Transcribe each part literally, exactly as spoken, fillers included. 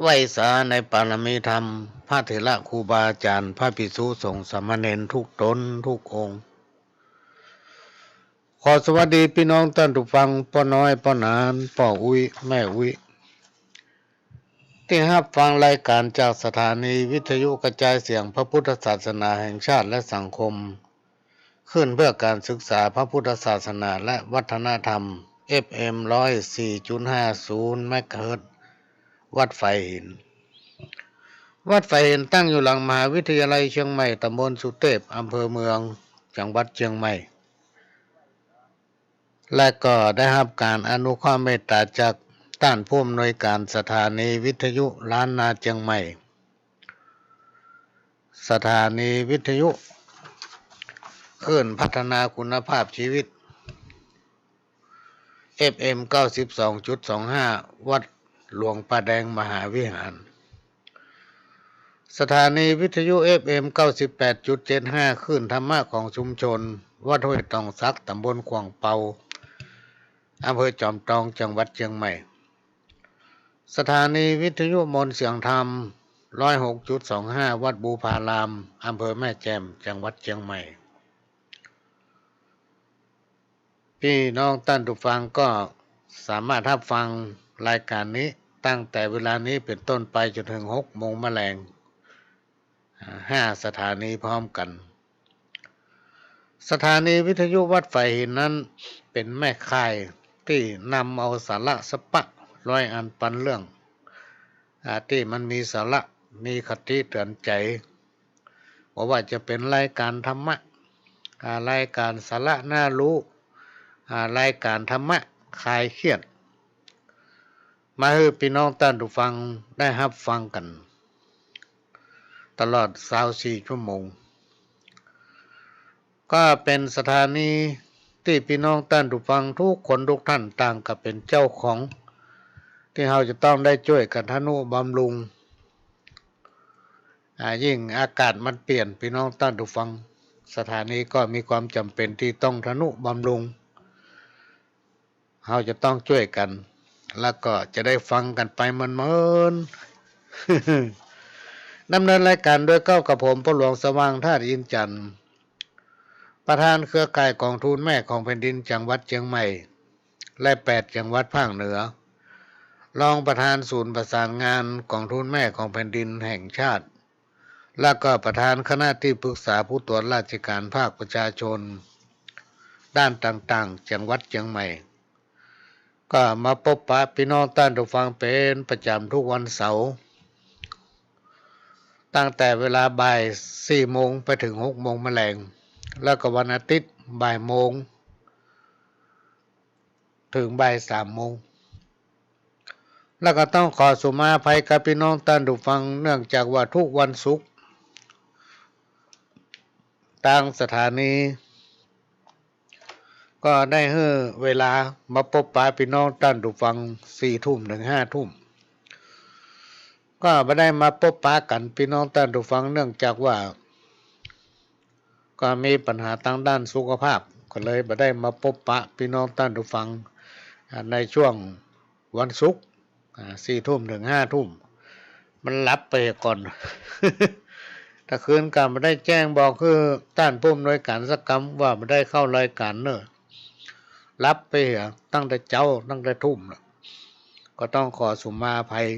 ไหว้สาในปารมีธรรม พระเถระครูบาอาจ๋ารย์ พระภิกษุสงฆ์สามเณรทุกต๋นทุกองค์ ขอสวัสดีปี้น้องต้านผู้ฟัง ป้อน้อย ป้อหนาน ป้ออุ๊ย แม่อุ๊ย ตี้ฮับฟังรายก๋านจากสถานีวิทยุกระจายเสียงพระพุทธศาสนาแห่งชาติและสังคม คลื่นเพื่อการศึกษาพระพุทธศาสนาและวัฒนธรรม เอฟเอ็ม ร้อยสี่จุดห้าศูนย์ เมกะเฮิรตซ์ วัดฝายหิน วัดฝายหินตั้งอยู่หลังมหาวิทยาลัยเชียงใหม่ ตำบลสุเตพ อำเภอเมือง จังหวัดเชียงใหม่ และก็ได้ฮับก๋านอนุเคราะห์เมตต๋าจากต้านผู้อำนวยก๋านสถานีวิทยุล้านนาเชียงใหม่ สถานีวิทยุคลื่นพัฒนาคุณภาพชีวิต เอฟเอ็ม เก้าสิบสองจุดสองห้า วัดหลวงป่าแดงมหาวิหาร สถานีวิทยุ เอฟเอ็ม เก้าสิบแปดจุดเจ็ดห้า คลื่นธรรมะของชุมชน วัดห้วยตองสัก ตำบลขวางเปา อำเภอจอมตอง จังหวัดเชียงใหม่ สถานีวิทยุมนต์เสียงธรรม ร้อยหกจุดสองห้า วัดบูพาราม อำเภอแม่แจ่ม จังหวัดเชียงใหม่ ปี้น้องต้านผู้ฟังก็สามารถฮับฟังรายก๋านนี้ตั้งแต่เวลานี้เป๋นต้นไปจ๋นเถิงหกโมงมะแลง อ่า ห้าสถานีพร้อมกั๋น สถานีวิทยุวัดฝายหินนั้นเป๋นแม่ข่ายตี้นำเอาสาระสะปะร้อยอันปันเรื่อง อ่า ตี้มันมีสาระ มีคติเตื๋อนใจ๋ บ่ว่าจะเป๋นรายก๋านธรรมะ อ่า รายก๋านสาระน่าฮู้ อ่า รายก๋านธรรมะคลายเครียด มาหื้อปี้น้องต้านผู้ฟังได้ฮับฟังกั๋น ตลอดซาวสี่ชั่วโมง ก็เป๋นสถานีตี้ปี้น้องต้านผู้ฟังทุกคนทุกท่านต่างก็เป๋นเจ้าของ ตี้เฮาจะต้องได้จ้วยกั๋นทะนุบำรุง อ่า ยิ่งอากาศมันเปลี่ยน ปี้น้องต้านผู้ฟัง สถานีก็มีความจ๋ำเป๋นตี้ต้องทะนุบำรุง เฮาจะต้องจ้วยกั๋น แล้วก็จะได้ฟังกั๋นไปเมินๆ ดำเนินรายก๋านโดยเก้ากับผม ป้อหลวงสว่าง ธาตุอินทร์จันทร์ ประธานเครือข่ายก๋องทุนแม่ของแผ่นดินจังหวัดเชียงใหม่ และแปดจังหวัดภาคเหนือ รองประธานศูนย์ประสานงานก๋องทุนแม่ของแผ่นดินแห่งชาติ แล้วก็ประธานคณะตี้ปรึกษาผู้ตรวจราชก๋านภาคประชาชน ด้านต่างๆ จังหวัดเชียงใหม่ ก็มาปบปะปี้น้องต้านผู้ฟังเป๋นประจ๋ำทุกวันเสาร์ ตั้งแต่เวลาบ่ายสี่โมงไปเถิงหกโมงมะแลง แล้วก็วันอาทิตย์บ่ายโมง เถิงบ่ายสามโมง แล้วก็ต้องขอสุมาอภัยกับปี้น้องต้านผู้ฟัง เนื่องจากว่าทุกวันศุกร์ ตางสถานี ก็ได้หื้อเวลามาปบปะปี้น้องต้านผู้ฟังสี่ทุ่มเถิงห้าทุ่ม ก็บ่ได้มาปบปะกั๋นปี้น้องต้านผู้ฟัง เนื่องจากว่า ก็มีปัญหาตางด้านสุขภาพ ก็เลยบ่ได้มาปบปะปี้น้องต้านผู้ฟัง อ่า ในช่วงวันศุกร์ อ่า สี่ทุ่มเถิงห้าทุ่ม มันหลับไปก่อน ตะคืนก็บ่ได้แจ้งบอกคือต้านผู้อำนวยก๋านสักกำว่าบ่ได้เข้ารายก๋านเน่อ หลับไปเหียตั้งแต่เจ๊า ตั้งแต่ทุ่มละ ก็ต้องขอสุมาอภัย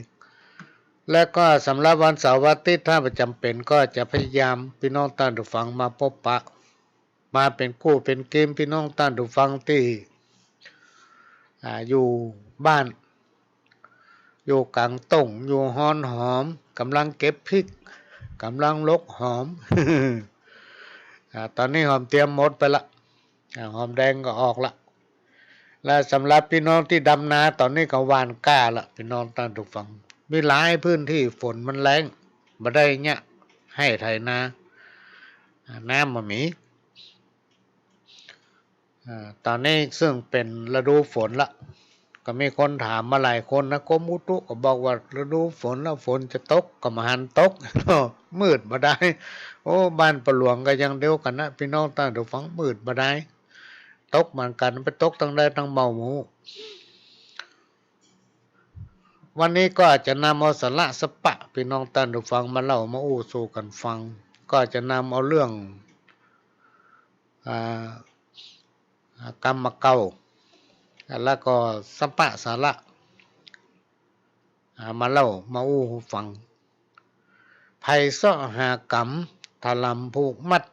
และก็สำหรับวันเสาร์วันอาทิตย์ ถ้าบ่จ๋ำเป๋นก็จะพยายามปี้น้องต้านผู้ฟังมาปบปะ มาเป๋นกู้เป๋นเกมปี้น้องต้านผู้ฟังตี้ อ่า อยู่บ้าน อยู่ก๋างต้ง อยู่ฮอนหอม ก๋ำลังเก็บพริก ก๋ำลังหลกหอม อ่า ต๋อนนี้หอมเตียมหมดไปละ อ่า หอมแดงก็ออกละ และสำหรับปี้น้องตี้ดำนา ต๋อนนี้ก็หว่านกล้าละ ปี้น้องต้านผู้ฟัง มีหลายพื้นตี้ฝนมันแล้ง บ่ได้เยียะไฮ่ไถนา อ่า น้ำบ่มี อ่า ต๋อนนี้ซึ่งเป๋นฤดูฝนละ ก็มีคนถามมาหลายคนนะ กรมอุตุก็บอกว่าฤดูฝนละ ฝนจะตก ก็บ่หันตก มืดบ่ดาย โอ้ บ้านป้อหลวงก็อย่างเดียวกั๋นนะ ปี้น้องต้านผู้ฟัง มืดบ่ดาย ตกเหมือนกั๋น ไปตกตางใดตางบ่ฮู้ วันนี้ก็จะนำเอาสาระสักปะ ปี้น้องต้านผู้ฟัง มาเล่ามาอู้สู่กั๋นฟัง ก็จะนำเอาเรื่อง อ่า อ่า กำเก่า แล้วก็สักปะสาระ อ่า มาเล่ามาอู้หื้อฟัง ใผเซาะหากรรม ถล่ำผูกมัด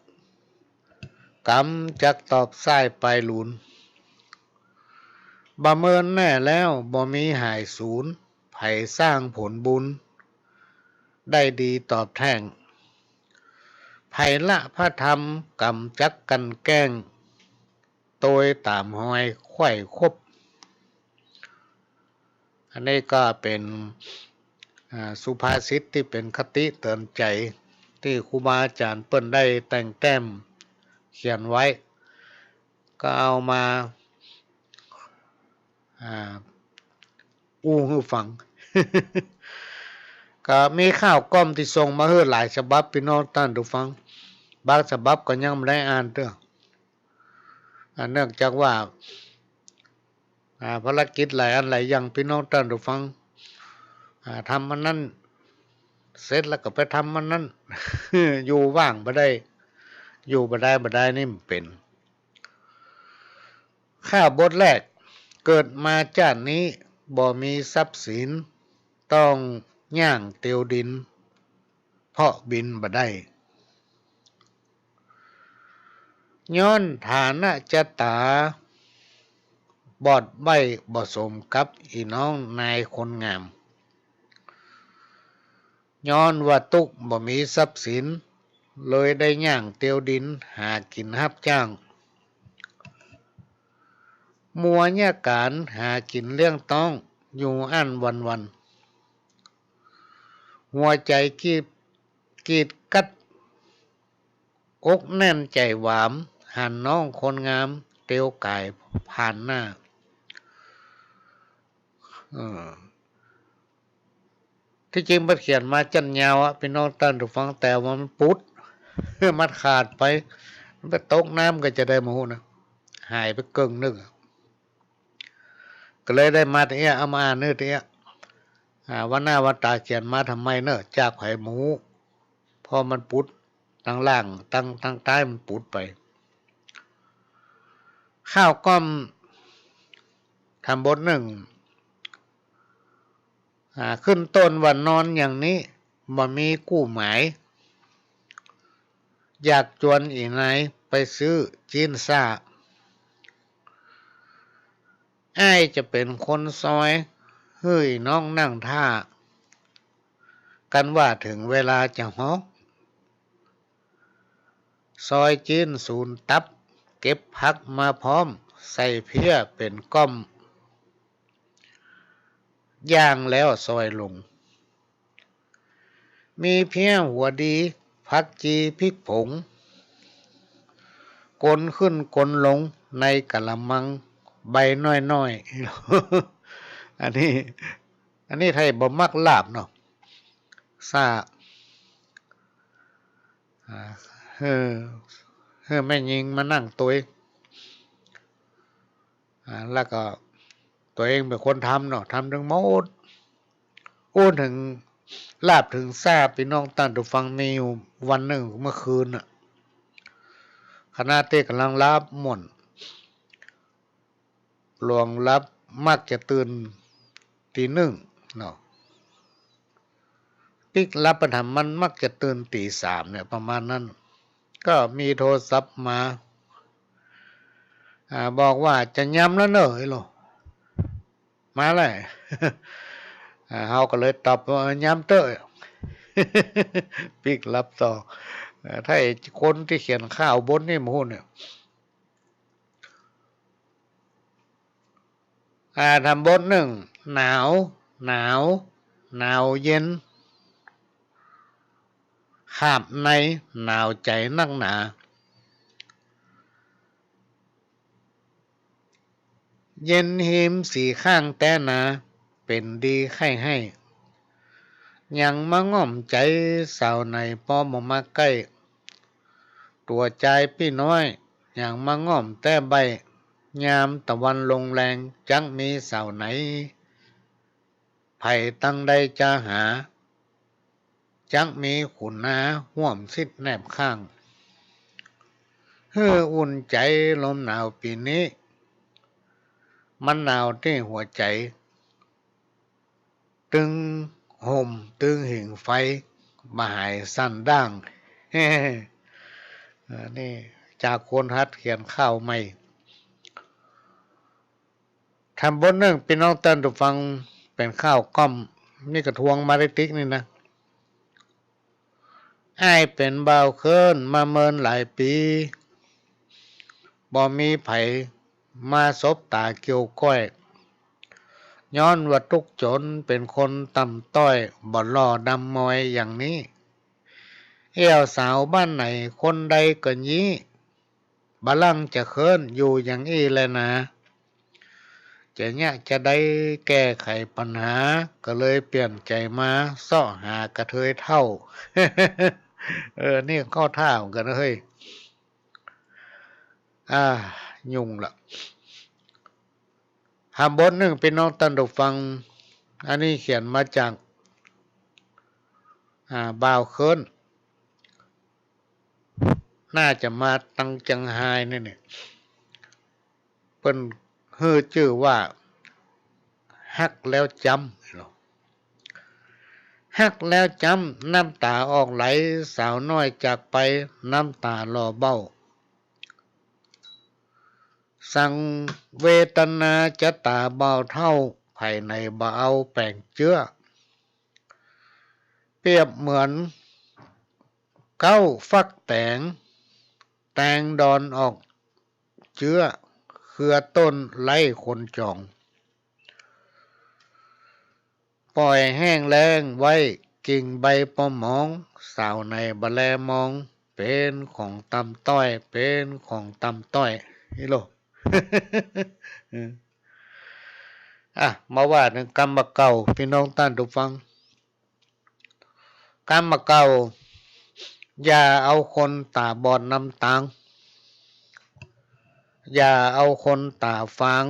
กรรมจักตอบซ้ายปายหลูน บ่เมินแน่แล้วบ่มีหายสูญ ใผสร้างผลบุญ ได้ดีตอบแท่ง ใผละพระธรรม กรรมจักกลั่นแกล้ง โตยต๋ามฮอยไขว่คบ อันนี้ก็เป๋น อ่า สุภาษิตตี้เป๋นคติเตื๋อนใจ๋ ตี้ครูบาอาจ๋ารย์เปิ้นได้แต่งแต้มเขียนไว้ ก็เอามา อ่า อู้หื้อฟัง ก็มีข่าวก้อมตี้ส่งมาหื้อหลายฉบับ ปี้น้องต้านผู้ฟัง บางฉบับก็ยังบ่ได้อ่านเตื้อ อ่า เนื่องจากว่า อ่า ภารกิจหลายอันหลายอย่าง ปี้น้องต้านผู้ฟัง อ่า ทำอันนั้นเสร็จแล้วก็ไปทำอันนั้น อยู่ว่างบ่ได้ อยู่บ่ได้ บ่ได้นี่มันเป๋น ข่าวบทแรก เกิดมาจ้าดนี้ บ่มีทรัพย์สิน ต้องย่างเตียวดิน เพราะบินบ่ได้ ย้อนฐานะจะต๋า บอดใบ้บ่สมกับอี่น้องนายคนงาม ย้อนว่าตุ๊กบ่มีทรัพย์สิน เลยได้ย่างเตียวดิน หากิ๋นฮับจ้าง มัวเยียะก๋านหากิ๋นเลี้ยงต๊อง อยู่อั้นวันๆ หัวใจ๋กรีด กรีดกรัด อกแน่นใจ๋หวาม หันน้องคนงาม เตียวก๋ายผ่านหน้า เออ ตี้จริงมันเขียนมาจั้นยาวอะ ปี้น้องต้านผู้ฟัง แต่ว่ามันปุด มันขาดไป มันไปตกน้ำก็จะใดบ่ฮู้นะ หายไปเกิ่งนึ่งอะ ก็เลยได้มาตะเอี้ย เอามาอ่านหื้อตะเอี้ย อ่า ว่าหน้าว่าต๋าเขียนมาทำไมเนาะ จากใผบ่ฮู้ เพราะมันปุด ตังล่าง ตัง ตังใต้มันปุดไป ข่าวก้อม ทำบทนึ่ง อ่า ขึ้นต้นว่านอนอย่างนี้ บ่มีกู้หมาย อยากจวนอี่นายไปซื้อจิ๊นซ่า อ้ายจะเป๋นคนซอย หื้ออี่น้องนั่งท่า กันว่าเถิงเวลาจะฮอก ซอยจิ๊นสูนตับ เก็บผักมาพร้อม ใส่เพี้ยเป๋นก้อม ย่างแล้วซอยลง มีเพี้ยหัวดี ผักจี๋ พริกผง ก๋นขึ้นก๋นลง ในกะละมังใบน้อยๆ อันนี้ อันนี้ไทบ่มักลาบเนาะ ซ่า อ่า หื้อ หื้อแม่ญิงมานั่งตวย อ่า แล้วก็ตั๋วเองเป๋นคนทำเนาะ ทำตึงหมด อู้ เถิงลาบเถิงซ่า ปี้น้องต้านผู้ฟัง มีอยู่วันนึ่งเมื่อคืนน่ะ ขณะตี้ก่ำลังหลับม่วน หลวงหลับมักจะตื่นตี๋นึ่งเนาะ ปิ๊กหลับไปถามมันมักจะตื่นตี๋สามเนี่ย ประมาณนั้น ก็มีโทรศัพท์มา อ่า บอกว่าจะยำแล้วเน่อ ไอ้โหล มาแล้ว อ่า เฮาก็เลยตอบว่า เออ ยำเต๊อะ ปิ๊กหลับต่อ อ่า ถ้าไอ้คนตี้เขียนข่าวบทนี้บ่ฮู้เนี่ย อ่า ทำบทนึ่ง หนาว หนาว หนาวเย็น ขาบใน หนาวใจ๋นักหนา เย็นฮีมสี่ข้างแต๊นา เป๋นดีใค่ให้ ยังมาง่อมใจ๋สาวไหน ปอบ่มาใก้ ตั๋วจายปี้น้อย ยังมาง่อมแต๊ใบ้ ยามตะวันลงแลง จักมีสาวไหน ตังใดจะหา จักมีขุนนาฮ่วมสิทธิ์แนบข้าง หื้ออุ่นใจ๋ลมหนาวปี๋นี้ มันหนาวตี้หัวใจ๋ ตึงห่มตึงหิ่งไฟ บ่หายสั่นด้าง เออ นี่จากคนหัดเขียนข่าวใหม่ แถมบทนึ่ง ปี้น้องต้านผู้ฟัง เป๋นข่าวก้อม นี่ก็ทวงมาได้ติ๊กนี่นะ อ้ายเป๋นบ่าวเคิ้นมาเมินหลายปี๋ บ่มีใผมาสบต๋าเกี่ยวก้อย ย้อนว่าตุ๊กจนเป๋นคนต่ำต้อย บ่หล่อดำมอยอย่างนี้ แอ่วสาวบ้านไหนคนใดก็ยี้ บ่ลังจะเคิ้นอยู่อย่างอี้แลนา จะเยียะจะได้แก้ไขปัญหา ก็เลยเปลี่ยนใจ๋มาเซาะหากระเทยเฒ่า เออ นี่เข้าท่าเหมือนกั๋นนะเฮ้ย อ่า ยุ่งละ แถมบทนึ่ง ปี้น้องต้านผู้ฟัง อันนี้เขียนมาจาก อ่า บ่าวเคิ้น น่าจะมาตังเจียงฮายนี่เนี่ย เปิ้นหื้อจื้อว่า ฮักแล้วจ๊ำ ฮักแล้วจ๊ำ น้ำต๋าออกไหล สาวน้อยจากไป น้ำต๋าหล่อเบ้า สังเวทนาจะต๋าบ่าวเฒ่า ใผไหนบ่เอาแป๋งเจื้อ เปรียบเหมือนเก๊าฟักแต๋ง แต๋งดอนออกเจื้อ เครือต้นไร้คนจอง ป่อยแห้งแล้งไว้ กิ่งใบปอหมอง สาวไหนบ่แลมอง เป๋นของต่ำต้อย เป๋นของต่ำต้อย นี่โล อ่ะ มาว่าเถิงกำบ่าเก่า ปี้น้องต้านผู้ฟัง กำบ่าเก่า อย่าเอาคนต๋าบอดนำตาง อย่าเอาคนต๋าฟาง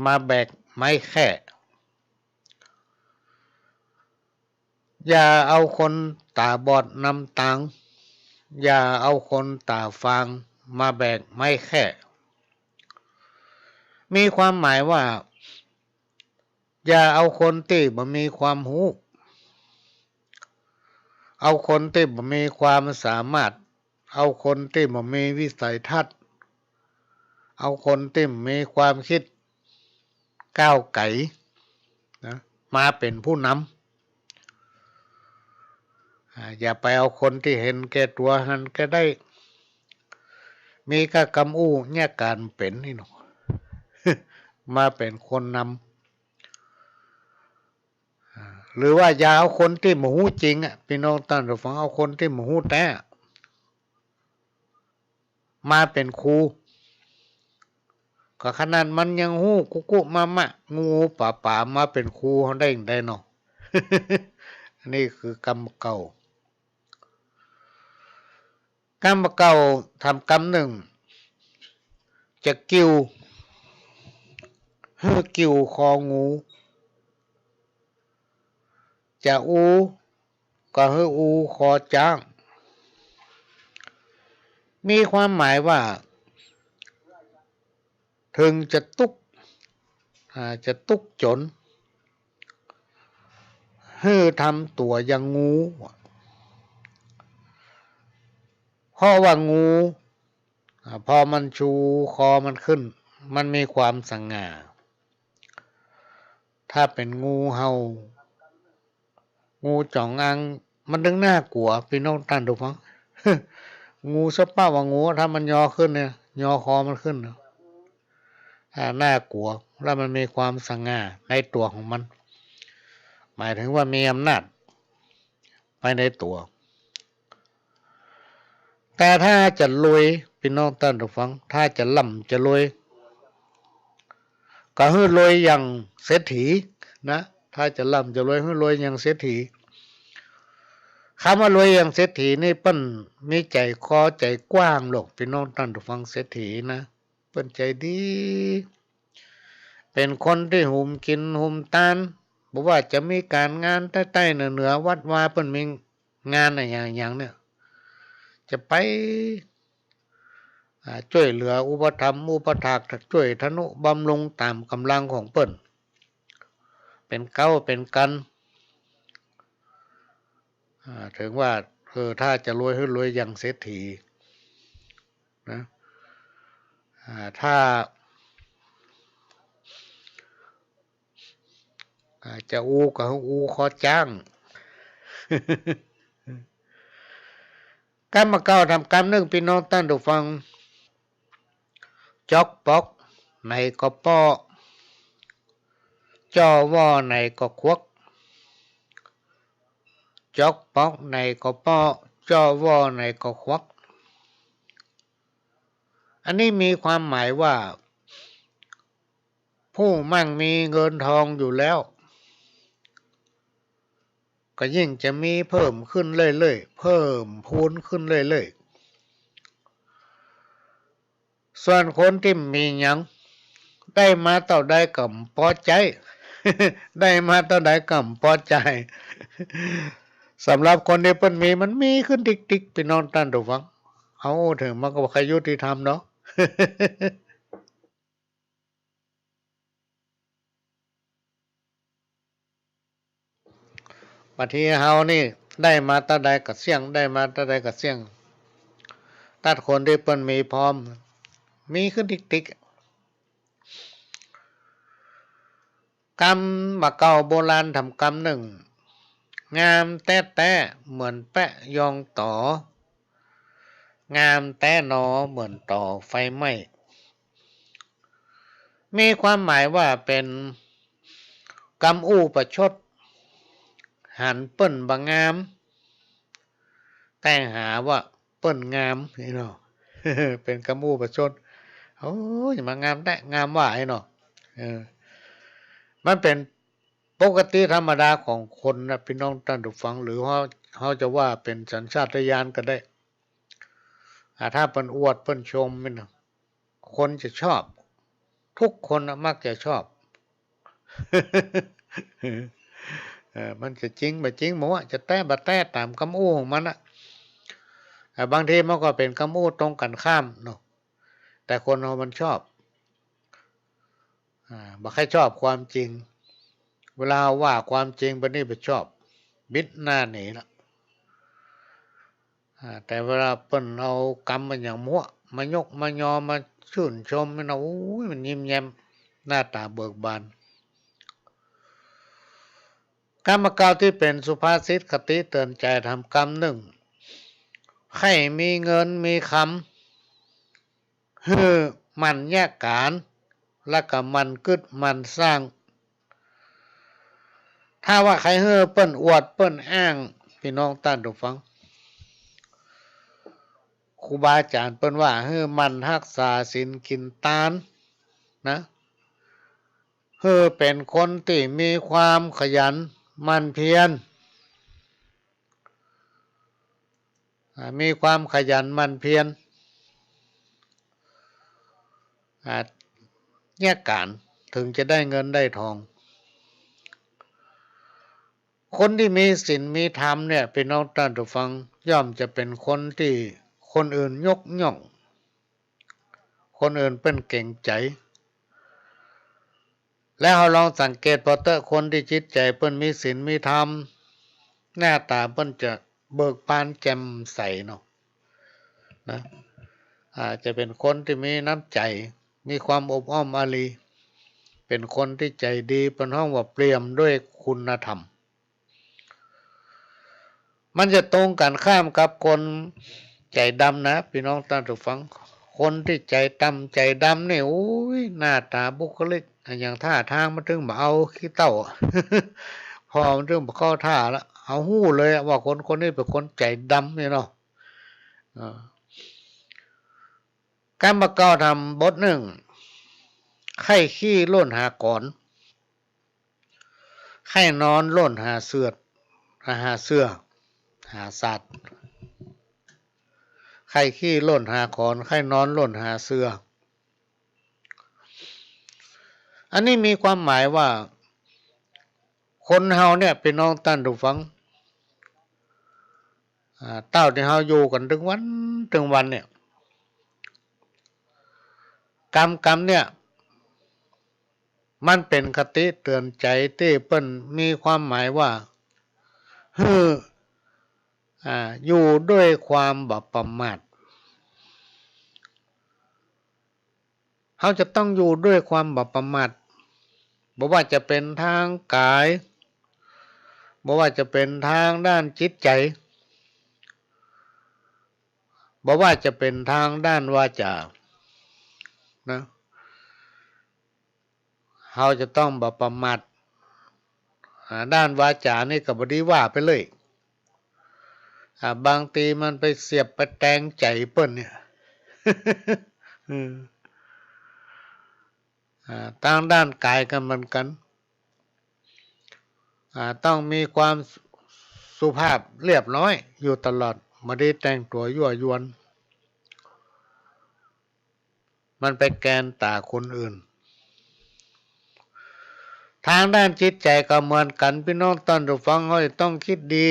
มาแบกไม้แค่ อย่าเอาคนต๋าบอดนำตาง อย่าเอาคนต๋าฟาง มาแบกไม้แค่ มีความหมายว่า อย่าเอาคนตี้บ่มีความฮู้ เอาคนตี้บ่มีความสามารถ เอาคนตี้บ่มีวิสัยทัศน์ เอาคนตี้บ่มีความกึ๊ดก้าวไก๋นะ มาเป๋นผู้นำ อ่า อย่าไปเอาคนตี้หันแก่ตั๋วหันแก่ได้ มีก้ากำอู้เยียะก๋านเป๋นนี่เนาะ มาเป๋นคนนำ อ่า หรือว่าอย่าเอาคนตี้บ่ฮู้จริงอะ ปี้น้องต้านผู้ฟัง เอาคนตี้บ่ฮู้แต๊ มาเป๋นครู ก็ขนาดมันยังฮู้กุ๊กุ๊มะมะ งูป๋าป๋า มาเป๋นครูเฮาได้จั่งใดเนาะ อันนี้คือกำบ่าเก่า กำบ่าเก่า แถมกำนึ่ง จะกิ่ว หื้อกิ่วคองู จะอู้ ก็หื้ออู้คอจ๊าง มีความหมายว่า เถิงจะตุ๊ก อ่า จะตุ๊กจน หื้อทำตั๋วอย่างงู เพราะว่างู อ่า พอมันชูคอมันขึ้น มันมีความสง่า ถ้าเป๋นงูเห่า งูจ๋องอาง มันตึงน่ากั๋ว ปี้น้องต้านผู้ฟัง งูสักปะว่างู ถ้ามันยอขึ้นเนี่ย ยอคอมันขึ้นเนี่ย อ่า น่ากั๋ว แล้วมันมีความสง่าในตั๋วของมัน หมายถึงว่ามีอำนาจไปในตั๋ว แต่ถ้าจะรวย ปี้น้องต้านผู้ฟัง ถ้าจะร่ำจะรวย ก็หื้อรวยอย่างเศรษฐีนะ ถ้าจะร่ำจะรวย หื้อรวยอย่างเศรษฐี กำว่ารวยอย่างเศรษฐีนี่เปิ้นมีใจ๋คอใจ๋กว้างโลก ปี้น้องต้านผู้ฟัง เศรษฐีนะ เปิ้นใจ๋ดี เป๋นคนตี้หุมกิ๋นหุมตาน บ่ว่าจะมีก๋านงานใต้ๆ เหนือๆ วัดวาเปิ้นมีงานอะหยังๆ เนี่ย จะไป อ่า จ้วยเหลืออุปถัมภ์อุปถาก จ้วยทนุบำรุงต๋ามก๋ำลังของเปิ้น เป๋นเก๊าเป๋นกั๋น อ่า เถิงว่า เออ ถ้าจะรวยหื้อรวยอย่างเศรษฐีนะ อ่า ถ้า อ่า จะอู้ก็หื้ออู้ค่อจ๊าง กำบ่าเก่าทำกำนึ่ง ปี้น้องต้านผู้ฟัง จ๊อกป๊อกไหนก็เปาะ จ้อว่อไหนก็ควัก จ๊อกป๊อกไหนก็เปาะ จ้อว่อไหนก็ควัก อันนี้มีความหมายว่า ผู้มั่งมีเงินทองอยู่แล้ว ก็ยิ่งจะมีเพิ่มขึ้นเรื่อยๆ เพิ่มพูนขึ้นเรื่อยๆ ส่วนคนตี้บ่มีหยัง ได้มาเต้าใดก็บ่ปอใจ๋ ได้มาเต้าใดก็บ่ปอใจ๋ สำหรับคนตี้เปิ้นมี มันมีขึ้นติ๊กๆ ปี้น้องต้านผู้ฟัง เอา เถิงมันก็บ่ค่อยยุติธรรมเนาะ บางทีเฮานี่ได้มาเต้าใดก็เสี้ยง ได้มาเต้าใดก็เสี้ยง ตัดคนตี้เปิ้นมีพร้อม มีขึ้นติ๊กๆ กำบ่าเก่าโบราณทำกำนึ่ง งามแต๊ๆ เหมือนแป๊ะยองต๋อ งามแต๊หนอเหมือนต๋อไฟไหม้ มีความหมายว่าเป๋นกำอู้ประชด หันเปิ้นบ่างาม แต่หาว่าเปิ้นงามนี่เนาะ เป๋นกำอู้ประชด โอ้ย มางามแต๊ งามหว่าไอ้เนาะ เออ มันเป๋นปกติธรรมดาของคนนะ ปี้น้องต้านผู้ฟัง หรือเฮา เฮาจะว่าเป๋นสัญชาตญาณก็ได้ อ่า ถ้าเปิ้นอวดเปิ้นชมนี่นะ คนจะชอบ ทุกคนน่ะมักจะชอบ เออ มันจะจริงบ่จริงบ่ว่า จะแต๊บ่แต๊ ต๋ามกำอู้ของมันน่ะ แต่บางทีมันก็เป๋นกำอู้ตรงกั๋นข้ามเนาะ แต่คนเฮามันชอบ อ่า บ่ใค่ชอบความจริง เวลาว่าความจริงไปนี่บ่ชอบ บิดหน้าหนีละ อ่า แต่เวลาเปิ้นเอากำอะหยังมั่ว มายกมายอ มาชื่นชมนี่นะ โอ้ย มันยิ้มแย้ม หน้าต๋าเบิกบาน กำบ่าเก่าตี้เป๋นสุภาษิตคติเตือนใจ๋ทำกำนึ่ง ใค่มีเงินมีคำ หื้อหมั่นเยียะก๋าน แล้วก็หมั่นกึ๊ดหมั่นสร้าง ถ้าว่าใค่หื้อเปิ้นอวดเปิ้นอ้าง ปี้น้องต้านผู้ฟัง ครูบาอาจ๋ารย์เปิ้นว่าหื้อหมั่นฮักษาศีลกิ๋นตานนะ หื้อเป๋นคนตี้มีความขยันหมั่นเพียร อ่า มีความขยันหมั่นเพียร อ่า เยียะก๋าน เถิงจะได้เงินได้ทอง คนตี้มีศีลมีธรรมเนี่ย ปี้น้องต้านผู้ฟัง ย่อมจะเป๋นคนตี้คนอื่นยกย่อง คนอื่นเปิ้นเก๋งใจ๋ แล้วเฮาลองสังเกตผ่อเต๊อะ คนตี้จิตใจ๋เปิ้นมีศีลมีธรรม หน้าต๋าเปิ้นจะเบิกบานแจ่มใสเนาะ นะ อ่า จะเป๋นคนตี้มีน้ำใจ๋ มีความอบอ้อมอารี เป๋นคนตี้ใจ๋ดี เปิ้นฮ้องว่าเปี่ยมด้วยคุณธรรม มันจะตรงกั๋นข้ามกับคนใจ๋ดำนะ ปี้น้องต้านผู้ฟัง คนตี้ใจ๋ต่ำใจ๋ดำนี่ โอ้ย หน้าต๋าบุคลิกอะหยัง ท่าตางมันเถิงบ่เอาขี้เต้า ผ่อมันเถิงบ่เข้าท่าละ เฮาฮู้เลยอะว่าคนคนนี้เป๋นคนใจ๋ดำนี่เนาะ อ่า กำบ่าเก่าทำบทนึ่ง ใค่ขี้ล่นหาขอน ใค่นอนล่นหาเสื้อ หาเสื้อ หาสาด ใค่ขี้ล่นหาขอน ใค่นอนล่นหาเสื้อ อันนี้มีความหมายว่า คนเฮาเนี่ย ปี้น้องต้านผู้ฟัง อ่า เต้าตี้เฮาอยู่กั๋นตึงวันตึงวันเนี่ย กำกำเนี่ย มันเป๋นคติเตื๋อนใจ๋ตี้เปิ้นมีความหมายว่า หื้อ อ่า อยู่ด้วยความบ่ประมาท เฮาจะต้องอยู่ด้วยความบ่ประมาท บ่ว่าจะเป๋นตางกาย บ่ว่าจะเป๋นตางด้านจิตใจ๋ บ่ว่าจะเป๋นตางด้านวาจ๋า นะ เฮาจะต้องบ่ประมาท อ่า ด้านวาจ๋านี่ก็บ่ดีว่าไปเลย อ่า บางตี้มันไปเสียบไปแตงใจ๋เปิ้นเนี่ย อืม อ่า ตางด้านกายก็เหมือนกั๋น อ่า ต้องมีความสุ สุภาพเรียบร้อยอยู่ตลอด บ่ดีแต่งตั๋วยั่วยวน มันไปแกนต๋าคนอื่น ตางด้านจิตใจ๋ก็เหมือนกั๋น ปี้น้องต้านผู้ฟัง เฮาจะต้องกึ๊ดดี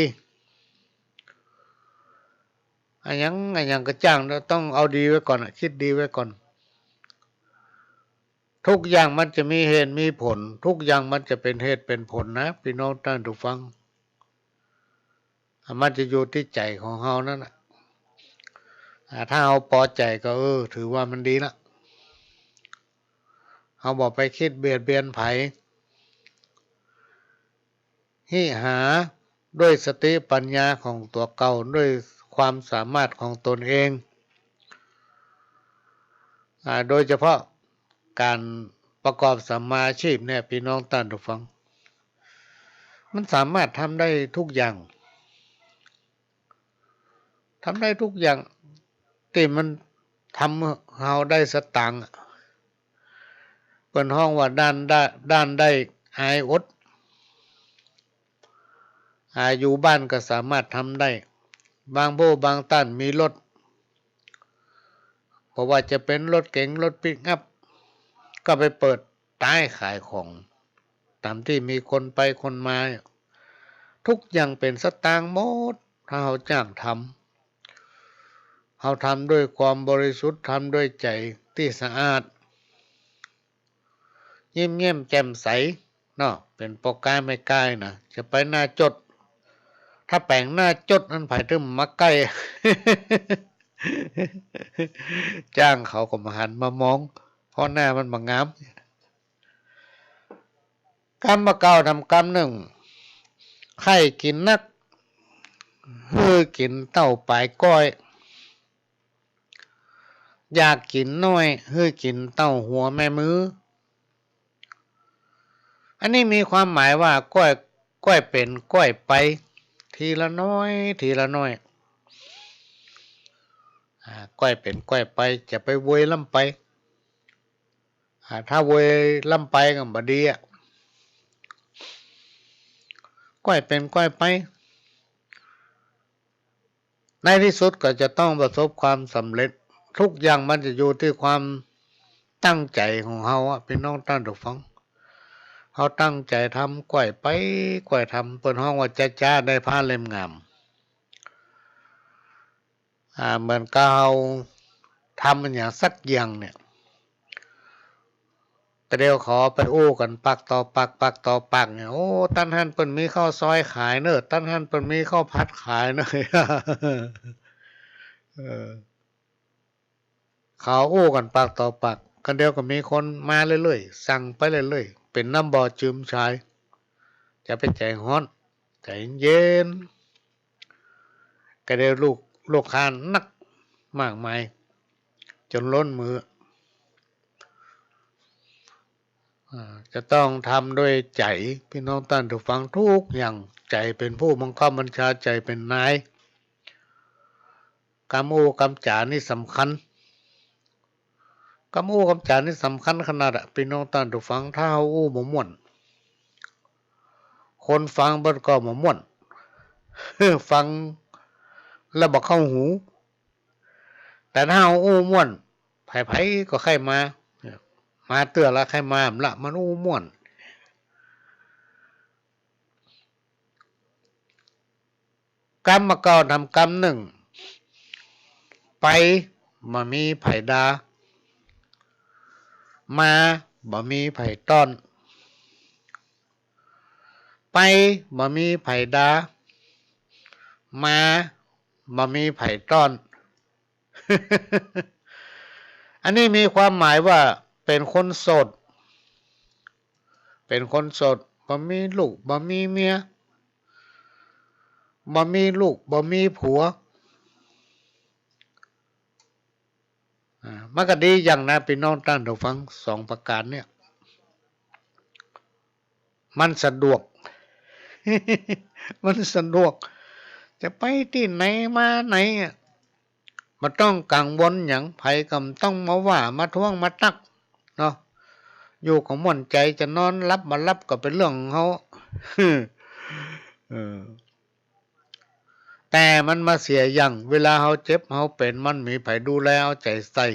อะหยัง อะหยังก็จ้าง ต้องเอาดีไว้ก่อนอะ กึ๊ดดีไว้ก่อน ทุกอย่างมันจะมีเหตุมีผล ทุกอย่างมันจะเป๋นเหตุเป๋นผลนะ ปี้น้องต้านผู้ฟัง อ่ะ มันจะอยู่ตี้ใจ๋ของเฮานั่นน่ะ อ่ะ ถ้าเฮาปอใจ๋ก็ เออ ถือว่ามันดีละ เฮาบ่ไปกึ๊ดเบียดเบียนใผ ฮิหาด้วยสติปัญญาของตั๋วเก่า ด้วยความสามารถของตนเอง อ่า โดยเฉพาะก๋านประกอบสัมมาอาชีพเนี่ย ปี้น้องต้านผู้ฟัง มันสามารถทำได้ทุกอย่าง ทำได้ทุกอย่าง ตี้มันทำหื้อเฮาได้สตางค์อะ เปิ้นฮ้องว่าด้านได้ ด้านได้อายอด อ่า อยู่บ้านก็สามารถทำได้ บางผู้บางต้านมีรถ บ่ว่าจะเป๋นรถเก๋ง รถปิกอัพ ก็ไปเปิด ใต้ขายของ ต๋ามตี้มีคนไปคนมา ทุกอย่างเป๋นสตางค์หมด ถ้าเฮาจ้างทำ เฮาทำด้วยความบริสุทธิ์ ทำด้วยใจ๋ตี้สะอาด ยิ้มแย้มแจ่มใสเนาะ เป๋นป้อก๊ายแม่ก๊ายนะ จะไปหน้าจด ถ้าแป๋งหน้าจดนั้น ใผตึงมาใก้ จ้างเขาก็บ่หันมามอง เพราะหน้ามันบ่งาม กำบ่าเก่าทำกำนึ่ง ใค่กิ๋นนัก หื้อกิ๋นเต้าป๋ายก้อย อยากกิ๋นน้อย หื้อกิ๋นเต้าหัวแม่มือ อันนี้มีความหมายว่าก้อย ก้อยเป๋นก้อยไป ทีละน้อย ทีละน้อย อ่า ก้อยเป๋นก้อยไป จะไปโวยล้ำไป อ่า ถ้าโวยล้ำไปก็บ่ดีอะ ก้อยเป๋นก้อยไป ในตี้สุดก็จะต้องประสบความสำเร็จ ทุกอย่างมันจะอยู่ตี้ความตั้งใจ๋ของเฮาอะ ปี้น้องต้านผู้ฟัง เฮาตั้งใจ๋ทำก้อยไปก้อยทำ เปิ้นฮ้องว่าจ๊ะจ๊ะได้ผ้าเล่มงาม อ่า เหมือนกับเฮาทำอะหยังสักอย่างเนี่ย แต่เดี๋ยวเขาไปอู้กั๋นปากต่อปาก ปากต่อปากเนี่ย โอ้ ต้านหั้นเปิ้นมีข้าวซอยขายเน่อ ต้านหั้นเปิ้นมีข้าวผัดขายเน่อ เออ เขาอู้กั๋นปากต่อปาก กะเดี๋ยวก็มีคนมาเรื่อยๆ สั่งไปเรื่อยๆ เป๋นน้ำบ่จืมฉาย จะไปใจ๋ฮ้อน ใจ๋เย็นๆ กะเดี๋ยวลูก ลูกค้านักมากมาย จ๋นล้นมือ อ่า จะต้องทำด้วยใจ๋ ปี้น้องต้านผู้ฟัง ทุกอย่าง ใจ๋เป๋นผู้บังคับบัญชา ใจ๋เป๋นนาย กำอู้กำจ๋านี่สำคัญ กำอู้กำจ๋านี่สำคัญขนาดอะ ปี้น้องต้านผู้ฟัง ถ้าเฮาอู้บ่ม่วน คนฟังเปิ้นก็บ่ม่วน ฟังแล้วบ่เข้าหู แต่ถ้าเฮาอู้ม่วน ใผๆ ก็ใค่มา มาเตื้อละใค่มาละ มันอู้ม่วน กำบ่าเก่าทำกำนึ่ง ไปบ่มีใผด่า มาบ่มีใผต้อน ไปบ่มีใผด่า มาบ่มีใผต้อน อันนี้มีความหมายว่าเป๋นคนโสด เป๋นคนโสด บ่มีลูก บ่มีเมีย บ่มีลูก บ่มีผัว อ่า มันก็ดีอย่างนะ ปี้น้องต้านผู้ฟัง สองประก๋านเนี่ย มันสะดวก มันสะดวก จะไปตี้ไหนมาไหนอะ บ่ต้องกังวลหยัง ใผก็บ่ต้องมาว่า มาท้วง มาตั๊ก เนาะ อยู่ก็ม่วนใจ๋ จะนอนหลับบ่หลับก็เป๋นเรื่องของเฮา เออ แต่มันมาเสียอย่าง เวลาเฮาเจ็บเฮาเป๋น มันบ่มีใผดูแลเอาใจ๋ใส่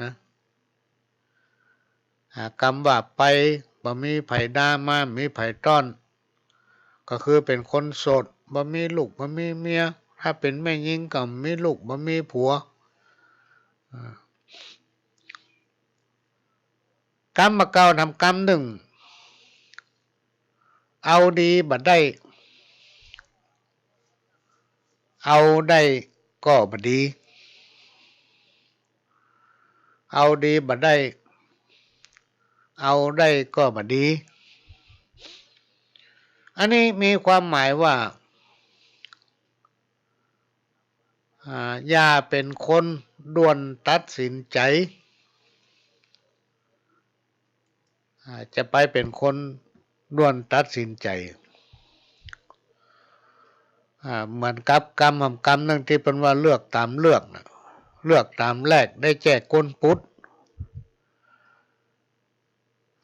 นะ อ่า กำว่าไป บ่มีใผด่า มาบ่มีใผต้อน ก็คือเป๋นคนโสด บ่มีลูก บ่มีเมีย ถ้าเป๋นแม่ญิงก็บ่มีลูก บ่มีผัว อ่า กำบ่าเก่าทำกำนึ่ง เอาดีบ่ได้ เอาได้ก็บ่ดี เอาดีบ่ได้ เอาได้ก็บ่ดี อันนี้มีความหมายว่า อ่า อย่าเป๋นคนด่วนตัดสินใจ๋ อ่า จะไปเป๋นคนด่วนตัดสินใจ๋ อ่า เหมือนกับกำหำกำนึ่งตี้เปิ้นว่าเลือกต๋ามเลือกน่ะ เลือกต๋ามแลกได้แจ้ก้นปุด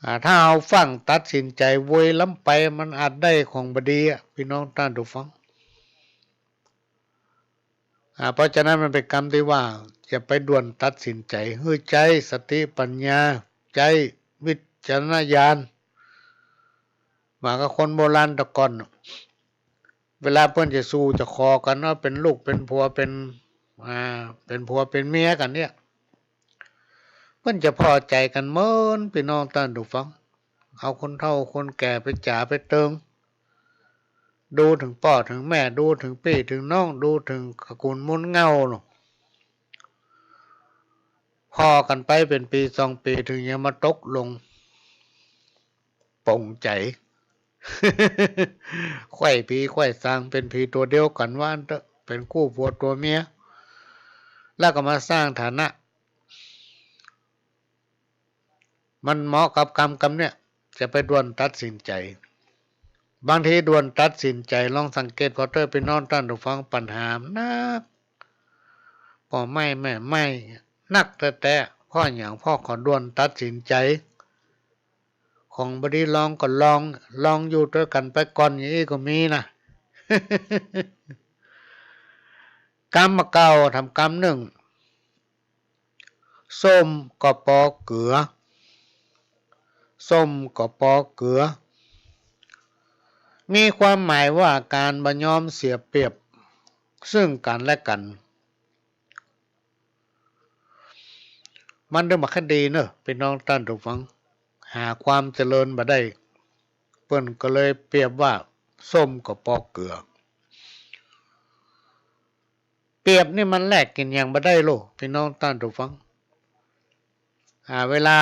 อ่า ถ้าเฮาฟั่งตัดสินใจ๋โวยล้ำไป มันอาจได้ของบ่ดีอะ ปี้น้องต้านผู้ฟัง อ่า เพราะฉะนั้นมันเป๋นกำตี้ว่า อย่าไปด่วนตัดสินใจ๋ หื้อใจ๊สติปัญญา ใจ๊วิจารณญาณ เหมือนกับคนโบราณแต่ก่อนน่ะ เวลาเปิ้นจะสู่จะขอกั๋น ว่าเป๋นลูกเป๋นผัว เป๋น อ่า เป๋นผัวเป๋นเมียกั๋นเนี่ย เปิ้นจะผ่อใจ๋กั๋นเมิน ปี้น้องต้านผู้ฟัง เอาคนเฒ่าคนแก่ไปจ๋าไปเติง ดูเถิงป้อเถิงแม่ ดูเถิงปี้เถิงน้อง ดูเถิงตระกูลมูลเหง้าเนาะ ผ่อกั๋นไปเป๋นปี๋สองปี๋ เถิงจะมาตกลงปลงใจ๋ ใคว่ผีใคว่สาง เป๋นผีตั๋วเดียวกั๋นว่าอั้นเต๊อะ เป๋นกู้ผัวตั๋วเมีย แล้วก็มาสร้างฐานะ มันเหมาะกับกำกำเนี่ย จะไปด่วนตัดสินใจ๋ บางทีด่วนตัดสินใจ๋ ลองสังเกตผ่อเต๊อะ ปี้น้องต้านผู้ฟัง ปัญหามันนัก ป้อไหม้แม่ไหม้ นักแต๊ๆ เพราะหยัง เพราะเขาด่วนตัดสินใจ๋ ของบ่ดีลองก็ลอง ลองอยู่ตวยกั๋นไปก่อน อย่างอี้ก็มีนะ กำบ่าเก่าทำกำนึ่ง ส้มก็ปอเกือ ส้มก็ปอเกือ มีความหมายว่าก๋านบ่ยอมเสียเปรียบซึ่งกั๋นและกั๋น มันเดิมบ่ค่อยดีเนอะ ปี้น้องต้านผู้ฟัง หาความเจริญบ่ได้ เปิ้นก็เลยเปรียบว่าส้มก็ปอเกือ เปรียบนี่มันแลกกิ๋นหยังบ่ได้โล ปี้น้องต้านผู้ฟัง อ่า เวลา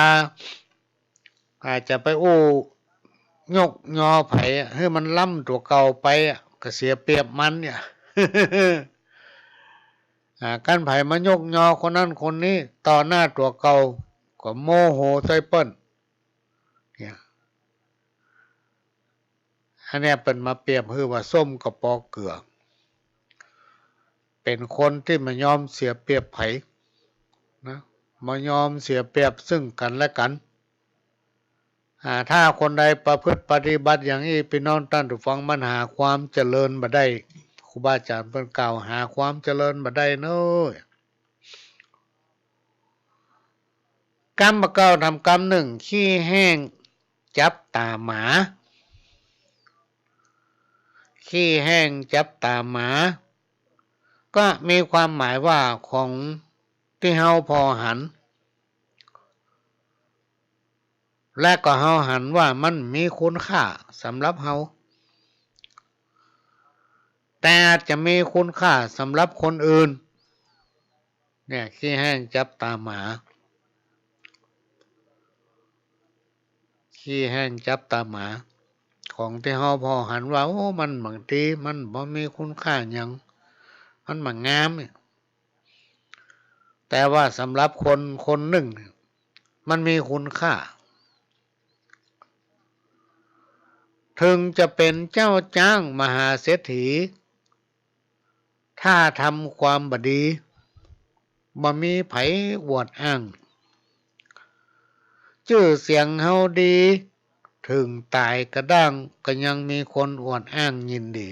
อ่า จะไปอู้ยกยอใผอะ หื้อมันล้ำตั๋วเก่าไปอะ ก็เสียเปรียบมันเนี่ย อ่า คันใผมายกยอคนนั้นคนนี้ต่อหน้าตั๋วเก่า ก็โมโหใส่เปิ้น เนี่ย อันเนี้ยเปิ้นมาเปรียบหื้อว่าส้มก็ปอเกือ เป๋นคนตี้บ่ยอมเสียเปรียบใผนะ บ่ยอมเสียเปรียบซึ่งกั๋นและกั๋น อ่า ถ้าคนใดประพฤติปฏิบัติอย่างอี้ ปี้น้องต้านผู้ฟัง มันหาความเจริญบ่ได้ ครูบาอาจ๋ารย์เปิ้นกล่าว หาความเจริญบ่ได้เน้อ กำบ่าเก่าทำกำนึ่ง ขี้แห้งจับต๋าหมา ขี้แห้งจับต๋าหมา ก็มีความหมายว่าของตี้เฮาผ่อหัน และก็เฮาหันว่ามันมีคุณค่าสำหรับเฮา แต่อาจจะมีคุณค่าสำหรับคนอื่น เนี่ย ขี้แห้งจับต๋าหมา ขี้แห้งจับต๋าหมา ของตี้เฮาผ่อหันว่า โอ้ มันบ่ดี มันบ่มีคุณค่าหยัง มันบ่งาม แต่ว่าสำหรับคนคนนึ่งเนี่ย มันมีคุณค่า เถิงจะเป๋นเจ้าจ๊างมหาเศรษฐี ถ้าทำความบ่ดี บ่มีใผอวดอ้าง จื้อเสียงเฮาดี เถิงต๋ายกระด้าง ก็ยังมีคนอวดอ้างยินดี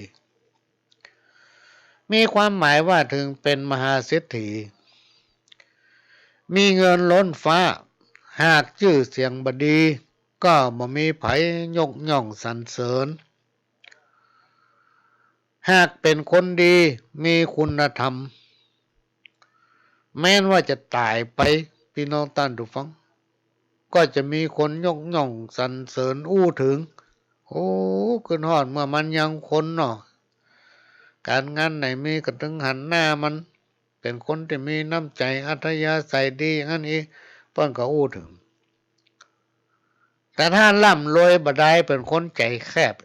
มีความหมายว่าเถิงเป๋นมหาเศรษฐี มีเงินล้นฟ้า หากจื้อเสียงบ่ดี ก็บ่มีใผยกย่องสรรเสริญ หากเป๋นคนดี มีคุณธรรม แม้นว่าจะต๋ายไป ปี้น้องต้านผู้ฟัง ก็จะมีคนยกย่องสรรเสริญอู้เถิง โอ้ ขึ้นฮอดเมื่อมันยังคนเนาะ ก๋านงานไหนมีก็เถิงหันหน้ามัน เป๋นคนตี้มีน้ำใจ๋อัธยาศัยดีอย่างนั้นอีก เปิ้นก็อู้เถิง แต่ถ้าร่ำรวยบ่ได้ เป๋นคนใจ๋แคบ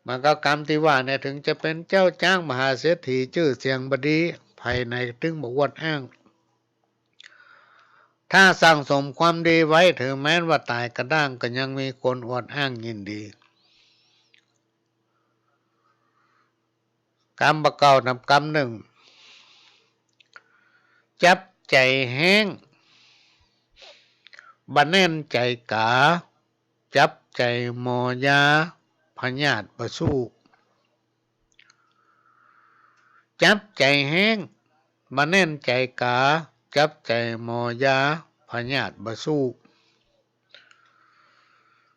มันก็กำตี้ว่าเนี่ย เถิงจะเป๋นเจ้าจ๊างมหาเศรษฐี จื้อเสียงบ่ดี ใผไหนเถิงบ่อวดอ้าง ถ้าสั่งสมความดีไว้ เถิงแม้นว่าต๋ายกระด้าง ก็ยังมีคนอวดอ้างยินดี กำบ่าเก่าทำกำนึ่ง จับใจ๋แฮ้ง บ่แน่นใจ๋ก๋า จับใจ๋หมอยา พยาธิบ่สู้ จับใจ๋แฮ้ง บ่แน่นใจ๋ก๋า จับใจ๋หมอยา พยาธิบ่สู้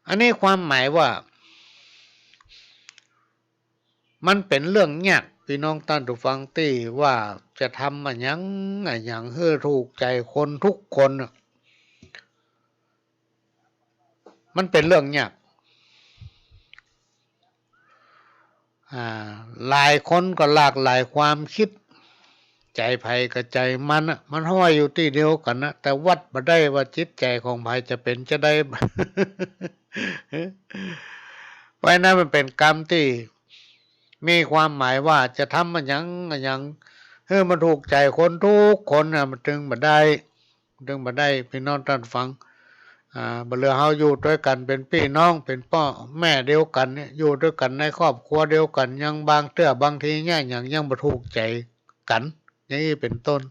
อันนี้ความหมายว่า มันเป๋นเรื่องยาก ปี้น้องต้านผู้ฟัง ตี้ว่าจะทำอะหยังอะหยังหื้อถูกใจ๋คนกู้คนน่ะ มันเป๋นเรื่องยาก อ่า หลายคนก็หลากหลายความกึ๊ด ใจ๋ใผก็ใจ๋มันน่ะ มันห้อยอยู่ตี้เดียวกั๋นน่ะ แต่วัดบ่ได้ว่าจิตใจ๋ของใผจะเป๋นจาใด เพราะฉะนั้นมันเป๋นกำตี้มีความหมายว่าจะทำอะหยังอะหยังหื้อมันถูกใจ๋คนกู้คนน่ะ มันเถิงบ่ได้ เถิงบ่ได้ ปี้น้องต้านฟัง อ่า บ่าเหลือเฮาอยู่ตวยกั๋นเป๋นปี้น้อง เป๋นป้อแม่เดียวกั๋นเนี่ย อยู่ตวยกั๋นในครอบครัวเดียวกั๋น ยังบางเตื้อบางทีเนี่ย ยัง ยังบ่ถูกใจ๋กั๋น อย่างอี้เป๋นต้น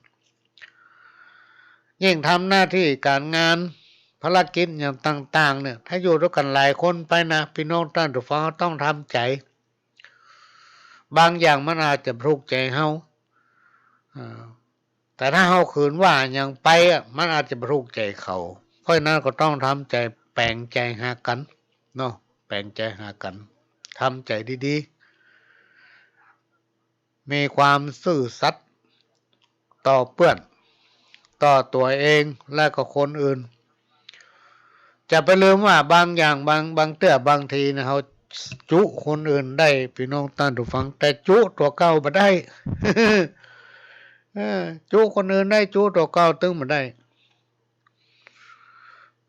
ยิ่งทำหน้าตี้ก๋านงาน ภารกิจอย่างต่างๆ เนี่ย ถ้าอยู่ตวยกั๋นหลายคนไปนะ ปี้น้องต้านผู้ฟังต้องทำใจ๋ บางอย่างมันอาจจะบ่ถูกใจ๋เฮา อ่า แต่ถ้าเฮาขืนว่าหยังไปอะ มันอาจจะบ่ถูกใจ๋เขา เพราะฉะนั้นก็ต้องทำใจ๋แป๋งใจ๋หากั๋นเนาะ แป๋งใจ๋หากั๋น ทำใจ๋ดีๆ มีความซื่อสัตย์ต่อเปื้อน ต่อตั๋วเองและก็คนอื่น จะไปลืมว่าบางอย่าง บาง บางเตื้อบางทีนะ เฮาจุคนอื่นได้ ปี้น้องต้านผู้ฟัง แต่จุตั๋วเก่าบ่ได้ เออ จุคนอื่นได้ จุตั๋วเก่าตึงบ่ได้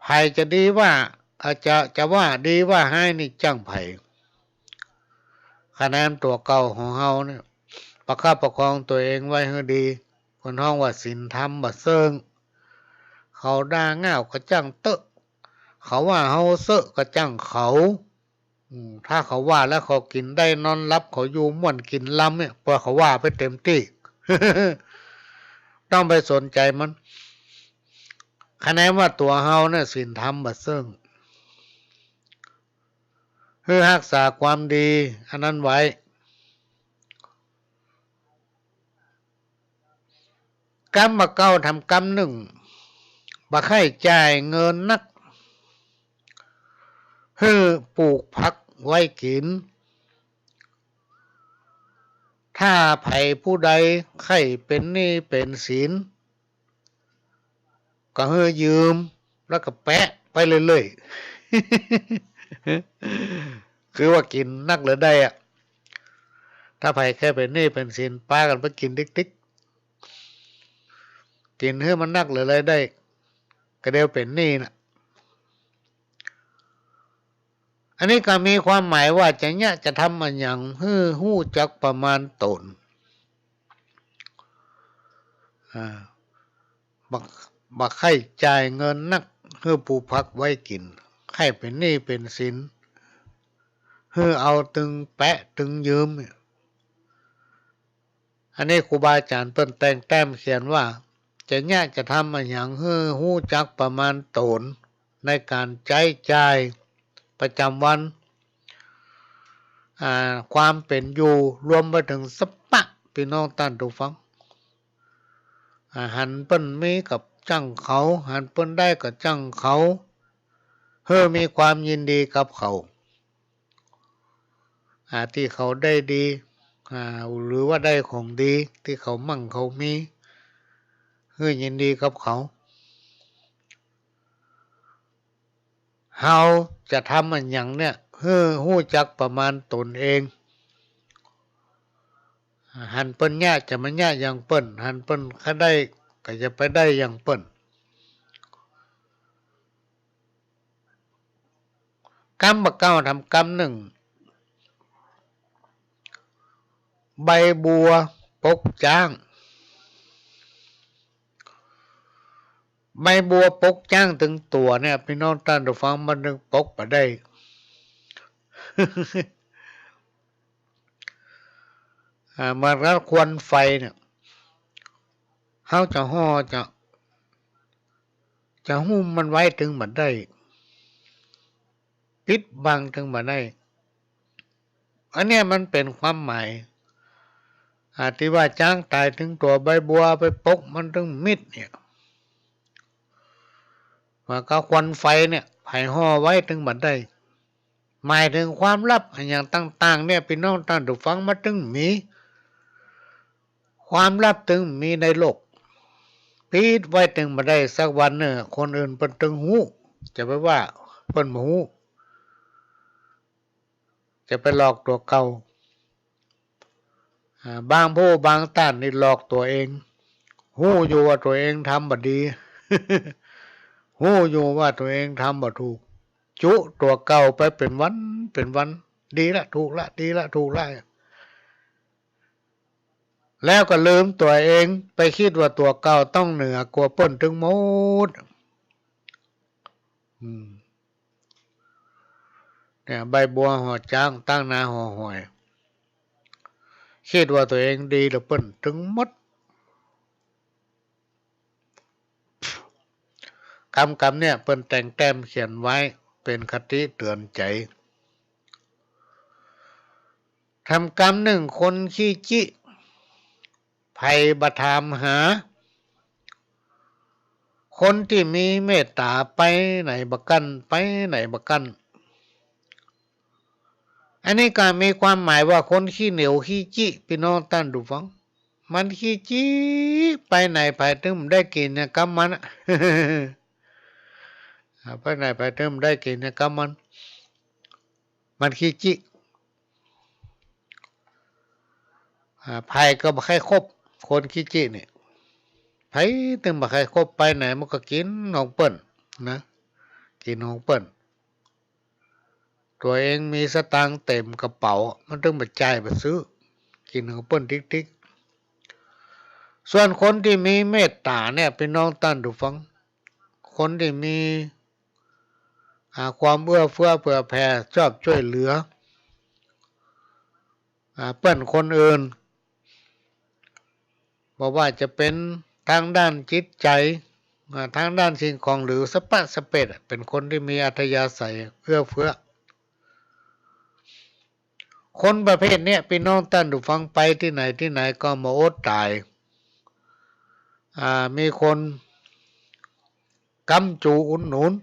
ใผจะดีว่า อาจจะ จะว่าดีว่าฮ้ายนี่จ้างใผ คะแนนตั๋วเก่าของเฮาเนี่ย ประคับประคองตั๋วเองไว้หื้อดี เปิ้นฮ้องว่าศีลธรรมบ่เซิ่ง เขาด่าง่าวก็จ้างเต๊อะ เขาว่าเฮาเซอะก็จ้างเขา อืม ถ้าเขาว่าแล้วเขากิ๋นได้นอนหลับ เขาอยู่ม่วนกิ๋นลำเนี่ย ปล่อยเขาว่าไปเต๋มตี้ ต้องไปสนใจ๋มัน คะแนนว่าตั๋วเฮาเนี่ยศีลธรรมบ่เซิ่ง หื้อฮักษาความดีอันนั้นไว้ กำบ่าเก่าทำกำนึ่ง บ่ใค่จ่ายเงินนัก หื้อปลูกผักไว้กิ๋น ถ้าใผผู้ใดใค่เป๋นหนี้เป๋นสิน ก็หื้อยืม แล้วก็แปะไปเรื่อยๆ คือว่ากิ๋นนักเหลือได้อะ ถ้าใผใค่เป๋นหนี้เป๋นสิน ปากั๋นไปกิ๋นติ๊กๆ กิ๋นหื้อมันนักเหลือได้ ก็เดี๋ยวเป๋นหนี้น่ะ อันนี้ก็มีความหมายว่า จะเยียะจะทำอะหยังหื้อฮู้จักประมาณต๋น อ่า บ่ บ่ใค่จ่ายเงินนัก หื้อปูผักไว้กิ๋น ใค่เป๋นหนี้เป๋นสิน หื้อเอาตึงแปะตึงยืมเนี่ย อันนี้ครูบาอาจ๋ารย์เปิ้นแต่งแต้มเขียนว่า จะเยียะจะทำอะหยังหื้อฮู้จักประมาณต๋น ในก๋านใจ๊จ่ายประจ๋ำวัน อ่า ความเป๋นอยู่ รวมไปเถิงสัพพะ ปี้น้องต้านผู้ฟัง อ่า หันเปิ้นมีก็จั้งเขา หันเปิ้นได้ก็จั้งเขา หื้อมีความยินดีกับเขา อ่า ตี้เขาได้ดี อ่า หรือว่าได้ของดี ตี้เขามั่งเขามี หื้อยินดีกับเขา เฮาจะทำอะหยังเนี่ย หื้อฮู้จักประมาณต๋นเอง หันเปิ้นเยียะจะบ่เยียะอย่างเปิ้น หันเปิ้นใค่ได้ก็จะไปได้อย่างเปิ้น กำบ่าเก๊าทำกำนึ่ง ใบบัวปกจ๊าง ใบบัวปกจ๊างตึงตั๋วเนี่ย ปี้น้องต้านผู้ฟัง มันตึงปกบ่ได้ อ่า เหมือนกับควันไฟเนี่ย เฮาจะห่อ จะ จะหุ้มมันไว้ตึงบ่ได้ ปิดบังตึงบ่ได้ อันเนี้ยมันเป๋นความหมาย อ่า ตี้ว่าจ๊างต๋ายตึงตั๋วใบบัวไปปกมันตึงมิดเนี่ย เหมือนกับควันไฟเนี่ย ใผห่อไว้ตึงบ่ได้ หมายเถิงความลับอะหยังต่างๆ เนี่ย ปี้น้องต้านผู้ฟัง มันตึงมี ความลับตึงมีในโลก ปิดไว้ตึงบ่ได้ สักวันนึ่งคนอื่นเปิ้นตึงฮู้ จะไปว่าเปิ้นบ่ฮู้ จะไปหลอกตั๋วเก่า อ่า บางผู้บางต้านนี่หลอกตั๋วเอง ฮู้อยู่ว่าตั๋วเองทำบ่ดี ฮู้อยู่ว่าตั๋วเองทำบ่ถูก จุตั๋วเก่าไปเป๋นวันเป๋นวัน ดีละ ถูกละ ดีละ ถูกละ แล้วก็ลืมตั๋วเอง ไปกึ๊ดว่าตั๋วเก่าต้องเหนือกว่าเปิ้นตึงหมด อืม เนี่ย ใบบัวห่อจ๊าง ตั้งหน้าห่อหอย กึ๊ดว่าตั๋วเองดีเหลือเปิ้นตึงหมด กำกำเนี่ย เปิ้นแต่งแต้มเขียนไว้ เป๋นคติเตือนใจ๋ ทำกำนึ่ง คนขี้จิ ใผบ่ถามหา คนตี้มีเมตต๋าไปไหนบ่กั้น ไปไหนบ่กั้น อันนี้ก็มีความหมายว่าคนขี้เหนียวขี้จิ ปี้น้องต้านผู้ฟัง มันขี้จิ ไปไหนใผตึงบ่ได้กิ๋นเนี่ยกำมันอะ อ่า ไปไหนใผตึงบ่ได้กิ๋นเนี่ยกำมัน มันขี้จิ อ่า ใผก็บ่ใค่คบคนขี้จิเนี่ย ใผตึงบ่ใค่คบ ไปไหนมันก็กิ๋นของเปิ้นนะ กิ๋นของเปิ้น ตั๋วเองมีสตางค์เต๋มกระเป๋า มันตึงบ่จ่ายบ่ซื้อ กิ๋นของเปิ้นติ๊กๆ ส่วนคนตี้มีเมตต๋าเนี่ย ปี้น้องต้านผู้ฟัง คนตี้มี อ่า ความเอื้อเฟื้อเผื่อแผ่ ชอบจ้วยเหลือ อ่า เปิ้นคนอื่น บ่ว่าจะเป๋นตางด้านจิตใจ๋ อ่า ตางด้านสิ่งของหรือสะปะสะเปดอะ เป๋นคนตี้มีอัธยาศัยเอื้อเฟื้อ คนประเภทเนี้ย ปี้น้องต้านผู้ฟัง ไปตี้ไหนตี้ไหนก็บ่อดต๋าย อ่า มีคนก๊ำจูอุดหนุน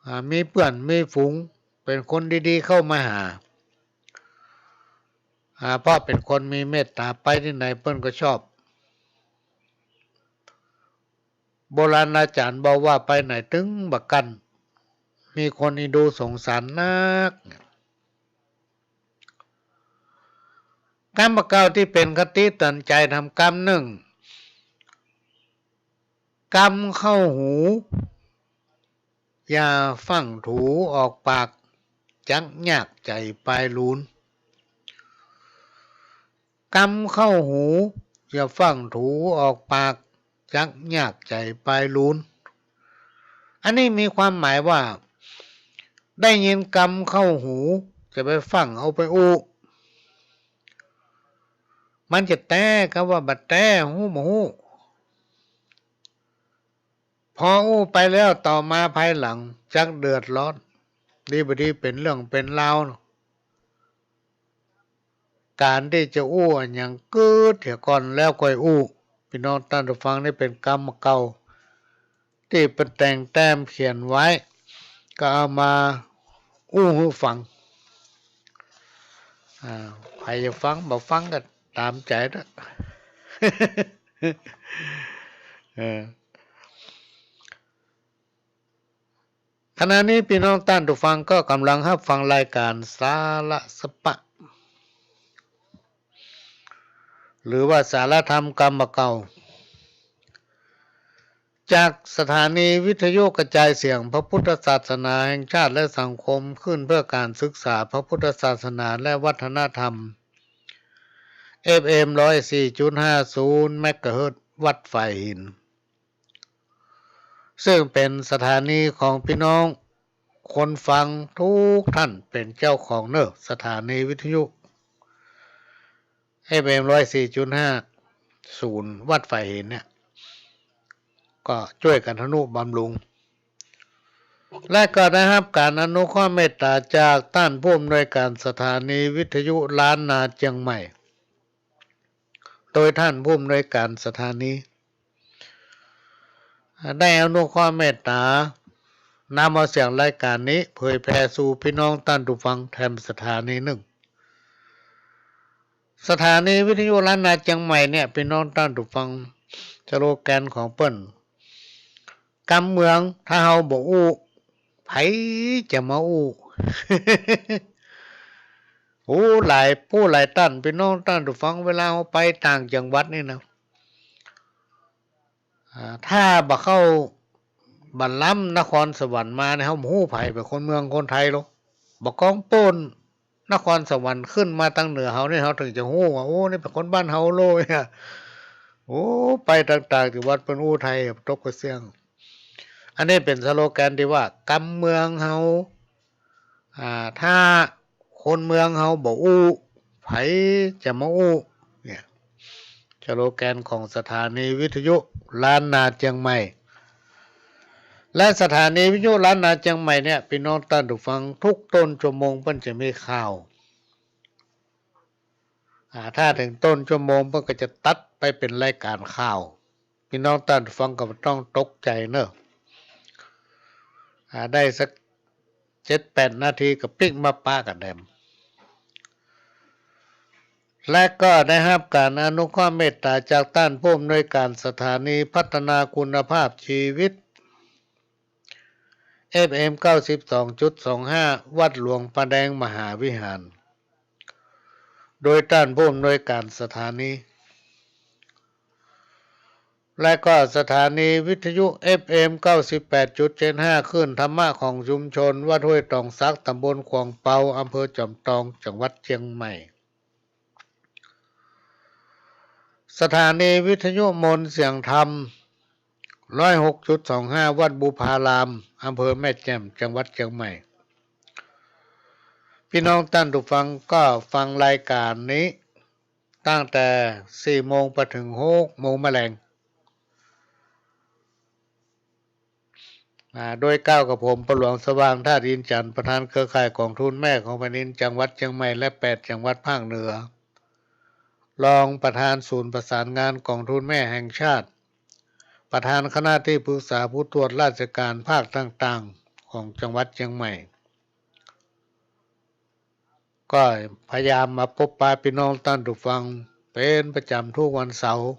อ่า มีเปื้อนมีฝูง เป๋นคนดีๆ เข้ามาหา อ่า เพราะเป๋นคนมีเมตต๋า ไปตี้ไหนเปิ้นก็ชอบ โบราณอาจ๋ารย์บอกว่าไปไหนตึงบ่กั้น มีคนเอ็นดูสงสารนัก กำบ่าเก่าตี้เป๋นคติเตื๋อนใจ๋ทำกำนึ่ง กำเข้าหู อย่าฟั่งถูออกปาก จักยากใจ๋ปายลูน กำเข้าหู อย่าฟั่งถูออกปาก จักยากใจ๋ปายลูน อันนี้มีความหมายว่า ได้ยินกำเข้าหู จะไปฟั่งเอาไปอู้ มันจะแต๊กำว่าบ่แต๊ ฮู้บ่ฮู้ พออู้ไปแล้วต่อมาภายหลังจักเดือดร้อน ดีบ่ดีเป๋นเรื่องเป๋นราว ก๋านตี้จะอู้อะหยังกึ๊ดเหียก่อนแล้วก่อยอู้ ปี้น้องต้านผู้ฟัง นี่เป๋นกำบ่าเก่า ตี้เปิ้นแต่งแต้มเขียนไว้ ก็เอามาอู้หื้อฟัง อ่า ใผจะฟังบ่ฟังก็ต๋ามใจ๋เต๊อะ เออ ขณะนี้ปี้น้องต้านผู้ฟังก็ก่ำลังฮับฟังรายก๋านสาระสะปะ หรือว่าสาระธรรมกำบ่าเก่า จากสถานีวิทยุกระจายเสียงพระพุทธศาสนาแห่งชาติและสังคมขึ้นเพื่อการศึกษาพระพุทธศาสนาและวัฒนธรรม เอฟเอ็ม ร้อยสี่จุดห้าศูนย์ เมกะเฮิรตซ์ วัดฝายหิน ซึ่งเป๋นสถานีของปี้น้องคนฟังกู้ต้านเป๋นเจ้าของเน่อ สถานีวิทยุ เอฟเอ็ม ร้อยสี่จุดห้าศูนย์ วัดฝายหินเนี่ย ก็จ้วยกั๋นทำนุบำรุง และก็ได้ฮับก๋านอนุเคราะห์เมตต๋าจากต้านผู้อำนวยก๋านสถานีวิทยุล้านนาเจียงใหม่ โดยต้านผู้อำนวยก๋านสถานี ได้อนุเคราะห์เมตต๋านำเอาเสียงรายก๋านนี้เผยแผ่สู่ปี้น้องต้านผู้ฟังแถมสถานีนึ่ง สถานีวิทยุล้านนาเจียงใหม่เนี่ย ปี้น้องต้านผู้ฟัง สโลแกนของเปิ้น กำเมืองถ้าเฮาบ่อู้ ใผจะมาอู้ โอ้ หลายผู้หลายต้าน ปี้น้องต้านผู้ฟัง เวลาเฮาไปต่างจังหวัดนี่นะ อ่า ถ้าบ่เข้า บ่ล้ำนครสวรรค์มาเนี่ย เฮาบ่ฮู้ใผเป๋นคนเมืองคนไทยหรอก บ่กองโป้น นครสวรรค์ขึ้นมาตางเหนือเฮาเนี่ย เฮาเถิงจะฮู้ว่า โอ้ นี่เป๋นคนบ้านเฮาโลยอะ โอ้ ไปต่างๆ ตี้วัดเปิ้นอู้ไทยตกกระเซี้ยง อันนี้เป๋นสโลแกนตี้ว่า กำเมืองเฮา อ่า ถ้าคนเมืองเฮาบ่อู้ ใผจะมาอู้ เนี่ย สโลแกนของสถานีวิทยุล้านนาเจียงใหม่ และสถานีวิทยุล้านนาเจียงใหม่เนี่ย ปี้น้องต้านผู้ฟัง ทุกต้นชั่วโมงเปิ้นจะมีข่าว อ่า ถ้าเถิงต้นชั่วโมงเปิ้นก็จะตัดไปเป๋นรายก๋านข่าว ปี้น้องต้านผู้ฟังก็บ่ต้องตกใจ๋เน่อ อ่า ได้สักเจ็ดแปดนาทีก็ปิ๊กมาปะกั๋นแหม และก็ได้ฮับก๋านอนุเคราะห์เมตต๋าจากต้านผู้อำนวยก๋านสถานีพัฒนาคุณภาพชีวิต เอฟเอ็ม เก้าสิบสองจุดสองห้า วัดหลวงป่าแดงมหาวิหาร โดยต้านผู้อำนวยก๋านสถานี และก็สถานีวิทยุ เอฟเอ็ม เก้าสิบแปดจุดเจ็ดห้า คลื่นธรรมะของชุมชนวัดห้วยตองสัก ต๋ำบลขวางเปา อำเภอจอมตอง จังหวัดเจียงใหม่ สถานีวิทยุมนต์เสียงธรรม ร้อยหกจุดสองห้า วัดบุพาราม อำเภอแม่แจ่ม จังหวัดเจียงใหม่ ปี้น้องต้านผู้ฟังก็ฟังรายก๋านนี้ตั้งแต่สี่โมงไปเถิงหกโมงแมลง อ่า โดยเก้ากับผม ป้อหลวงสว่าง ธาตุอินทร์จันทร์ ประธานเครือข่ายก๋องทุนแม่ของแผ่นดินจังหวัดเจียงใหม่และแปดจังหวัดภาคเหนือ รองประธานศูนย์ประสานงานก๋องทุนแม่แห่งชาติ ประธานคณะที่ปรึกษาผู้ตรวจราชการภาคต่างๆ ของจังหวัดเจียงใหม่ ก็พยายามมาปบปะปี้น้องต้านผู้ฟังเป๋นประจ๋ำกู้วันเสาร์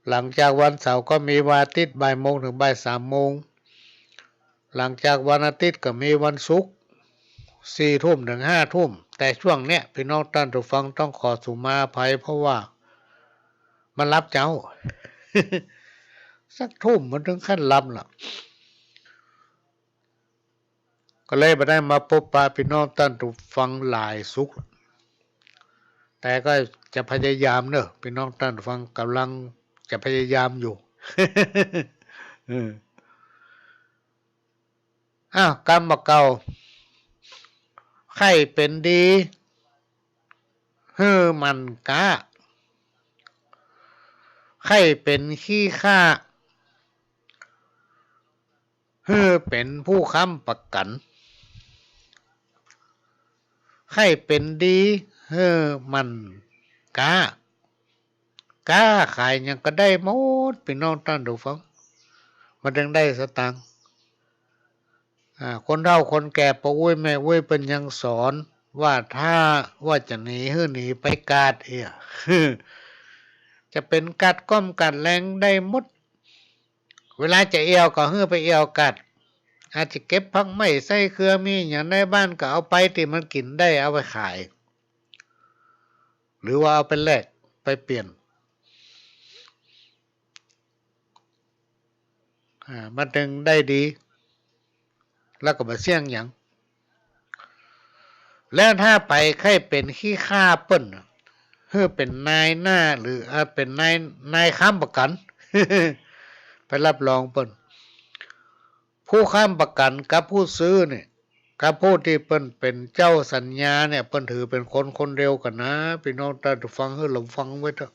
หลังจากวันเสาร์ก็มีวันอาทิตย์บ่ายโมงเถิงบ่ายสามโมง หลังจากวันอาทิตย์ก็มีวันศุกร์สี่ทุ่มเถิงห้าทุ่ม แต่ช่วงเนี้ยปี้น้องต้านผู้ฟังต้องขอสุมาอภัย เพราะว่ามันลับเจ๊า สักทุ่มมันเถิงขั้นลับละ ก็เลยบ่ได้มาปบปะปี้น้องต้านผู้ฟังหลายสุกร์ แต่ก็จะพยายามเนาะ ปี้น้องต้านผู้ฟัง ก่ำลังจะพยายามอยู่ เออ อ้าว กำบ่าเก่า ใค่เป๋นดี หื้อหมั่นก๊า ใค่เป๋นขี้ข้า หื้อเป๋นผู้ค้ำประกั๋น ใค่เป๋นดี หื้อหมั่นก๊า ก๊าขายหยังก็ได้หมด ปี้น้องต้านผู้ฟัง มันเถิงได้สตางค์ อ่า คนเฒ่าคนแก่ ป้ออุ๊ยแม่อุ๊ยเปิ้นยังสอนว่า ถ้าว่าจะหนีหื้อหนีไปก๊าดเหีย จะเป๋นก๊าดก้อมก๊าดแลงได้หมด เวลาจะเอี่ยวก็หื้อไปเอี่ยวก๊าด อาจจะเก็บผักไม้ใส่เครือ มีหยังในบ้านก็เอาไปตี้มันกิ๋นได้ เอาไปขาย หรือว่าเอาไปแลกไปเปลี่ยน อ่า มันเถิงได้ดี แล้วก็บ่เสี่ยงหยัง แล้วถ้าไปใค่เป๋นขี้ข้าเปิ้นน่ะ หื้อเป๋นนายหน้า หรือ อ่า เป๋นนาย นายค้ำประกั๋น ไปรับรองเปิ้น ผู้ค้ำประกั๋นกับผู้ซื้อเนี่ย กับผู้ตี้เปิ้นเป๋นเจ้าสัญญาเนี่ย เปิ้นถือเป๋นคนคนเดียวกั๋นนะ ปี้น้องต้านผู้ฟัง หื้อระวังไว้เต๊อะ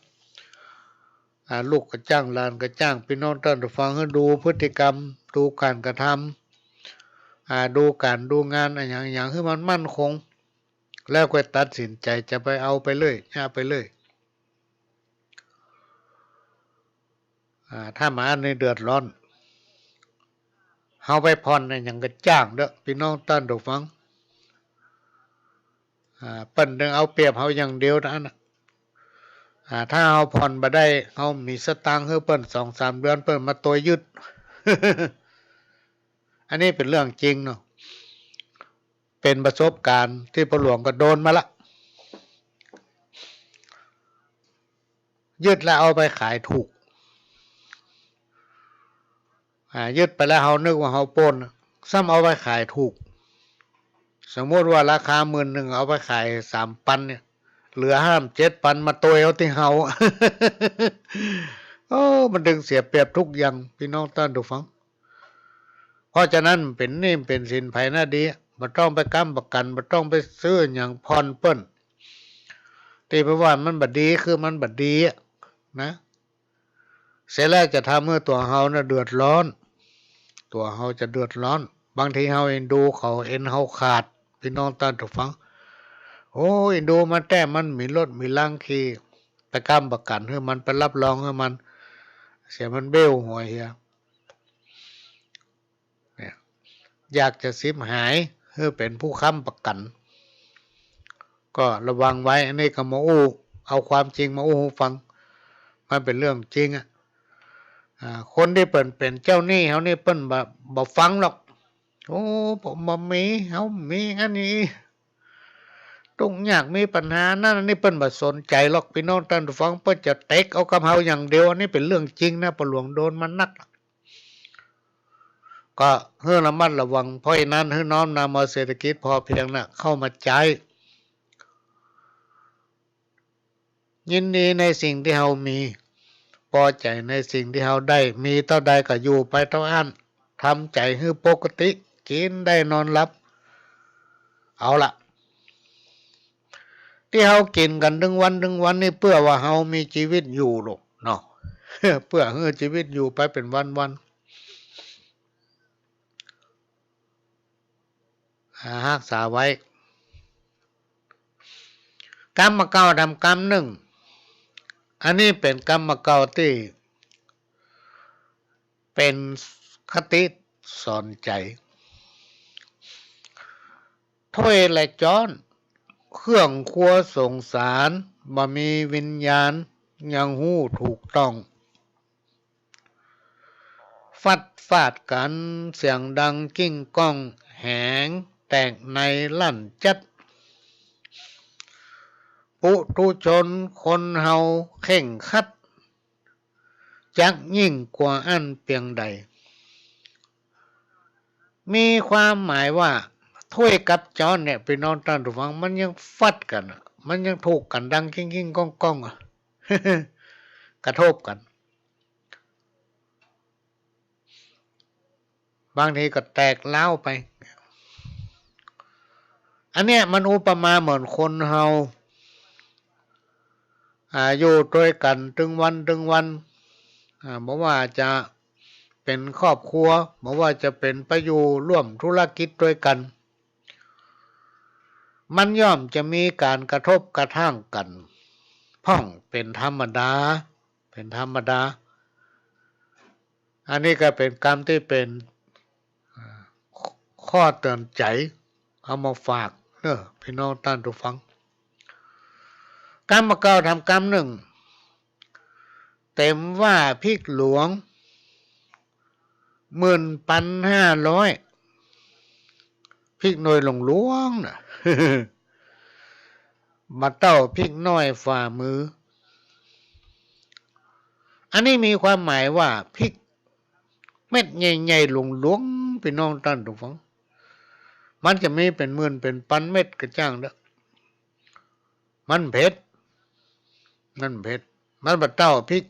อ่า ลูกก็จ้าง หลานก็จ้าง ปี้น้องต้านผู้ฟัง หื้อดูพฤติกรรม ดูก๋านกระทำ อ่า ดูก๋านดูงานอะหยังๆ หื้อมันมั่นคง แล้วก็ตัดสินใจ๋จะไปเอาไปเลย เยียะไปเลย อ่า ถ้าบ่อั้นนี่เดือดร้อน เฮาไปผ่อนอะหยังก็จ้างเต๊อะ ปี้น้องต้านผู้ฟัง อ่า เปิ้นเถิงเอาเปรียบเฮาอย่างเดียวเต้าอั้นน่ะ อ่า ถ้าเฮาผ่อนบ่ได้ เฮามีสตางค์หื้อเปิ้นสองสามเดือน เปิ้นมาตวยยึด อันนี้เป๋นเรื่องจริงเนาะ เป๋นประสบก๋ารณ์ตี้ป้อหลวงก็โดนมาละ ยึดแล้วเอาไปขายถูก อ่า ยึดไปแล้วเฮานึกว่าเฮาป๊น ซ้ำเอาไปขายถูก สมมุติว่าราคาหมื่นนึ่ง เอาไปขายสามปันเนี่ย เหลือห้าเจ็ดปัน มาตวยเอาตี้เฮา โอ้ มันเถิงเสียเปรียบกู้อย่าง ปี้น้องต้านผู้ฟัง เพราะฉะนั้นเป๋นหนี้เป๋นสินใผหน้าดี บ่ต้องไปก๊ำประกั๋น บ่ต้องไปซื้อหยังผ่อนเปิ้น ตี้ไปว่ามันบ่ดี คือมันบ่ดีอะนะ เสร็จแล้วจะทำหื้อตั๋วเฮาน่ะเดือดร้อน ตั๋วเฮาจะเดือดร้อน บางทีเฮาเอ็นดูเขา เอ็นเฮาขาด ปี้น้องต้านผู้ฟัง โอ้ เอ็นดูมันแต๊ มันมีรถมีลาขี่ ไปก๊ำประกั๋นหื้อมัน ไปรับรองหื้อมัน เสียมันเบ้วหัวเหีย เนี่ย อยากจะสิบหาย หื้อเป๋นผู้ค้ำประกั๋น ก็ระวังไว้ อันนี้ก็มาอู้ เอาความจริงมาอู้หื้อฟัง มันเป๋นเรื่องจริงอะ อ่า คนตี้เปิ้นเป๋นเจ้าหนี้เฮานี่เปิ้นบ่ บ่ฟังหรอก โอ้ ผมบ่มี เฮามีอันนี้ ตุ๊กยาก มีปัญหานั้นอันนี้ เปิ้นบ่สนใจ๋หรอก ปี้น้องต้านผู้ฟัง เปิ้นจะเต็กเอากับเฮาอย่างเดียว อันนี้เป๋นเรื่องจริงนะ ป้อหลวงโดนมานัก ก็หื้อระมัดระวัง เพราะฉะนั้นหื้อน้อมนำเอาเศรษฐกิจพอเพียงน่ะเข้ามาใจ๊ ยินดีในสิ่งตี้เฮามี ปอใจ๋ในสิ่งตี้เฮาได้ มีเต้าใดก็อยู่ไปเต้าอั้น ทำใจ๋หื้อปกติ กิ๋นได้นอนหลับ เอาละ ตี้เฮากิ๋นกั๋นตึงวันตึงวันนี่ เปื้อว่าเฮามีจีวิตอยู่ลูกเนาะ เปื้อหื้อจีวิตอยู่ไปเป๋นวันๆ อ่า ฮักษาไว้ กำบ่าเก่าทำกำนึ่ง อันนี้เป๋นกำบ่าเก่าตี้เป๋นคติสอนใจ๋ ถ้วยและจ๊อน เครื่องครัวสงสาร บ่มีวิญญาณ ยังฮู้ถูกต้อง ฟัดฟาดกั๋น เสียงดังกิ้งก้อง แหงแตกในลั่นจัด ปุถุชนคนเฮาเคร่งครัด จักยิ่งกว่าอั้นเปียงใด มีความหมายว่า ถ้วยกับจ๊อนเนี่ย ปี้น้องต้านผู้ฟัง มันยังฟัดกั๋นอะ มันยังถูกกั๋นดังกิ้งๆ ก้องๆ อะ กระทบกั๋น บางทีก็แตกร้าวไป อันเนี้ยมันอุปมาเหมือนคนเฮา อ่า อยู่ตวยกั๋นตึงวันตึงวัน อ่า บ่ว่าจะเป๋นครอบครัว บ่ว่าจะเป๋นไปอยู่ร่วมธุรกิจตวยกั๋น มันย่อมจะมีก๋านกระทบกระทั่งกั๋นพ่องเป๋นธรรมดา เป๋นธรรมดา อันนี้ก็เป๋นกำตี้เป๋น อ่า ข้อเตื๋อนใจ๋ เอามาฝากเน้อ ปี้น้องต้านผู้ฟัง กำบ่าเก่าแถมกำนึ่ง เต๋มว่าพริกหลวง หมื่นปันห้าร้อย พริกหน่วยหลวงๆ น่ะ บ่าเต้าพริกน้อยฝ่ามือ อันนี้มีความหมายว่าพริกเม็ดใหญ่ๆ หลวงๆ ปี้น้องต้านผู้ฟัง มันจะมีเป๋นหมื่นเป๋นปันเม็ดก็จ้างเต๊อะ มันเผ็ด มันเผ็ด มันบ่าเต้าพริก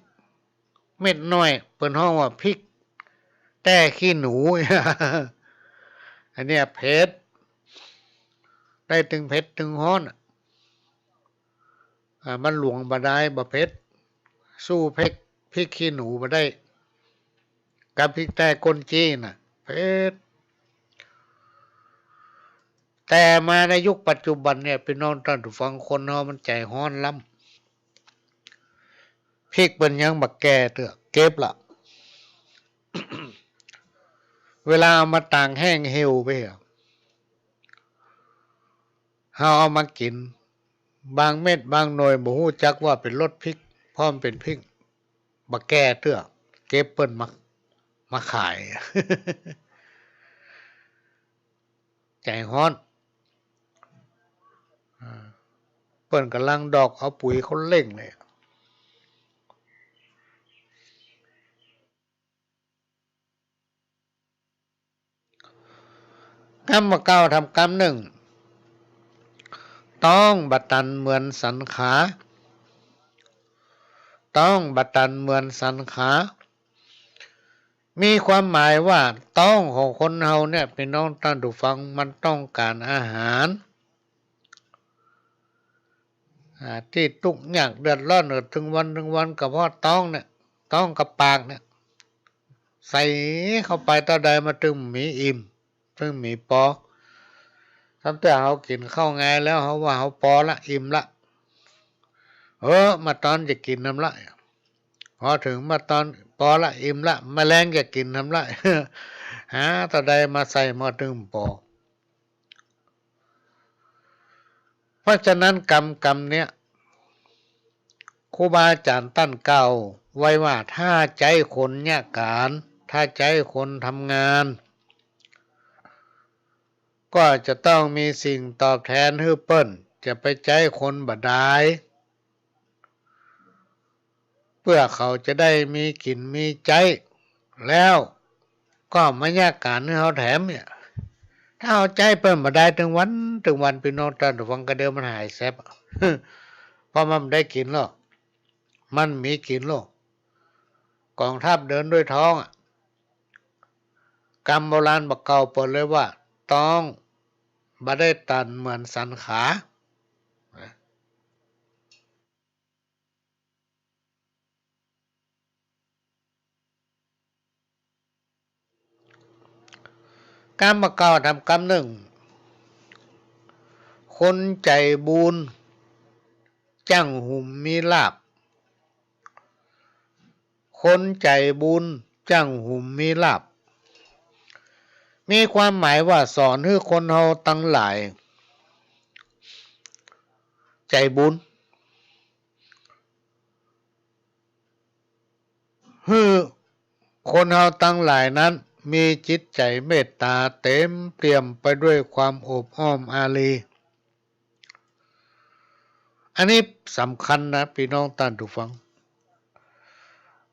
เม็ดน้อย เปิ้นฮ้องว่าพริกแต้ขี้หนู อันเนี้ยเผ็ด ได้ตึงเผ็ดตึงฮ้อนอะ อ่า มันหลวงบ่ได้ บ่เผ็ด สู้เผ็ด พริกขี้หนูบ่ได้ กับพริกแต้ก้นจี้น่ะ เผ็ด แต่มาในยุคปัจจุบันเนี่ย ปี้น้องต้านผู้ฟัง คนเฮามันใจ๋ฮ้อนล้ำ พริกเปิ้นยังบ่แก่เตื้อ เก็บละ เวลาเอามาตากแห้งเหี่ยวไปอะ เฮาเอามากิ๋น บางเม็ดบางหน่วยบ่ฮู้จักว่าเป๋นรสพริก เพราะมันเป๋นพริกบ่แก่เตื้อ เก็บเปิ้นมา มาขาย ใจ๋ฮ้อน อ่า เปิ้นก่ำลังดอกเอาปุ๋ยเขาเร่งเลย กำบ่าเก่าแถมกำนึ่ง ต๊องบ่ตันเหมือนสันขา ต๊องบ่ตันเหมือนสันขา มีความหมายว่าต๊องของคนเฮาเนี่ย ปี้น้องต้านผู้ฟัง มันต้องก๋านอาหาร อ่า ตี้ตุ๊กข์ยากเดือดร้อนกั๋นตึงวันตึงวัน ก็เพราะต๊องเนี่ย ต๊องกับปากเนี่ย ใส่เข้าไปเต้าใดมันตึงมีอิ่ม ตึงมีปอ ซ้ำเตื้อเฮากิ๋นข้าวงายแล้ว เฮาว่าเฮาปอละ อิ่มละ เออ มาตอนจะกิ๋นนำละ พอเถิงมาตอนปอละ อิ่มละ มาแลงจะกิ๋นนำละ หาเต้าใดมาใส่หม้อตึงปอ เพราะฉะนั้นกำกำเนี้ย ครูบาอาจ๋ารย์ต้านกล่าวไว้ว่า ถ้าใจ๊คนเยียะก๋าน ถ้าใจ๊คนทำงาน ก็จะต้องมีสิ่งตอบแทนหื้อเปิ้น จะไปใจ๊คนบ่ดาย เปื้อเขาจะได้มีกิ๋นมีใจ๊ แล้วก็มาเยียะก๋านหื้อเฮาแถมเนี่ย ถ้าเฮาใจ๊เปิ้นบ่ดายตึงวันตึงวัน ปี้น้องต้านผู้ฟัง ก็เดี๋ยวมันหายแสบ เพราะมันบ่ได้กิ๋นหรอก มันมีกิ๋นหรอก ก๋องทัพเดินด้วยท้องอะ กำโบราณบ่าเก่าเปิ้นเลยว่า ต๊องบ่ได้ตันเหมือนสันขา กำบ่าเก่าแถมกำนึ่ง คนใจ๋บุญจั้งหุ่มมีลาภ คนใจ๋บุญจั้งหุ่มมีลาภ มีความหมายว่าสอนหื้อคนเฮาตังหลาย ใจ๋บุญ หื้อคนเฮาตังหลายนั้นมีจิตใจ๋เมตต๋าเต๋มเปี่ยมไปด้วยความโอบอ้อมอารี อันนี้สำคัญนะ ปี้น้องต้านผู้ฟัง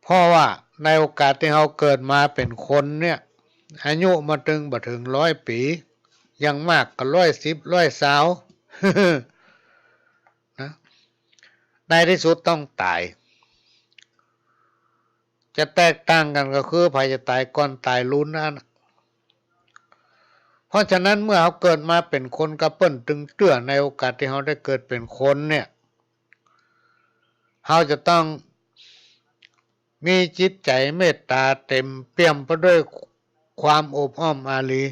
เพราะว่าในโอกาสตี้เฮาเกิดมาเป๋นคนเนี่ย อายุมันตึงบ่เถิงร้อยปี๋ อย่างมากก็ร้อยสิบ ร้อยซาว นะ ในตี้สุดต้องต๋าย จะแตกต่างกั๋นก็คือใผจะต๋ายก่อนต๋ายลุนอั้น เพราะฉะนั้นเมื่อเฮาเกิดมาเป๋นคนก็เปิ้นตึงเตื้อในโอกาสตี้เฮาได้เกิดเป๋นคนเนี่ย เฮาจะต้องมีจิตใจ๋เมตต๋าเต๋มเปี่ยมไปด้วยความโอบอ้อมอารี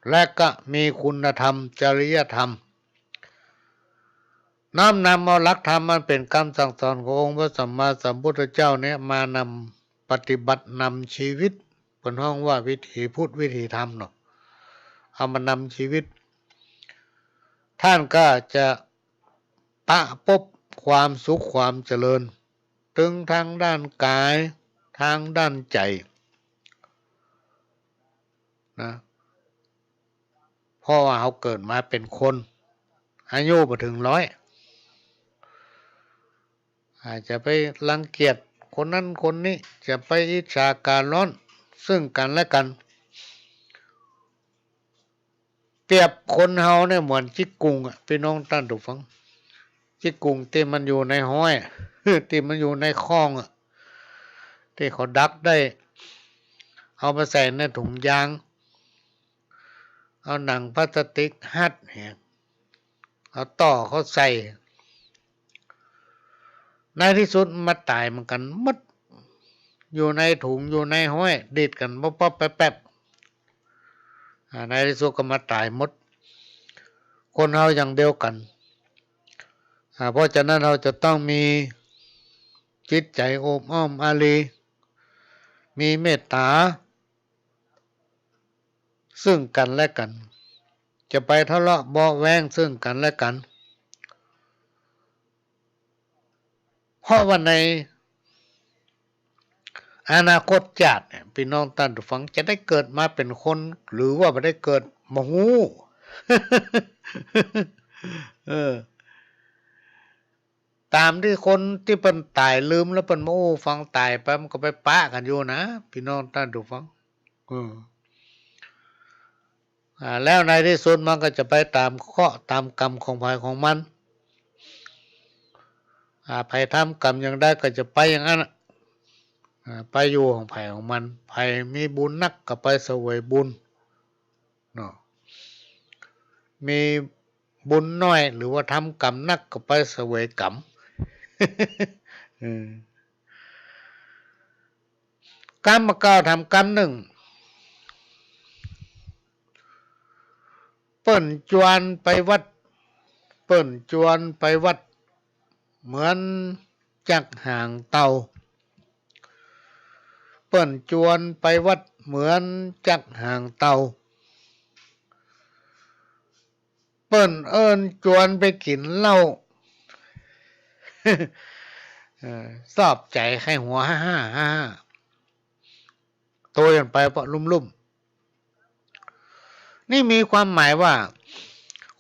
และก็มีคุณธรรม จริยธรรม น้อมนำเอาหลักธรรมอันเป๋นกำสั่งสอนขององค์พระสัมมาสัมพุทธเจ้าเนี่ยมานำปฏิบัตินำชีวิต เปิ้นฮ้องว่าวิถีพุทธวิถีธรรมเนาะ เอามานำชีวิต ต้านก็จะปะปบความสุขความเจริญ ตึงตางด้านก๋าย ตางด้านใจ๋ นะ เพราะว่าเฮาเกิดมาเป๋นคน อายุบ่เถิงร้อย อาจจะไปรังเกียจคนนั้นคนนี้ จะไปอิจฉาก๋าร้อนซึ่งกั๋นและกั๋น เปรียบคนเฮาเนี่ยเหมือนจิ๊กกุ่งอะ ปี้น้องต้านผู้ฟัง จิ๊กกุ่งตี้มันอยู่ในห้อย ตี้มันอยู่ในคลองอะ ตี้เขาดักได้ เอาไปใส่ในถุงยาง เอาหนังพลาสติกฮัดเนี่ย เอาต่อเขาใส่ ในตี้สุดมาต๋ายเหมือนกั๋นหมด อยู่ในถุง อยู่ในห้อย ดีดกั๋นป๊อบๆ แป๊บๆ อ่า ในตี้สุดก็มาต๋ายหมด คนเฮาอย่างเดียวกั๋น อ่า เพราะฉะนั้นเฮาจะต้องมีจิตใจ๋โอบอ้อมอารี มีเมตต๋า ซึ่งกั๋นและกั๋น จะไปทะเลาะเบาะแว้งซึ่งกั๋นและกั๋น เพราะว่าในอนาคตจาติเนี่ย ปี้น้องต้านผู้ฟัง จะได้เกิดมาเป๋นคน หรือว่าบ่ได้เกิด บ่ฮู้ เออ ต๋ามตี้คนตี้เปิ้นต๋ายลืมแล้วเปิ้นมาอู้ฟังต๋ายไป มันก็ไปปะกั๋นอยู่นะ ปี้น้องต้านผู้ฟัง เออ อ่า แล้วในตี้สุดมันก็จะไปต๋ามเคราะห์ต๋ามกรรมของใผของมัน อ่า ใผทำกรรมอย่างใดก็จะไปอย่างนั้นน่ะ อ่า ไปอยู่ของใผของมัน ใผมีบุญนักก็ไปเสวยบุญ เนาะ มีบุญน้อยหรือว่าทำกรรมนักก็ไปเสวยกรรม เออ กำบ่าเก่าถามกำนึ่ง เปิ้นจวนไปวัด เปิ้นจวนไปวัด เหมือนจักหางเต่า เปิ้นจวนไปวัดเหมือนจักหางเต่า เปิ้นเอิ้นจวนไปกิ๋นเหล้า เออ ซอบใจ๋ใค่หัว ฮ่าฮ่า ฮ่าฮ่า โตยันไปเปาะลุ่มๆ นี่มีความหมายว่า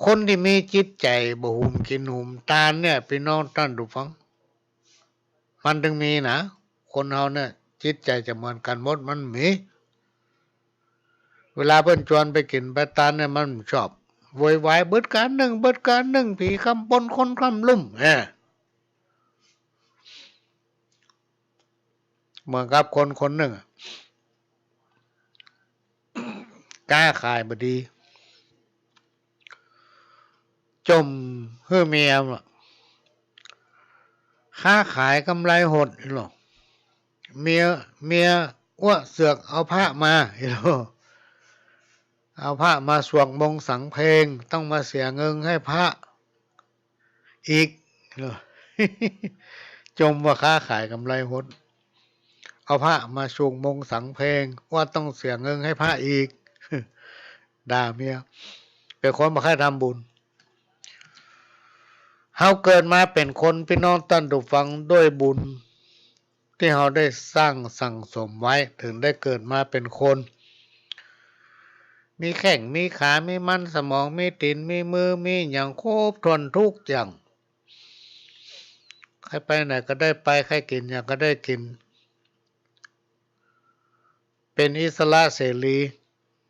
คนตี้มีจิตใจ๋บ่หุมกิ๋นหุมตานเนี่ย ปี้น้องต้านผู้ฟัง มันตึงมีนะ คนเฮาเนี่ย จิตใจ๋จะเหมือนกั๋นหมด มันมี เวลาเปิ้นจวนไปกิ๋นไปตานเนี่ย มันบ่ชอบ โวยวาย เบิดก๋านนึ่ง เบิดก๋านนึ่ง ผีคำปนคนคำลุ่ม แหม เหมือนกับคนคนนึ่งอะ ก๊าขายบ่ดี จ่มหื้อเมียว่า ค้าขายกำไรหด อีหลอ เมีย เมียอั้วเสือกเอาพระมา อีหลอ เอาพระมาสวดมนต์สังเพล ต้องมาเสียเงินหื้อพระ อีก จ่มว่าค้าขายกำไรหด เอาพระมาสวดมนต์สังเพล ว่าต้องเสียเงินหื้อพระอีก ด่าเมีย เป๋นคนบ่ใค่ทำบุญ เฮาเกิดมาเป๋นคน ปี้น้องต้านผู้ฟัง ด้วยบุญตี้เฮาได้สร้างสั่งสมไว้ เถิงได้เกิดมาเป๋นคน มีแข้ง มีขา มีมันสมอง มีตี๋น มีมือ มีหยังครบถ้วนกู้อย่าง ใค่ไปไหนก็ได้ไป ใค่กิ๋นหยังก็ได้กิ๋น เป๋นอิสระเสรี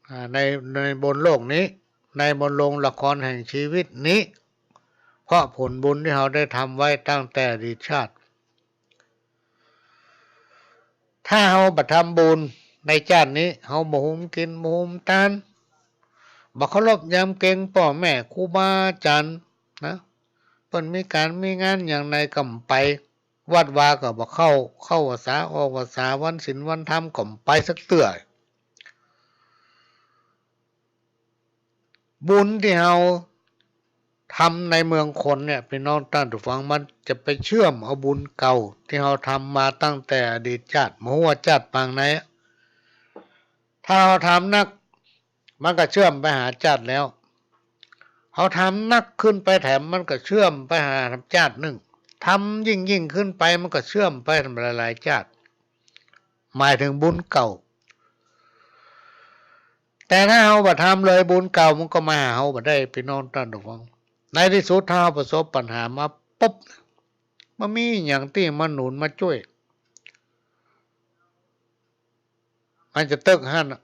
อ่า ใน ในบนโลกนี้ ในบนโรงละครแห่งชีวิตนี้ เพราะผลบุญตี้เฮาได้ทำไว้ตั้งแต่อดีตชาติ ถ้าเฮาบ่ทำบุญในจาตินี้ เฮาบ่หุมกิ๋น บ่หุมตาน บ่เคารพยำเกรงป้อแม่ครูบาอาจ๋ารย์นะ เปิ้นมีก๋านมีงานอย่างใดก็บ่ไป วัดวาก็บ่เข้า เข้าพรรษาออกพรรษา วันศีลวันธรรมก็บ่ไปสักเตื้อ บุญตี้เฮาทำในเมืองคนเนี่ย ปี้น้องต้านผู้ฟัง มันจะไปเชื่อมเอาบุญเก่าตี้เฮาทำมาตั้งแต่อดีตจาติ บ่ฮู้ว่าจาติปางไหน ถ้าเฮาทำนัก มันก็เชื่อมไปหาจาติแล้ว เฮาทำนักขึ้นไปแถม มันก็เชื่อมไปหาจาตินึ่ง ทำยิ่งๆ ขึ้นไป มันก็เชื่อมไปหลายๆ จาติ หมายเถิงบุญเก่า แต่ถ้าเฮาบ่ทำเลย บุญเก่ามันก็มาหาเฮาบ่ได้ ปี้น้องต้านผู้ฟัง ในตี้สุดถ้าเฮาประสบปัญหามาปุ๊บ บ่มีหยังตี้มาหนุนมาจ้วย มันจะตึกหั้นน่ะ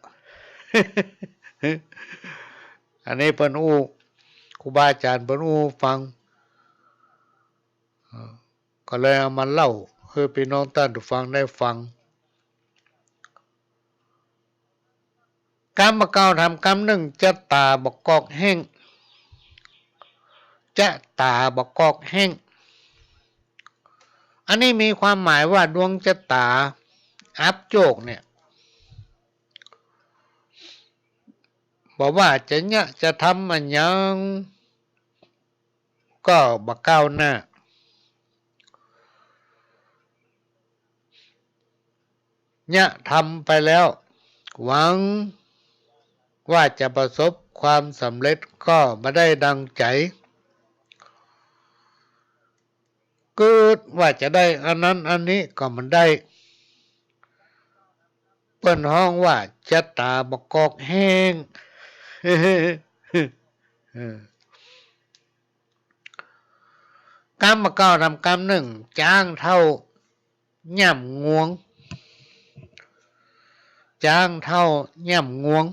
อันนี้เปิ้นอู้ ครูบาอาจ๋ารย์เปิ้นอู้ฟัง เออ ก็เลยเอามาเล่าหื้อปี้น้องต้านผู้ฟังได้ฟัง กรรมบ่เก่าทำกรรมนึ่ง จะต๋าบ่กอกแห้ง จะต๋าบ่กอกแห้ง อันนี้มีความหมายว่าดวงจะต๋าอับโจกเนี่ย บ่ว่าจะเยียะจะทำอะหยัง ก็บ่ก้าวหน้า เยียะทำไปแล้ว หวังว่าจะประสบความสำเร็จก็บ่ได้ดังใจ๋ กึ๊ดว่าจะได้อันนั้นอันนี้ก็บ่ได้ เปิ้นฮ้องว่าจะต๋าบ่กอกแห้ง เออ กรรมบ่เก่าทำกรรมนึ่ง จ๊างเฒ่าย่ำงวง จ๊างเฒ่าย่ำงวง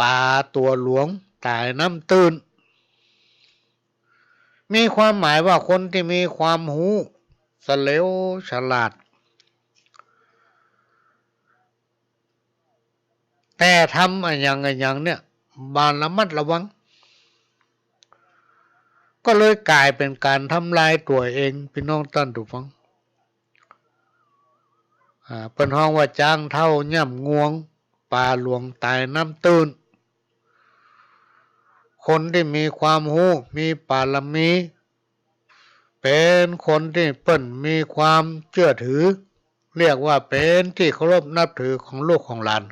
ป๋าตั๋วหลวงต๋ายน้ำตื้น มีความหมายว่าคนตี้มีความฮู้เฉลียวฉลาด แต่ทำอะหยังอะหยังเนี่ย บ่ระมัดระวัง ก็เลยก๋ายเป๋นก๋านทำลายตั๋วเอง ปี้น้องต้านผู้ฟัง อ่า เปิ้นฮ้องว่าจ๊างเฒ่าย่ำงวง ป๋าหลวงต๋ายน้ำตื้น คนตี้มีความฮู้ มีบารมี เป๋นคนตี้เปิ้นมีความเจื้อถือ เรียกว่าเป๋นตี้เคารพนับถือของลูกของหลาน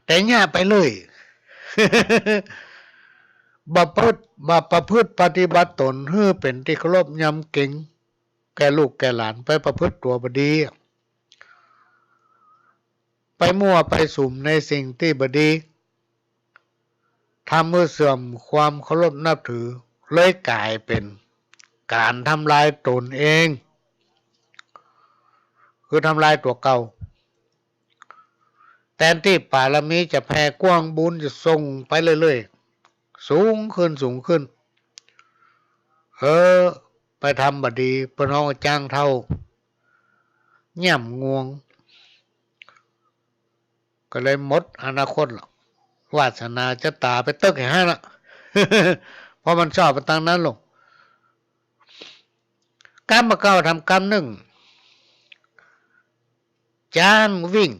แต่เยียะไปเลย บ่ประพฤติ บ่ประพฤติปฏิบัติต๋นหื้อเป๋นตี้เคารพยำเกรงแก่ลูกแก่หลาน ไปประพฤติตั๋วบ่ดี ไปมั่วไปสุมในสิ่งตี้บ่ดี ทำหื้อเสื่อมความเคารพนับถือ เลยก๋ายเป๋นก๋านทำลายต๋นเอง คือทำลายตั๋วเก่า แตนตี้บารมีจะแผ่กว้าง บุญจะส่งไปเรื่อยๆ สูงขึ้น สูงขึ้น เออ ไปทำบ่ดี เปิ้นฮ้องว่าจ๊างเฒ่าย่ำงวง ก็เลยหมดอนาคตละ วาสนาจะต๋าไปตึกอย่างหั้นละ เพราะมันชอบไปตางนั้นลง กรรมบ่เก่าทำกรรมนึ่ง จ๊างวิ่ง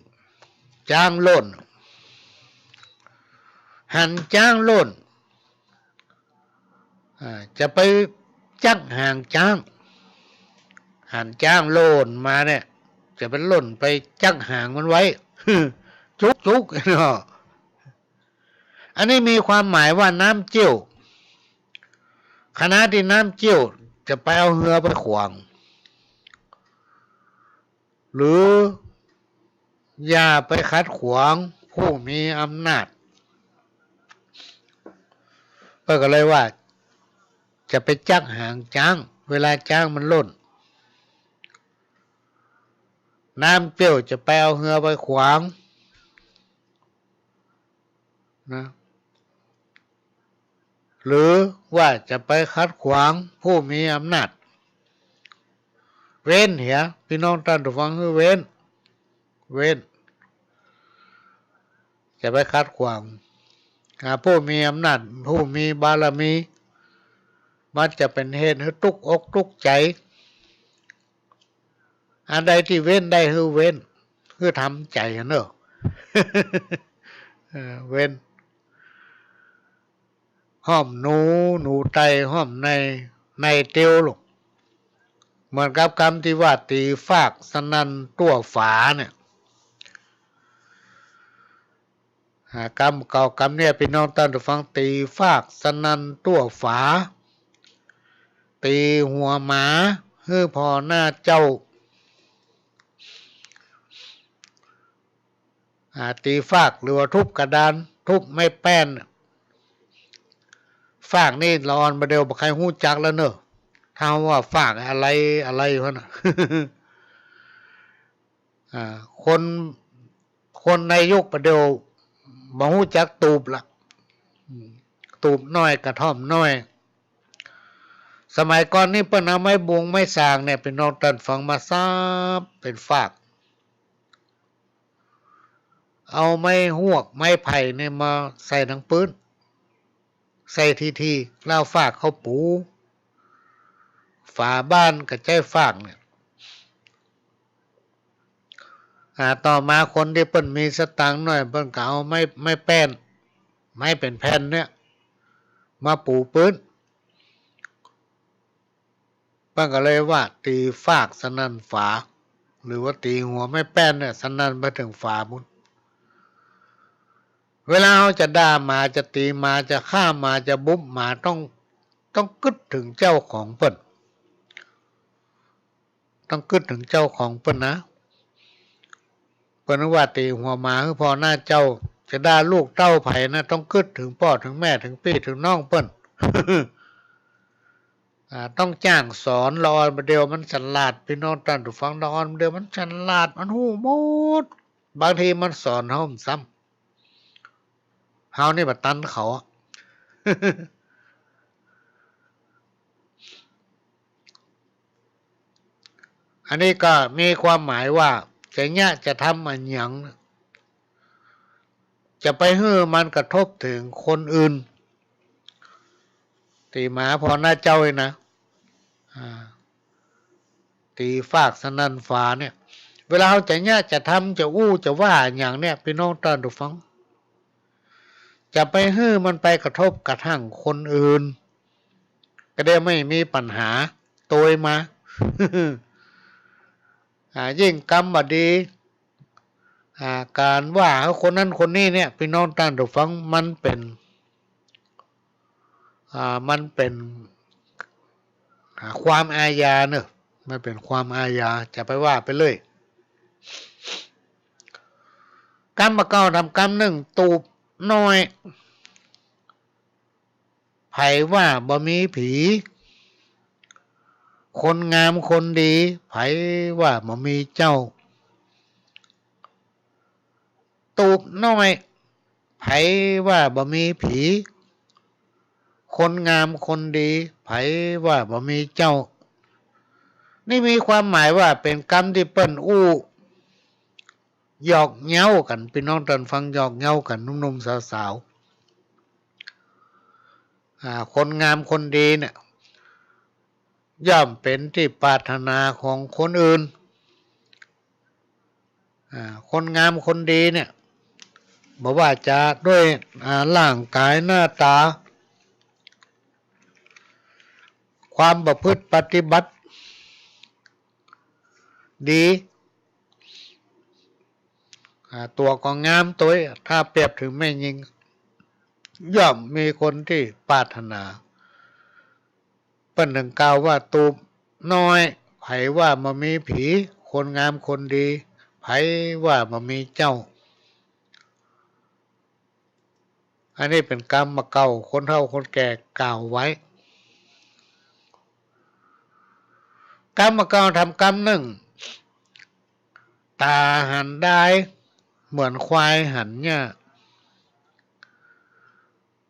จ๊างโล่น หันจ๊างโล่น อ่า จะไปจั๊กหางจ๊าง หันจ๊างโล่นมาเนี่ย จะไปโล่นไปจั๊กหางมันไว้ จุ๊กจุ๊กเนาะ อันนี้มีความหมายว่าน้ำเจี้ยว ขณะตี้น้ำเจี้ยวจะไปเอาเฮือไปขวาง หรืออย่าไปขัดขวางผู้มีอำนาจ เปิ้นก็เลยว่า จะไปจั๊กหางจ๊าง เวลาจ๊างมันล่น น้ำเจี้ยวจะไปเอาเฮือไปขวาง นะ หรือว่าจะไปขัดขวางผู้มีอำนาจ เว้นเหีย ปี้น้องต้านผู้ฟัง หื้อเว้น เว้น จะไปขัดขวาง อ่า ผู้มีอำนาจ ผู้มีบารมี มันจะเป๋นเหตุหื้อตุ๊กอกตุ๊กใจ๋ อันใดตี้เว้นได้หื้อเว้น หื้อทำใจ๋หั้นเน่อ เออ เว้น ห้อมหนู หนูไต่ห้อมใน ในเตียวลูก เหมือนกับกำตี้ว่า ตี๋ฟากสนั่นตั้วฝาเนี่ย อ่า กำเก่ากำเนี่ย ปี้น้องต้านผู้ฟัง ตี๋ฟากสนั่นตั้วฝา ตี๋หัวหมาหื้อผ่อหน้าเจ้า อ่า ตี๋ฟากหรือว่าทุบกระดาน ทุบไม้แป้น ฟากนี่ละอ่อนบ่าเดี่ยวบ่ใค่ฮู้จักแล้วเน่อ ถ้าว่าฟากอะไรอะไรหั้นน่ะ อ่า คน คนในยุคบ่าเดี่ยวบ่ฮู้จักตูบละ อืม ตูบน้อย กระท่อมน้อย สมัยก่อนนี่เปิ้นเอาไม้บงไม้สางเนี่ย ปี้น้องต้านฟัง มาสาบเป๋นฟาก เอาไม้ฮวกไม้ไผ่เนี่ยมาใส่ตังปื๊น ใส่ทีๆ แล้วเอาฟากเข้าปู ฝาบ้านก็ใจ๊ฟากเนี่ย อ่า ต่อมาคนตี้เปิ้นมีสตางค์หน้อย เปิ้นก็เอาไม้ ไม้แป้น ไม้เป๋นแผ่นเนี่ย มาปูปื๊น เปิ้นก็เลยว่า ตี๋ฟากสนั่นฝา หรือว่าตี๋หัวไม้แป้นเนี่ย สนั่นไปเถิงฝาปู๊น เวลาเฮาจะด่าหมา จะตี๋หมา จะฆ่าหมา จะบุบหมา ต้อง ต้องกึ๊ดเถิงเจ้าของเปิ้น ต้องกึ๊ดเถิงเจ้าของเปิ้นนะ เปิ้นว่าตี๋หัวหมาหื้อผ่อหน้าเจ้า จะด่าลูกเต้าใผนะ ต้องกึ๊ดเถิงป้อเถิงแม่ เถิงปี้เถิงน้องเปิ้น อ่า ต้องจ้างสอน ละอ่อนบ่าเดี่ยวมันฉลาด ปี้น้องต้านผู้ฟัง ละอ่อนบ่าเดี่ยวมันฉลาด มันฮู้หมด บางทีมันสอนเฮาบ่ซ้ำ เฮานี่บ่ตันเขา อันนี้ก็มีความหมายว่า จะเยียะจะทำอะหยัง จะไปหื้อมันกระทบเถิงคนอื่น ตี๋หมาผ่อหน้าเจ้านี่นะ อ่า ตี๋ฟากสนั่นฝาเนี่ย เวลาเฮาจะเยียะจะทำ จะอู้จะว่าอะหยังเนี่ย ปี้น้องต้านผู้ฟัง จะไปหื้อมันไปกระทบกระทั่งคนอื่น ก็ได้ไม่มีปั๋ญหาโตยมา อ่า ยิ่งกำบ่ดี อ่า ก๋านว่าหื้อคนนั้นคนนี้เนี่ย ปี้น้องต้านผู้ฟัง มันเป๋น อ่า มันเป๋น อ่า ความอาญาเน่อ มันเป๋นความอาญา จะไปว่าไปเลย กำบ่าเก่าทำกำนึ่ง ตูบน้อย ใผว่าบ่มีผี คนงามคนดี ใผว่าบ่มีเจ้า ตูบน้อย ใผว่าบ่มีผี คนงามคนดี ใผว่าบ่มีเจ้า นี่มีความหมายว่าเป๋นกำตี้เปิ้นอู้หยอกเย้ากั๋น ปี้น้องต้านฟัง หยอกเย้ากั๋น หนุ่มๆ สาวๆ อ่า คนงามคนดีเนี่ย ย่อมเป๋นตี้ปรารถนาของคนอื่น อ่า คนงามคนดีเนี่ย บ่ว่าจะด้วย อ่า ร่างก๋ายหน้าต๋า ความประพฤติปฏิบัติดี อ่า ตั๋วก็งามตวย ถ้าเปรียบเถิงแม่ญิง ย่อมมีคนตี้ปรารถนา เปิ้นตึงกล่าวว่า ตูบน้อย ใผว่าบ่มีผี คนงามคนดี ใผว่าบ่มีเจ้า อันนี้เป๋นกำบ่าเก่า คนเฒ่าคนแก่กล่าวไว้ กำบ่าเก่าถามกำนึ่ง ต๋าหันดายเหมือนควายหันหญ้า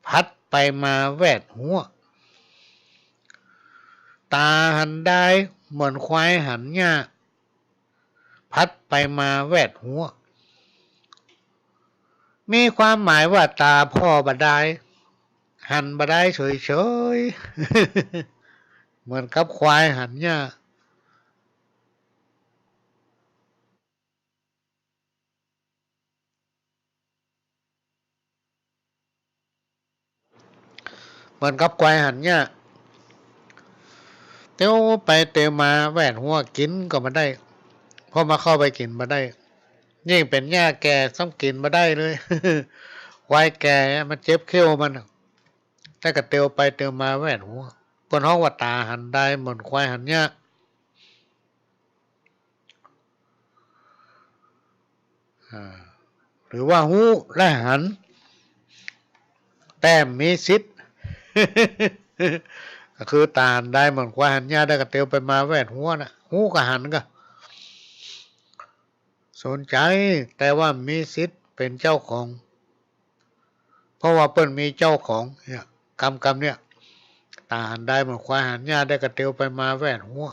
พัดไปมาแวดหัว ต๋าหันดายเหมือนควายหันหญ้า พัดไปมาแวดหัว มีความหมายว่าต๋าผ่อบ่ดาย หันบ่ดายเฉยๆ เหมือนกับควายหันหญ้า เหมือนกับควายหันหญ้า เตียวไปเตียวมาแวดหัว กิ๋นก็บ่ได้ เพราะมาเข้าไปกิ๋นบ่ได้ ยิ่งเป๋นหญ้าแก่ซ้ำกิ๋นบ่ได้เลย ควายแก่มันเจ็บเขี้ยวมัน แต่ก็เตียวไปเตียวมาแวดหัว เปิ้นฮ้องว่าต๋าหันดายเหมือนควายหันหญ้า อ่า หรือว่าฮู้และหัน แต่มีสิทธิ์ ก็คือต๋าหันดายเหมือนควายหันหญ้า ได้ก็เตียวไปมาแวดหัวน่ะ ฮู้ก็หันก็สนใจ๋ แต่ว่ามีสิทธิ์เป๋นเจ้าของ เพราะว่าเปิ้นมีเจ้าของ เนี่ย กำ กำเนี่ย ต๋าหันดายเหมือนควายหันหญ้า ได้ก็เตียวไปมาแวดหัว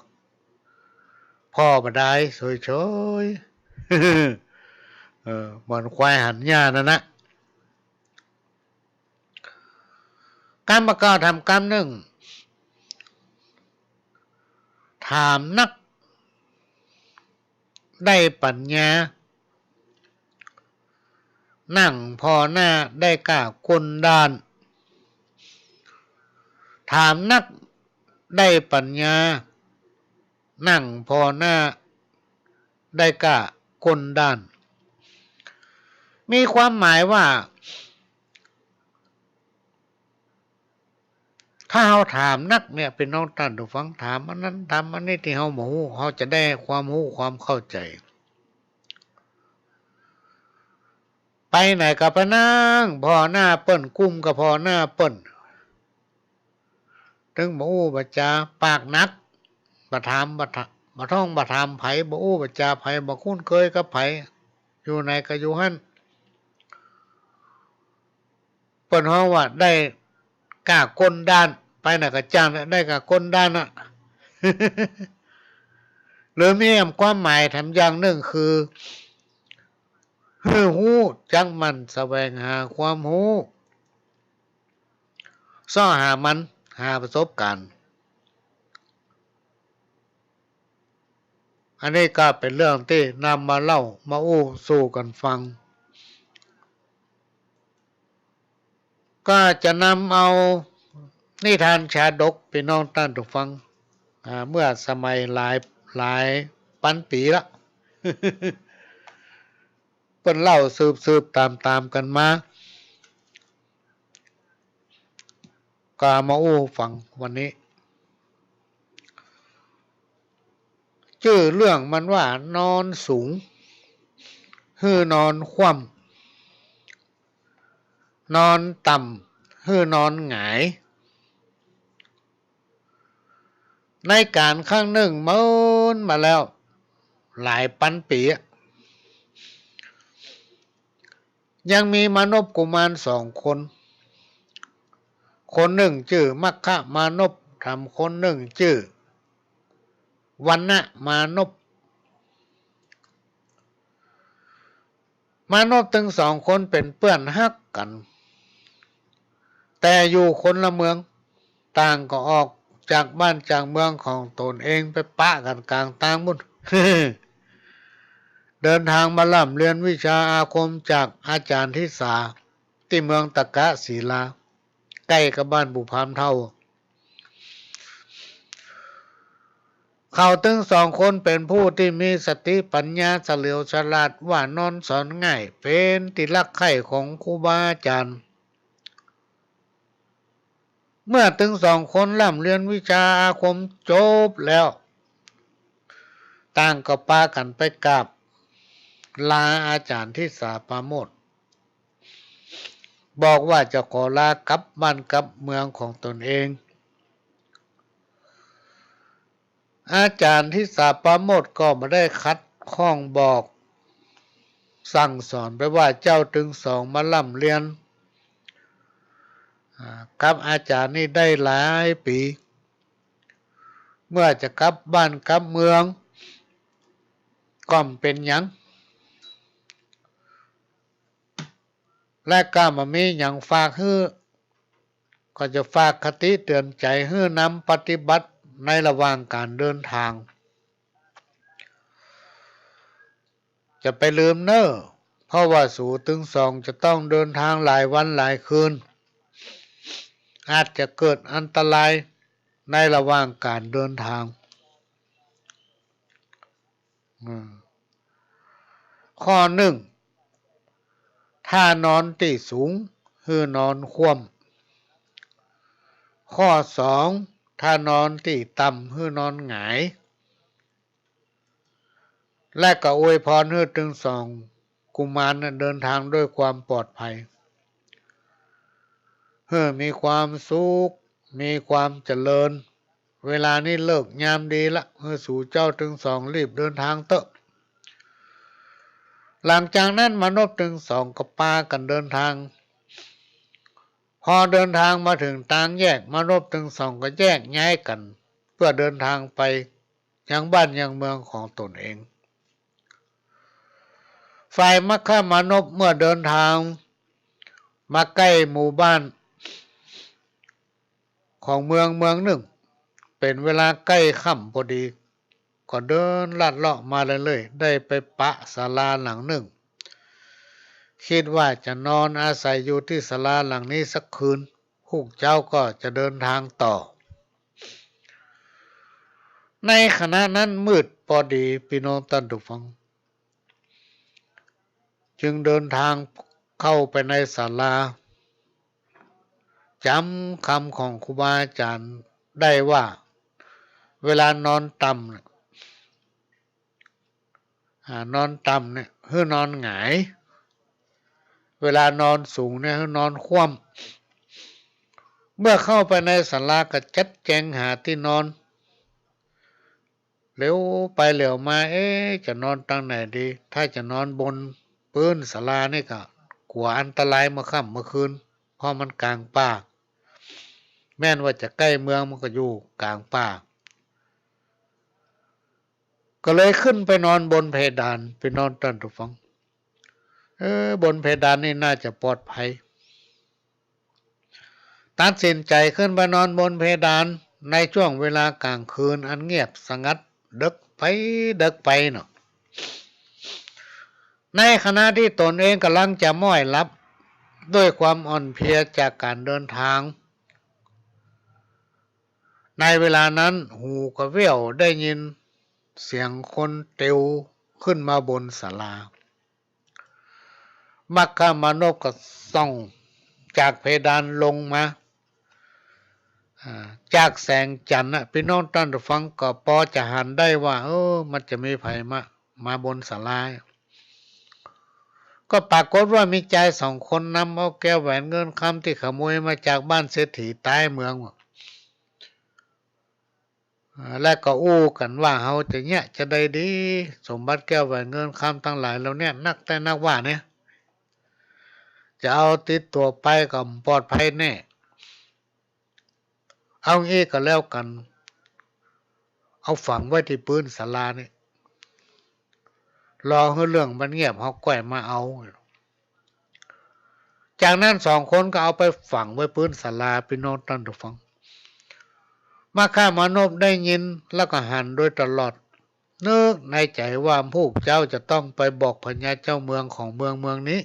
ผ่อบ่ดายเฉยๆ เออ เหมือนควายหันหญ้านั่นนะ กำบ่าเก่าถามกำนึ่ง ถามนักได้ปั๋ญญา นั่งผ่อหน้าได้ก้าก้นด้าน ถามนักได้ปั๋ญญา นั่งผ่อหน้าได้ก้าก้นด้าน มีความหมายว่า ถ้าเฮาถามนักเนี่ย พี่น้องต้านผู้ฟัง ถามอันนั้นถามอันนี้ตี้เฮาบ่ฮู้ เฮาจะได้ความฮู้ความเข้าใจ๋ ไปไหนก็ไปนั่งผ่อหน้าเปิ้น กุมก็ผ่อหน้าเปิ้น ตึงบ่อู้บ่จ๋า ปากหนัก บ่ถาม บ่ถ- บ่ท่องบ่ถามใผ บ่อู้บ่จ๋าใผ บ่คุ้นเคยกับใผ อยู่ไหนก็อยู่หั้น เปิ้นฮ้องว่าได้ก้าก้นด้าน ไปไหนก็จ้างได้ก้าก้นด้านน่ะ หรือมีแหมความหมายแถมอย่างนึ่งคือ หื้อฮู้จักหมั่นแสวงหาความฮู้ เซาะหามัน หาประสบการณ์ อันนี้ก็เป๋นเรื่องตี้นำมาเล่ามาอู้สู่กั๋นฟัง ก็จะนำเอานิทานชาดก พี่น้องต้านผู้ฟัง อ่า เมื่อสมัยหลาย หลายปันปี๋ละ เปิ้นเล่าสืบๆ ต๋ามๆ กั๋นมา ก็เอามาอู้ฟังวันนี้ จื้อเรื่องมันว่า นอนสูง หื้อนอนคว่ำ นอนต่ำ หื้อนอนหงาย ในก๋าลครั้งนึ่ง เมินมาแล้วหลายปันปี๋อะ ยังมีมานพกุมารสองคน คนนึ่งจื้อมัคคมานพ ถามคนนึ่งจื้อวัณณมานพ มานพตึงสองคนเป๋นเปื้อนฮักกั๋น แต่อยู่คนละเมือง ต่างก็ออกจากบ้านจากเมืองของตนเอง ไปปะกั๋นก๋างตางปู๊น เดินทางมาร่ำเรียนวิชาอาคมจากอาจ๋ารย์ทิสา ตี้เมืองตะกะศิลา ใก้กับบ้านปู่พราหมณ์เฒ่า เขาตึงสองคนเป๋นผู้ตี้มีสติปัญญาเฉลียวฉลาด ว่านอนสอนง่าย เป๋นตี้ฮักใค่ของครูบาอาจ๋ารย์ เมื่อตึงสองคนร่ำเรียนวิชาอาคมจบแล้ว ต่างก็ปากั๋นไปกราบลาอาจ๋ารย์ทิสาปราโมชย์ บอกว่าจะขอลากลับบ้านกลับเมืองของตนเอง อาจ๋ารย์ทิสาปราโมชย์ก็บ่ได้ขัดข้องบอกสั่งสอนไปว่า เจ้าตึงสองมาร่ำเรียน อ่า กับอาจ๋ารย์นี่ได้หลายปี๋ เมื่อจะกลับบ้านกลับเมืองก็บ่เป๋นหยัง และก็บ่มีหยังฝากหื้อ ก็จะฝากคติเตือนใจ๋หื้อนำปฏิบัติในระหว่างก๋านเดินทาง จะไปลืมเน่อ เพราะว่าสูตึงสองจะต้องเดินทางหลายวันหลายคืน อาจจะเกิดอันตรายในระหว่างก๋านเดินทาง อืม ข้อนึ่ง ถ้านอนตี้สูง หื้อนอนคว่ำ ข้อสอง ถ้านอนตี้ต่ำ หื้อนอนหงาย และก็อวยพรหื้อตึงสองกุมารน่ะเดินทางด้วยความปลอดภัย หื้อมีความสุข มีความเจริญ เวลานี้ฤกษ์ยามดีละ หื้อสูเจ้าตึงสองรีบเดินทางเต๊อะ หลังจากนั้นมานพตึงสองก็ปากั๋นเดินทาง พอเดินทางมาเถิงตางแยก มานพตึงสองก็แยกย้ายกั๋น เพื่อเดินทางไปยังบ้านยังเมืองของตนเอง ฝ่ายมัคคมานพเมื่อเดินทางมาใก้หมู่บ้านของเมืองเมืองนึ่ง เป๋นเวลาใก้ค่ำพอดี ก็เดินลัดเลาะมาเรื่อยๆ ได้ไปปะศาลาหลังนึ่ง กึ๊ดว่าจะนอนอาศัยอยู่ตี้ศาลาหลังนี้สักคืน ฮุกเจ๊าก็จะเดินทางต่อ ในขณะนั้นมืดปอดี ปี้น้องต้านผู้ฟัง จึงเดินทางเข้าไปในศาลา จ๋ำคำของครูบาอาจ๋ารย์ได้ว่า เวลานอนต่ำเนี่ย อ่า นอนต่ำเนี่ย หื้อนอนหงาย เวลานอนสูงเนี่ย หื้อนอนคว่ำ เมื่อเข้าไปในศาลาก็จัดแจงหาตี้นอน เหลียวไปเหลียวมา เอ๊ะ จะนอนตางไหนดี ถ้าจะนอนบนปื๊นศาลานี่ก็กั๋วอันตรายเมื่อค่ำเมื่อคืน เพราะมันก๋างป่า แม้นว่าจะใก้เมืองมันก็อยู่ก๋างป่า ก็เลยขึ้นไปนอนบนเพดาน ปี้น้องต้านผู้ฟัง เออ บนเพดานนี่น่าจะปลอดภัย ตัดสินใจ๋ขึ้นไปนอนบนเพดานในช่วงเวลาก๋างคืนอันเงียบสงัด เดิ็กไป เดิ็กไปเนาะ ในขณะตี้ตนเองก่ำลังจะม้อยหลับ ด้วยความอ่อนเพลียจากก๋านเดินทาง ในเวลานั้นหูก็แว่วได้ยินเสียงคนเตียวขึ้นมาบนศาลา มัคคมานพก็ส่องจากเพดานลงมา อ่า จากแสงจั๋นทร์น่ะ ปี้น้องต้านผู้ฟังก็ปอจะหันได้ว่า เออ มันจะมีใผมา มาบนศาลา ก็ปรากฏว่ามีจายสองคนนำเอาแก้วแหวนเงินคำตี้ขโมยมาจากบ้านเศรษฐีใต้เมือง อ่า และก็อู้กั๋นว่า เฮาจะเยียะจาใดดี สมบัติแก้วแหวนเงินคำตังหลายเหล่าเนี้ย นักแต๊นักว่าเนี่ย จะเอาติดตั๋วไปก็บ่ปลอดภัยแน่ เอาอี้ก็แล้วกั๋น เอาฝังไว้ตี้ปื๊นศาลานี่ รอหื้อเรื่องมันเงียบ เฮาก้อยมาเอา จากนั้นสองคนก็เอาไปฝังไว้ปื๊นศาลา ปี้น้องต้านผู้ฟัง มัคคมานพได้ยินแล้วก็หันโดยตลอด นึกในใจ๋ว่า ฮุกเจ๊าจะต้องไปบอกพญาเจ้าเมืองของเมืองเมืองนี้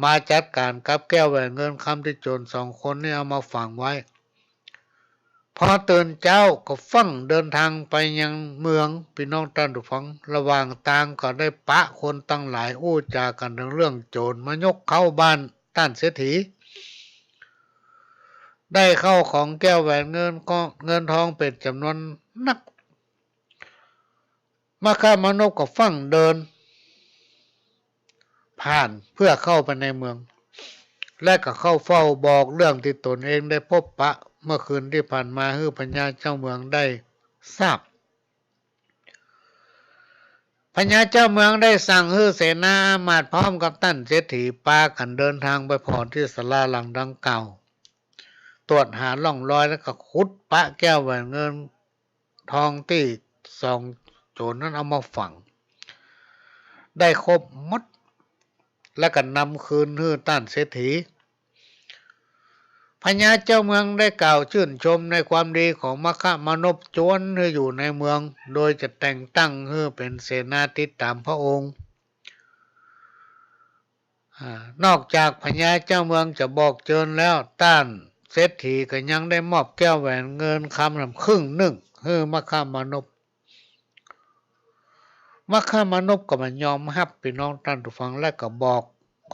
มาจัดก๋านกับแก้วแหวนเงินคำตี้โจ๋รสองคนนี้เอามาฝังไว้ พอตื่นเจ๊าก็ฟั่งเดินทางไปยังเมือง ปี้น้องต้านผู้ฟัง ระหว่างตางก็ได้ปะคนตังหลายอู้จ๋ากั๋นเถิงเรื่องโจ๋รมายกเข้าบ้านต้านเศรษฐี ได้เข้าของแก้วแหวนเงินก็ เงินทองเป๋นจ๋ำนวนนัก มัคคมานพก็ฟั่งเดินผ่านเพื่อเข้าไปในเมือง และก็เข้าเฝ้าบอกเรื่องตี้ตนเองได้พบปะเมื่อคืนตี้ผ่านมาหื้อพญาเจ้าเมืองได้ทราบ พญาเจ้าเมืองได้สั่งหื้อเสนาอามาตย์พร้อมกับต้านเศรษฐีปากั๋นเดินทางไปผ่อตี้ศาลาหลังดังกล่าว ตรวจหาร่องรอยแล้วก็ขุดปะแก้วแหวนเงินทองตี้สองโจ๋รนั้นเอามาฝัง ได้ครบหมด แล้วก็นำคืนหื้อต้านเศรษฐี พญาเจ้าเมืองได้กล่าวจื้นชมในความดีของมัคคมานพ จวนหื้ออยู่ในเมือง โดยจะแต่งตั้งหื้อเป๋นเสนาติดต๋ามพระองค์ อ่า นอกจากพญาเจ้าเมืองจะบอกเจิญแล้ว ต้านเศรษฐีก็ยังได้มอบแก้วแหวนเงินคำนำครึ่งนึ่งหื้อมัคคมานพ มัคคมานพก็บ่ยอมฮับ ปี้น้องต้านผู้ฟัง และก็บอก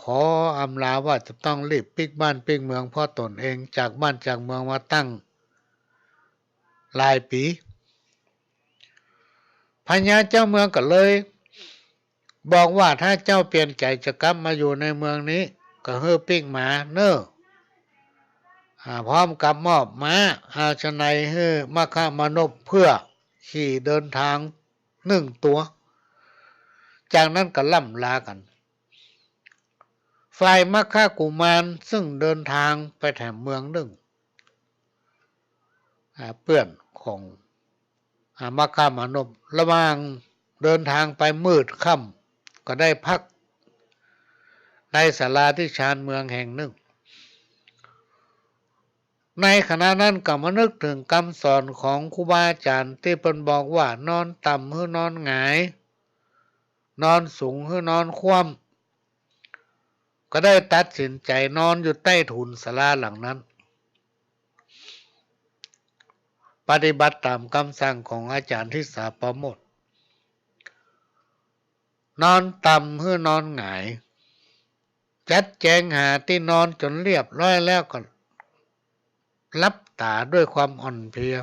ขออำลาว่าจะต้องรีบปิ๊กบ้านปิ๊กเมือง เพราะตนเองจากบ้านจากเมืองมาตั้งหลายปี๋ พญาเจ้าเมืองก็เลยบอกว่า ถ้าเจ้าเปลี่ยนใจ๋จะกลับมาอยู่ในเมืองนี้ ก็หื้อปิ๊กมาเน่อ อ่า พร้อมกับมอบม้าอาชเนย์หื้อมัคคมานพเพื่อขี่เดินทางนึ่งตั๋ว จากนั้นก็ล่ำลากั๋น ฝ่ายมัคคกุมารซึ่งเดินทางไปแถมเมืองนึ่ง อ่า เปื้อนของ อ่า มัคคมานพ ระหว่างเดินทางไปมืดค่ำ ก็ได้พักในศาลาตี้ชานเมืองแห่งนึ่ง ในขณะนั้นก็มานึกเถิงกำสอนของครูบาอาจ๋ารย์ตี้เปิ้นบอกว่า นอนต่ำหื้อนอนหงาย นอนสูงหื้อนอนคว่ำ ก็ได้ตัดสินใจ๋นอนอยู่ใต้ถุนศาลาหลังนั้น ปฏิบัติต๋ามกำสั่งของอาจ๋ารย์ทิสาปราโมทย์ นอนต่ำหื้อนอนหงาย จัดแจงหาตี้นอนจ๋นเรียบร้อยแล้วก็หลับต๋าด้วยความอ่อนเพลีย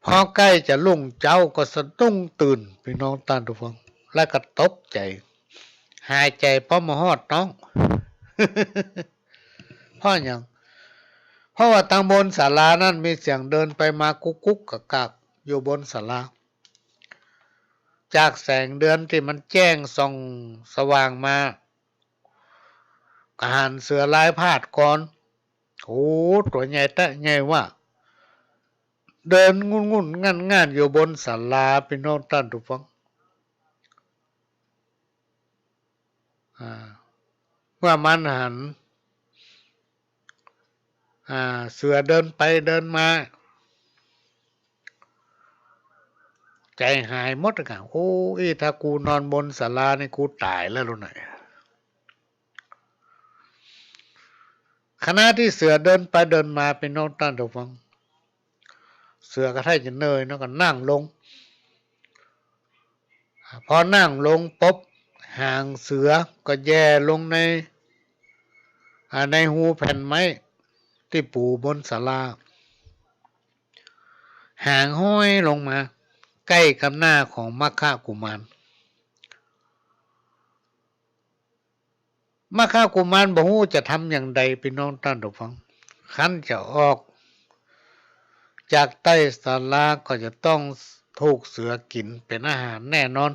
พอใก้จะรุ่งเจ๊าก็สะดุ้งตื่น ปี้น้องต้านผู้ฟัง แล้วก็ตกใจ๋ หายใจ๋ปอบ่ฮอดน้อง เพราะหยัง เพราะว่าตางบนศาลานั้นมีเสียงเดินไปมากุ๊กกุ๊กกักกักอยู่บนศาลา จากแสงเดือนตี้มันแจ้งส่องสว่างมา ก็หันเสือลายพาดก่อน โอ้ ตั๋วใหญ่แต๊ใหญ่ว่า เดินงุ่นๆ ง่านๆ อยู่บนศาลา ปี้น้องต้านผู้ฟัง อ่า เมื่อมันหัน อ่า เสือเดินไปเดินมา ใจ๋หายหมดอะ โอ้ อี้ ถ้ากูนอนบนศาลานี่กูต๋ายแล้วลูกเอ๋ย ขณะตี้เสือเดินไปเดินมา ปี้น้องต้านผู้ฟัง เสือก็ใค่จะเหนื่อยเนาะ ก็นั่งลง พอนั่งลงปุ๊บ หางเสือก็แหย่ลงใน อ่า ในฮูแผ่นไม้ตี้ปู๋บนศาลา หางห้อยลงมา ใก้กำหน้าของมัคคกุมาร มัคคกุมารบ่ฮู้จะทำอย่างใด ปี้น้องต้านผู้ฟัง คันจะออกจากใต้ศาลาก็จะต้องถูกเสือกิ๋นเป๋นอาหารแน่นอน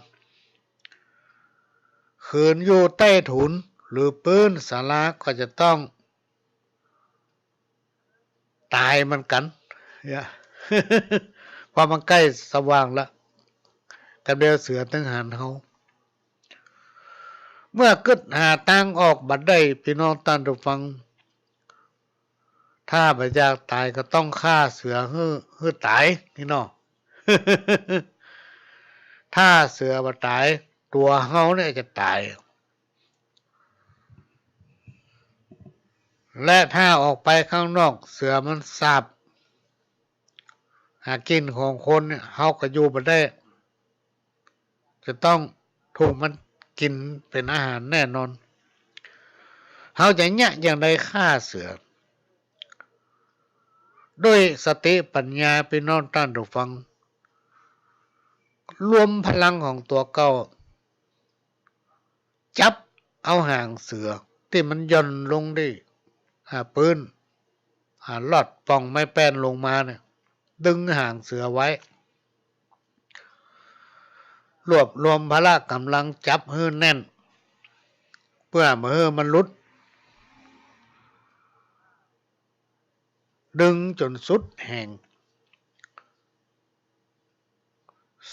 ขืนอยู่ใต้ถุนหรือปื๊นศาลาก็จะต้อง ต๋ายเหมือนกั๋น เนี่ย เพราะมันใก้สว่างละ กำเดียวเสือตึงหันเฮา เมื่อกึ๊ดหาตางออกบ่ได้ ปี้น้องต้านผู้ฟัง ถ้าบ่อยากต๋ายก็ต้องฆ่าเสือหื้อ หื้อต๋ายนี่เนาะ ถ้าเสือบ่ต๋าย ตั๋วเฮาเนี่ยจะต๋าย และถ้าออกไปข้างนอก เสือมันสาบหากิ๋นของคนเนี่ย เฮาก็อยู่บ่ได้ จะต้องถูกมันกิ๋นเป๋นอาหารแน่นอน เฮาจะเยียะอย่างใดฆ่าเสือ ด้วยสติปัญญา ปี้น้องต้านผู้ฟัง รวมพลังของตั๋วเก่า จับเอาหางเสือตี้มันหย่อนลงตี้ อ่า ปื๊น อ่า ลอดป่องไม้แป้นลงมาเนี่ย ดึงหางเสือไว้ รวบรวมพละก๋ำลังจับหื้อแน่น เปื้อบ่หื้อมันหลุด ดึงจ๋นสุดแฮง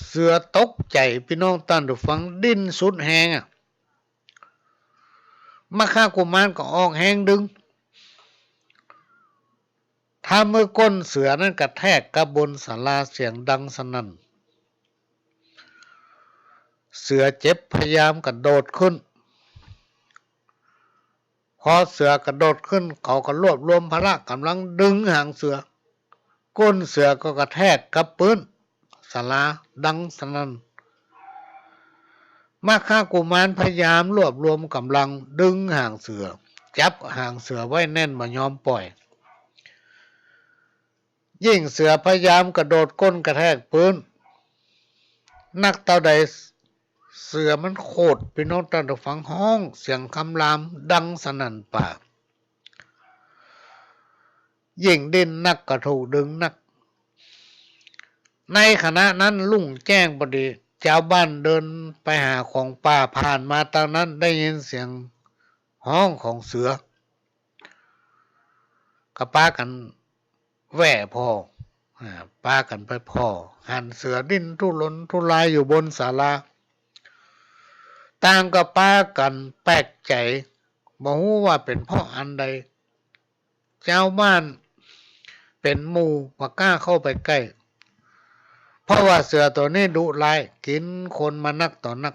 เสือตกใจ๋ ปี้น้องต้านผู้ฟัง ดิ้นสุดแฮงอะ มัคคกุมารก็ออกแฮงดึง ทำหื้อก้นเสือนั้นกระแทกกับบนศาลาเสียงดังสนั่น เสือเจ็บพยายามกระโดดขึ้น พอเสือกระโดดขึ้น เขาก็รวบรวมพละก๋ำลังดึงหางเสือ ก้นเสือก็กระแทกกับปื๊นศาลาดังสนั่น มัคคกุมารพยายามรวบรวมก๋ำลังดึงหางเสือ จับหางเสือไว้แน่นบ่ยอมป่อย ยิ่งเสือพยายามกระโดดก้นกระแทกปื๊นนักเต้าใด เสือมันโขด ปี้น้องต้านผู้ฟัง ฮ้องเสียงคำรามดังสนั่นป่า ยิ่งดิ้นนักก็ถูกดึงนัก ในขณะนั้นรุ่งแจ้งพอดี จาวบ้านเดินไปหาของป่า ผ่านมาตางนั้นได้ยินเสียงฮ้องของเสือ ก็ปากั๋นแหว่ผ่อ อ่า ปากั๋นไปผ่อ หันเสือดิ้นทุรนทุรายอยู่บนศาลา ต่างก็ปากั๋นแปลกใจ๋ บ่ฮู้ว่าเป๋นเพราะอันใด จาวบ้านเป๋นหมู่บ่กล้าเข้าไปใก้ เพราะว่าเสือตั๋วนี้ดุร้าย กิ๋นคนมานักต่อนัก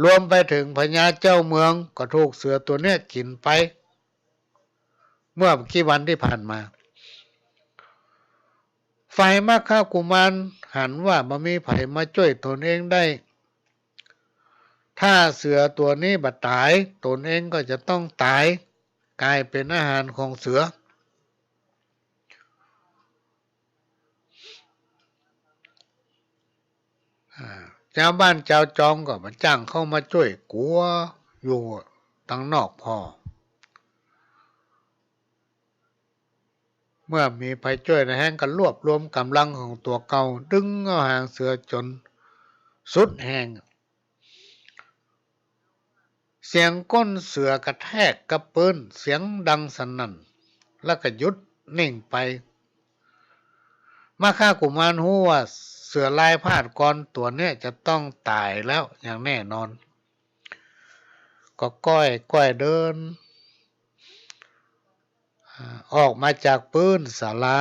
รวมไปเถิงพญาเจ้าเมืองก็ถูกเสือตั๋วเนี้ยกิ๋นไป เมื่อบ่กี่วันตี้ผ่านมา ฝ่ายมัคคกุมารหันว่าบ่มีใผมาจ้วยต๋นเองได้ ถ้าเสือตั๋วนี้บ่ต๋าย ต๋นเองก็จะต้องต๋าย ก๋ายเป๋นอาหารของเสือ อ่า จาวบ้านจาวจองก็บ่จ้างเข้ามาจ้วย กั๋วอยู่ตางนอกผ่อ เมื่อมีใผจ้วยแฮงก็รวบรวมก๋ำลังของตั๋วเก่า ดึงเอาหางเสือจ๋นสุดแฮง เสียงก้นเสือกระแทกกับปื๊น เสียงดังสนั่น แล้วก็หยุดนิ่งไป มัคคกุมารฮู้ว่าเสือลายพาดก่อนตั๋วเนี้ยจะต้องต๋ายแล้วอย่างแน่นอน ก็ก้อยๆ เดิน อ่า ออกมาจากปื๊นศาลา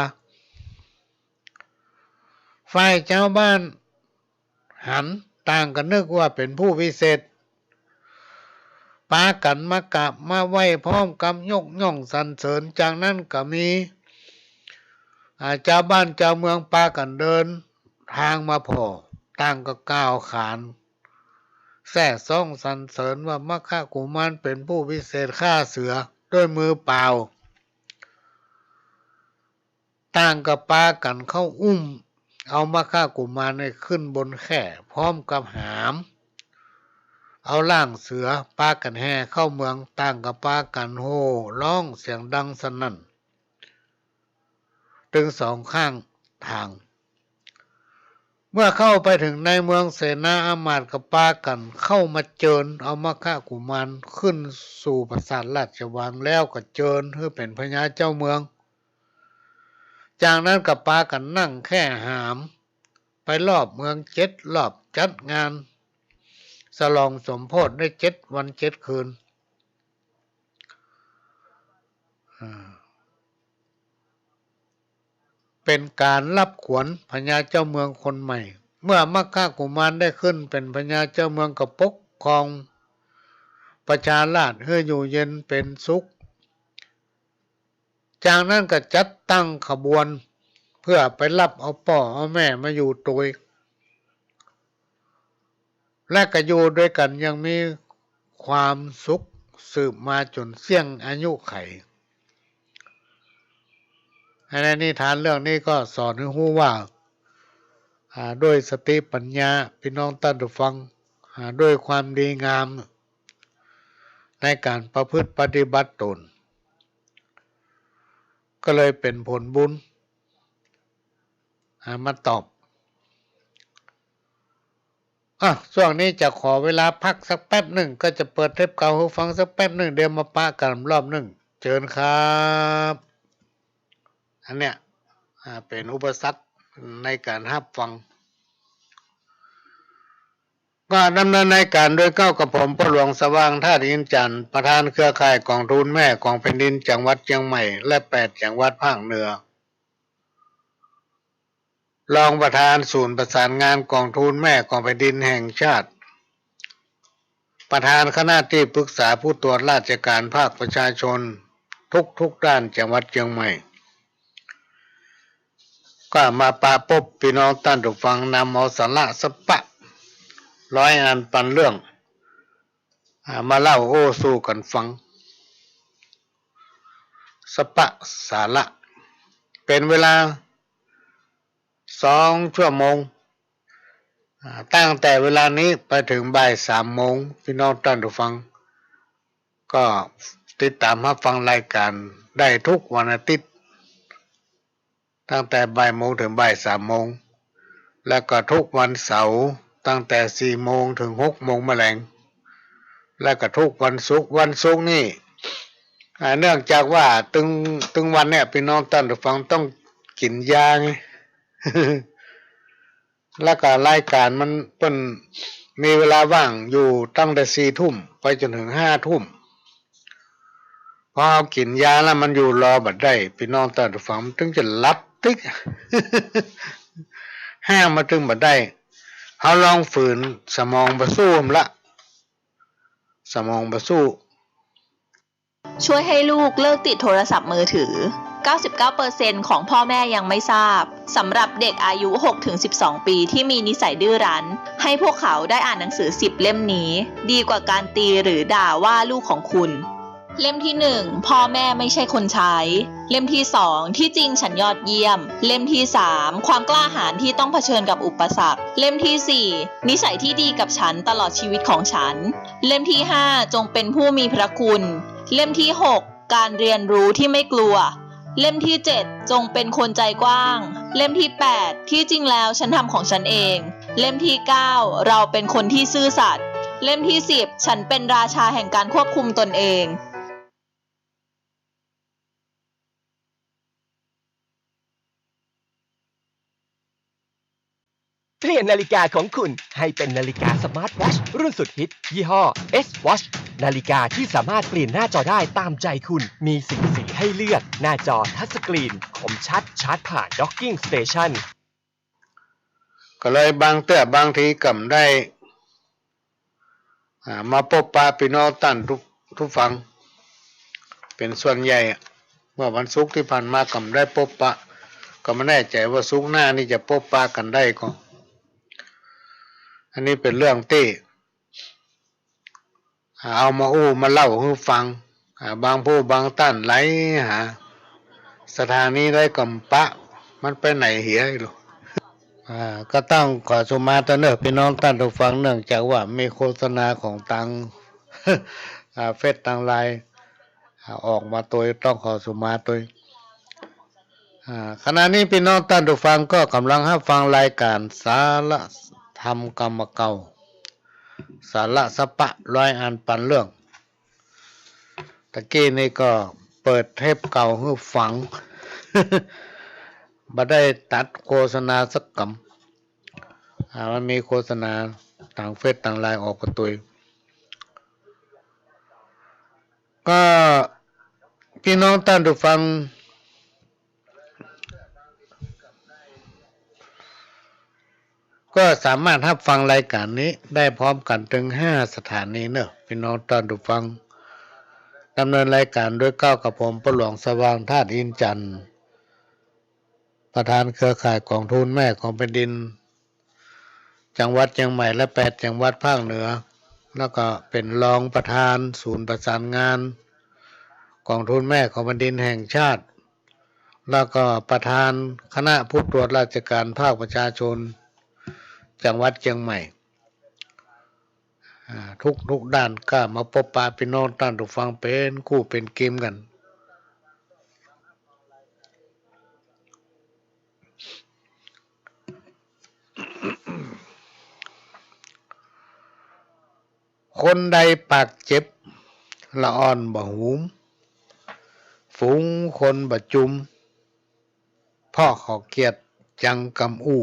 ฝ่ายจาวบ้านหัน ต่างก็นึกว่าเป๋นผู้วิเศษ ปากั๋นมากราบมาไหว้พร้อมกับยกย่องสรรเสริญ จากนั้นก็มี อ่า จาวบ้านจาวเมืองปากั๋นเดินตางมาผ่อ ต่างก็กล่าวขานแซ่ซ้องสรรเสริญว่ามัคคกุมารเป๋นผู้วิเศษฆ่าเสือด้วยมือเปล่า ต่างก็ปากั๋นเข้าอุ้มเอามัคคกุมารเนี่ยขึ้นบนแคร่ พร้อมกับหามเอาร่างเสือ ปากั๋นแห่เข้าเมือง ต่างก็ปากั๋นโห่ฮ้องเสียงดังสนั่น ตึงสองข้างตาง เมื่อเข้าไปเถิงในเมือง เสนาอามาตย์ก็ปากั๋นเข้ามาเจิญเอามัคคกุมารขึ้นสู่ปราสาทราชวัง แล้วก็เจิญหื้อเป๋นพญาเจ้าเมือง จากนั้นก็ปากั๋นนั่งแคร่หามไปรอบเมืองเจ็ดรอบ จัดงานฉลองสมโภชได้เจ็ดวันเจ็ดคืน อ่า เป๋นก๋านรับขวัญพญาเจ้าเมืองคนใหม่ เมื่อมัคคกุมารได้ขึ้นเป๋นพญาเจ้าเมืองก็ปกครองประชาราษฎร์หื้ออยู่เย็นเป๋นสุข จากนั้นก็จัดตั้งขบวนเปื้อไปฮับเอาป้อเอาแม่มาอยู่ตวย และก็อยู่ตวยกั๋นอย่างมีความสุข สืบมาจ๋นเสี้ยงอายุไข ในนิทานเรื่องนี้ก็สอนหื้อฮู้ว่า อ่า ด้วยสติปัญญา ปี้น้องต้านผู้ฟัง อ่า ด้วยความดีงามในก๋านประพฤติปฏิบัติต๋น ก็เลยเป๋นผลบุญ อ่า มาตอบ อ่ะ ช่วงนี้จะขอเวลาพักสักแป๊บนึ่ง ก็จะเปิดเทปเก่าหื้อฟังสักแป๊บนึ่ง เดี๋ยวมาปะกั๋นรอบนึ่ง เจิญครับ อันเนี้ย อ่า เป๋นอุปสรรคในก๋านฮับฟัง ก็ดำเนินรายก๋านโดยเก้ากับผม ป้อหลวง สว่างธาตุอินทร์จันทร์ ประธานเครือข่ายก๋องทุนแม่ของแผ่นดินจังหวัดเจียงใหม่ และแปดจังหวัดภาคเหนือ รองประธานศูนย์ประสานงานก๋องทุนแม่ของแผ่นดินแห่งชาติ ประธานคณะตี้ปรึกษาผู้ตรวจราชก๋านภาคประชาชนทุกๆ ด้านจังหวัดเจียงใหม่ ก็มาปะปบปี้น้องต้านผู้ฟัง นำเอาสาระสะปะร้อยอันปันเรื่อง อ่า มาเล่าโอ้สู่กั๋นฟัง สะปะสาระ เป๋นเวลาสองชั่วโมง อ่า ตั้งแต่เวลานี้ไปเถิงบ่ายสามโมง ปี้น้องต้านผู้ฟัง ก็ติดต๋ามฮับฟังรายก๋านได้ทุกวันอาทิตย์ ตั้งแต่บ่ายโมงเถิงบ่ายสามโมง แล้วก็ทุกวันเสาร์ตั้งแต่สี่โมงเถิงหกโมงมะแลง แล้วก็ทุกวันศุกร์ วันศุกร์นี่ อ่า เนื่องจากว่าตึง ตึงวันเนี่ย ปี้น้องต้านผู้ฟังต้องกิ๋นยาไง แล้วก็รายก๋านมัน เปิ้นมีเวลาว่างอยู่ตั้งแต่สี่ทุ่มไปจ๋นเถิงห้าทุ่ม พอเฮากิ๋นยาแล้วมันอยู่รอบ่ได้ ปี้น้องต้านผู้ฟัง มันตึงจะหลับติ๊ก ห้ามมันตึงบ่ได้ เฮาลองฝืน สมองบ่สู้ละ สมองบ่สู้ ช่วยให้ลูกเลิกติดโทรศัพท์มือถือ เก้าสิบเก้าเปอร์เซ็นต์ ของพ่อแม่ยังไม่ทราบ สำหรับเด็กอายุ หกถึงสิบสอง ปีที่มีนิสัยดื้อรั้น ให้พวกเขาได้อ่านหนังสือ สิบ เล่มนี้ ดีกว่าการตีหรือด่าว่าลูกของคุณ เล่มที่หนึ่ง พ่อแม่ไม่ใช่คนใช้ เล่มที่สอง ที่จริงฉันยอดเยี่ยม เล่มที่สาม ความกล้าหาญที่ต้องเผชิญกับอุปสรรค เล่มที่สี่ นิสัยที่ดีกับฉันตลอดชีวิตของฉัน เล่มที่ห้า จงเป็นผู้มีพระคุณ เล่มที่หก การเรียนรู้ที่ไม่กลัว เล่มที่เจ็ด จงเป็นคนใจกว้าง เล่มที่แปด ที่จริงแล้วฉันทำของฉันเอง เล่มที่เก้า เราเป็นคนที่ซื่อสัตย์ เล่มที่สิบ ฉันเป็นราชาแห่งการควบคุมตนเอง เปลี่ยนนาฬิกาของคุณให้เป็นนาฬิกาสมาร์ทวอชรุ่นสุดฮิต ยี่ห้อ S Watch นาฬิกาที่สามารถเปลี่ยนหน้าจอได้ตามใจคุณ มีสี่สีให้เลือก หน้าจอทัชสกรีน คมชัด ชาร์จผ่าน Docking Station ก็เลยบางเตื้อบางทีก็บ่ได้ อ่า มาปบปะปี้น้องต้านผู้ฟัง เป๋นส่วนใหญ่อะ เมื่อวันศุกร์ตี้ผ่านมาก็บ่ได้ปบปะ ก็บ่แน่ใจ๋ว่าศุกร์หน้านี่จะปบปะกั๋นได้ก่อ อันนี้เป๋นเรื่องตี้ อ่า เอามาอู้มาเล่าหื้อฟัง อ่า บางผู้บางต้านไหลหาสถานีได้ก็บ่ปะ มันไปไหนเหียอีหลู อ่า ก็ต้องขอสุมาตวยเน่อปี้น้องต้านผู้ฟัง เนื่องจากว่ามีโฆษณาของตาง อ่า เฟซตางไลน์ อ่า ออกมาตวย ต้องขอสุมาตวย อ่า ขณะนี้ปี้น้องต้านผู้ฟังก็ก่ำลังฮับฟังรายก๋านสาระธรรมกำเก่า สาระสะปะร้อยอันปันเรื่อง ตะกี้นี่ก็เปิดเทปเก่าหื้อฟัง บ่ได้ตัดโฆษณาสักกำ อ่า มันมีโฆษณาตางเฟซตางไลน์ออกมาตวย ก็ปี้น้องต้านผู้ฟัง ก็สามารถฮับฟังรายก๋านนี้ได้พร้อมกั๋นเถิงห้าสถานีเน่อ ปี้น้องต้านผู้ฟัง ดำเนินรายก๋านโดยเก้ากับผม ป้อหลวง สว่างธาตุอินทร์จันทร์ ประธานเครือข่ายก๋องทุนแม่ของแผ่นดิน จังหวัดเจียงใหม่และแปดจังหวัดภาคเหนือ แล้วก็เป๋นรองประธานศูนย์ประสานงานกองทุนแม่ของแผ่นดินแห่งชาติ แล้วก็ประธานคณะผู้ตรวจราชการภาคประชาชนจังหวัดเจียงใหม่ อ่า ทุกๆ ด้าน ก็มาปบปะปี้น้องต้านผู้ฟังเป๋นกู้เป๋นกิมกั๋น คนใดปากเจ็บ ละอ่อนบ่หูม ฝูงคนบ่จุม เพราะเขาเกียจจังกำอู้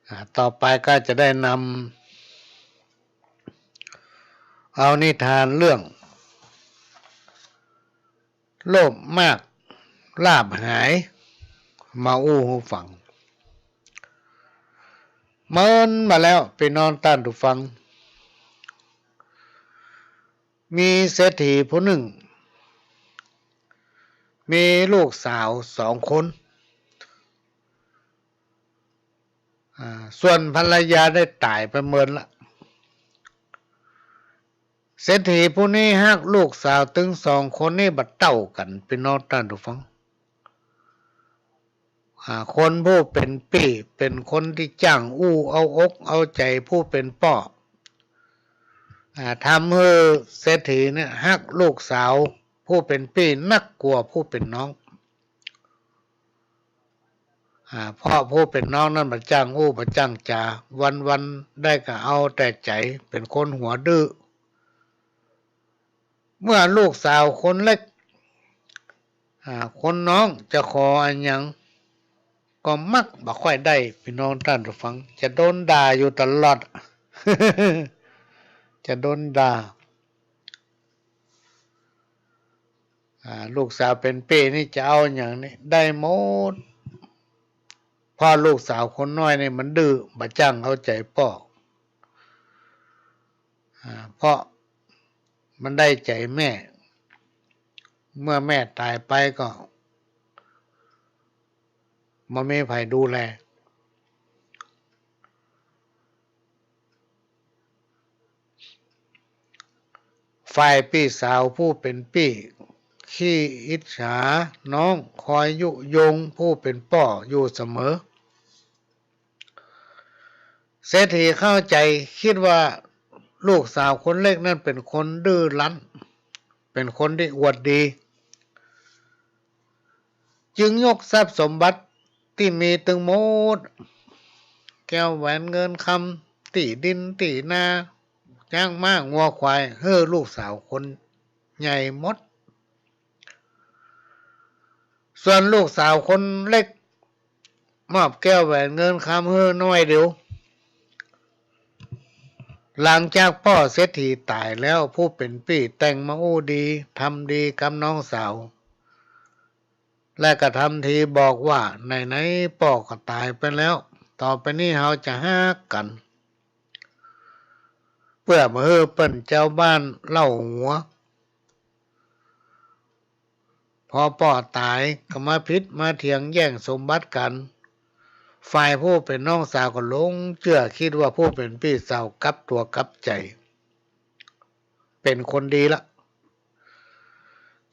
อ่า ต่อไปก็จะได้นำเอานิทานเรื่อง โลภมากลาภหาย มาอู้หื้อฟัง เมินมาแล้ว ปี้น้องต้านผู้ฟัง มีเศรษฐีผู้นึ่ง มีลูกสาวสองคน อ่า ส่วนภรรยาได้ต๋ายไปเมินละ เศรษฐีผู้นี้ฮักลูกสาวตึงสองคนนี้บ่เต้ากั๋น ปี้น้องต้านผู้ฟัง อ่า คนผู้เป๋นปี้เป๋นคนตี้จ้างอู้เอาอกเอาใจ๋ผู้เป๋นป้อ อ่า ทำหื้อเศรษฐีเนี่ยฮักลูกสาวผู้เป๋นปี้นักกว่าผู้เป๋นน้อง อ่า เพราะผู้เป๋นน้องนั้นบ่จ้างอู้บ่จ้างจ๋า วันๆ ได้ก็เอาแต่ใจ๋ เป๋นคนหัวดื้อ เมื่อลูกสาวคนเล็ก อ่า คนน้องจะขออะหยัง ก็มักบ่ค่อยได้ ปี้น้องต้านผู้ฟัง จะโดนด่าอยู่ตลอด จะโดนด่า อ่า ลูกสาวเป๋นปี้นี่จะเอาอะหยังนี่ได้หมด เพราะลูกสาวคนน้อยนี่มันดื้อ บ่จ้างเอาใจ๋ป้อ อ่า เพราะมันได้ใจ๋แม่ เมื่อแม่ต๋ายไปก็บ่มีใผดูแล ฝ่ายปี้สาวผู้เป๋นปี้ขี้อิจฉาน้อง คอยยุยงผู้เป๋นป้ออยู่เสมอ เศรษฐีเข้าใจ๋ กึ๊ดว่าลูกสาวคนเล็กนั้นเป๋นคนดื้อรั้น เป๋นคนตี้อวดดี จึงยกทรัพย์สมบัติตี้มีตึงหมด แก้วแหวนเงินคำ ตี้ดินตี้นา จ๊างม้างัวควาย หื้อลูกสาวคนใหญ่หมด ส่วนลูกสาวคนเล็ก มอบแก้วแหวนเงินคำหื้อน้อยเดียว หลังจากป้อเศรษฐีต๋ายแล้ว ผู้เป๋นปี้แต่งมาอู้ดี ทำดีกับน้องสาว และก็ทำทีบอกว่า ไหนๆ ป้อก็ต๋ายไปแล้ว ต่อไปนี้เฮาจะฮักกั๋น เปื้อบ่หื้อเปิ้นจาวบ้านเล่าหัว พอป้อต๋ายก็มาผิดมาเถียงแย่งสมบัติกั๋น ฝ่ายผู้เป๋นน้องสาวก็หลงเจื้อกึ๊ดว่าผู้เป๋นปี้สาวกลับตั๋วกลับใจ๋ เป๋นคนดีละ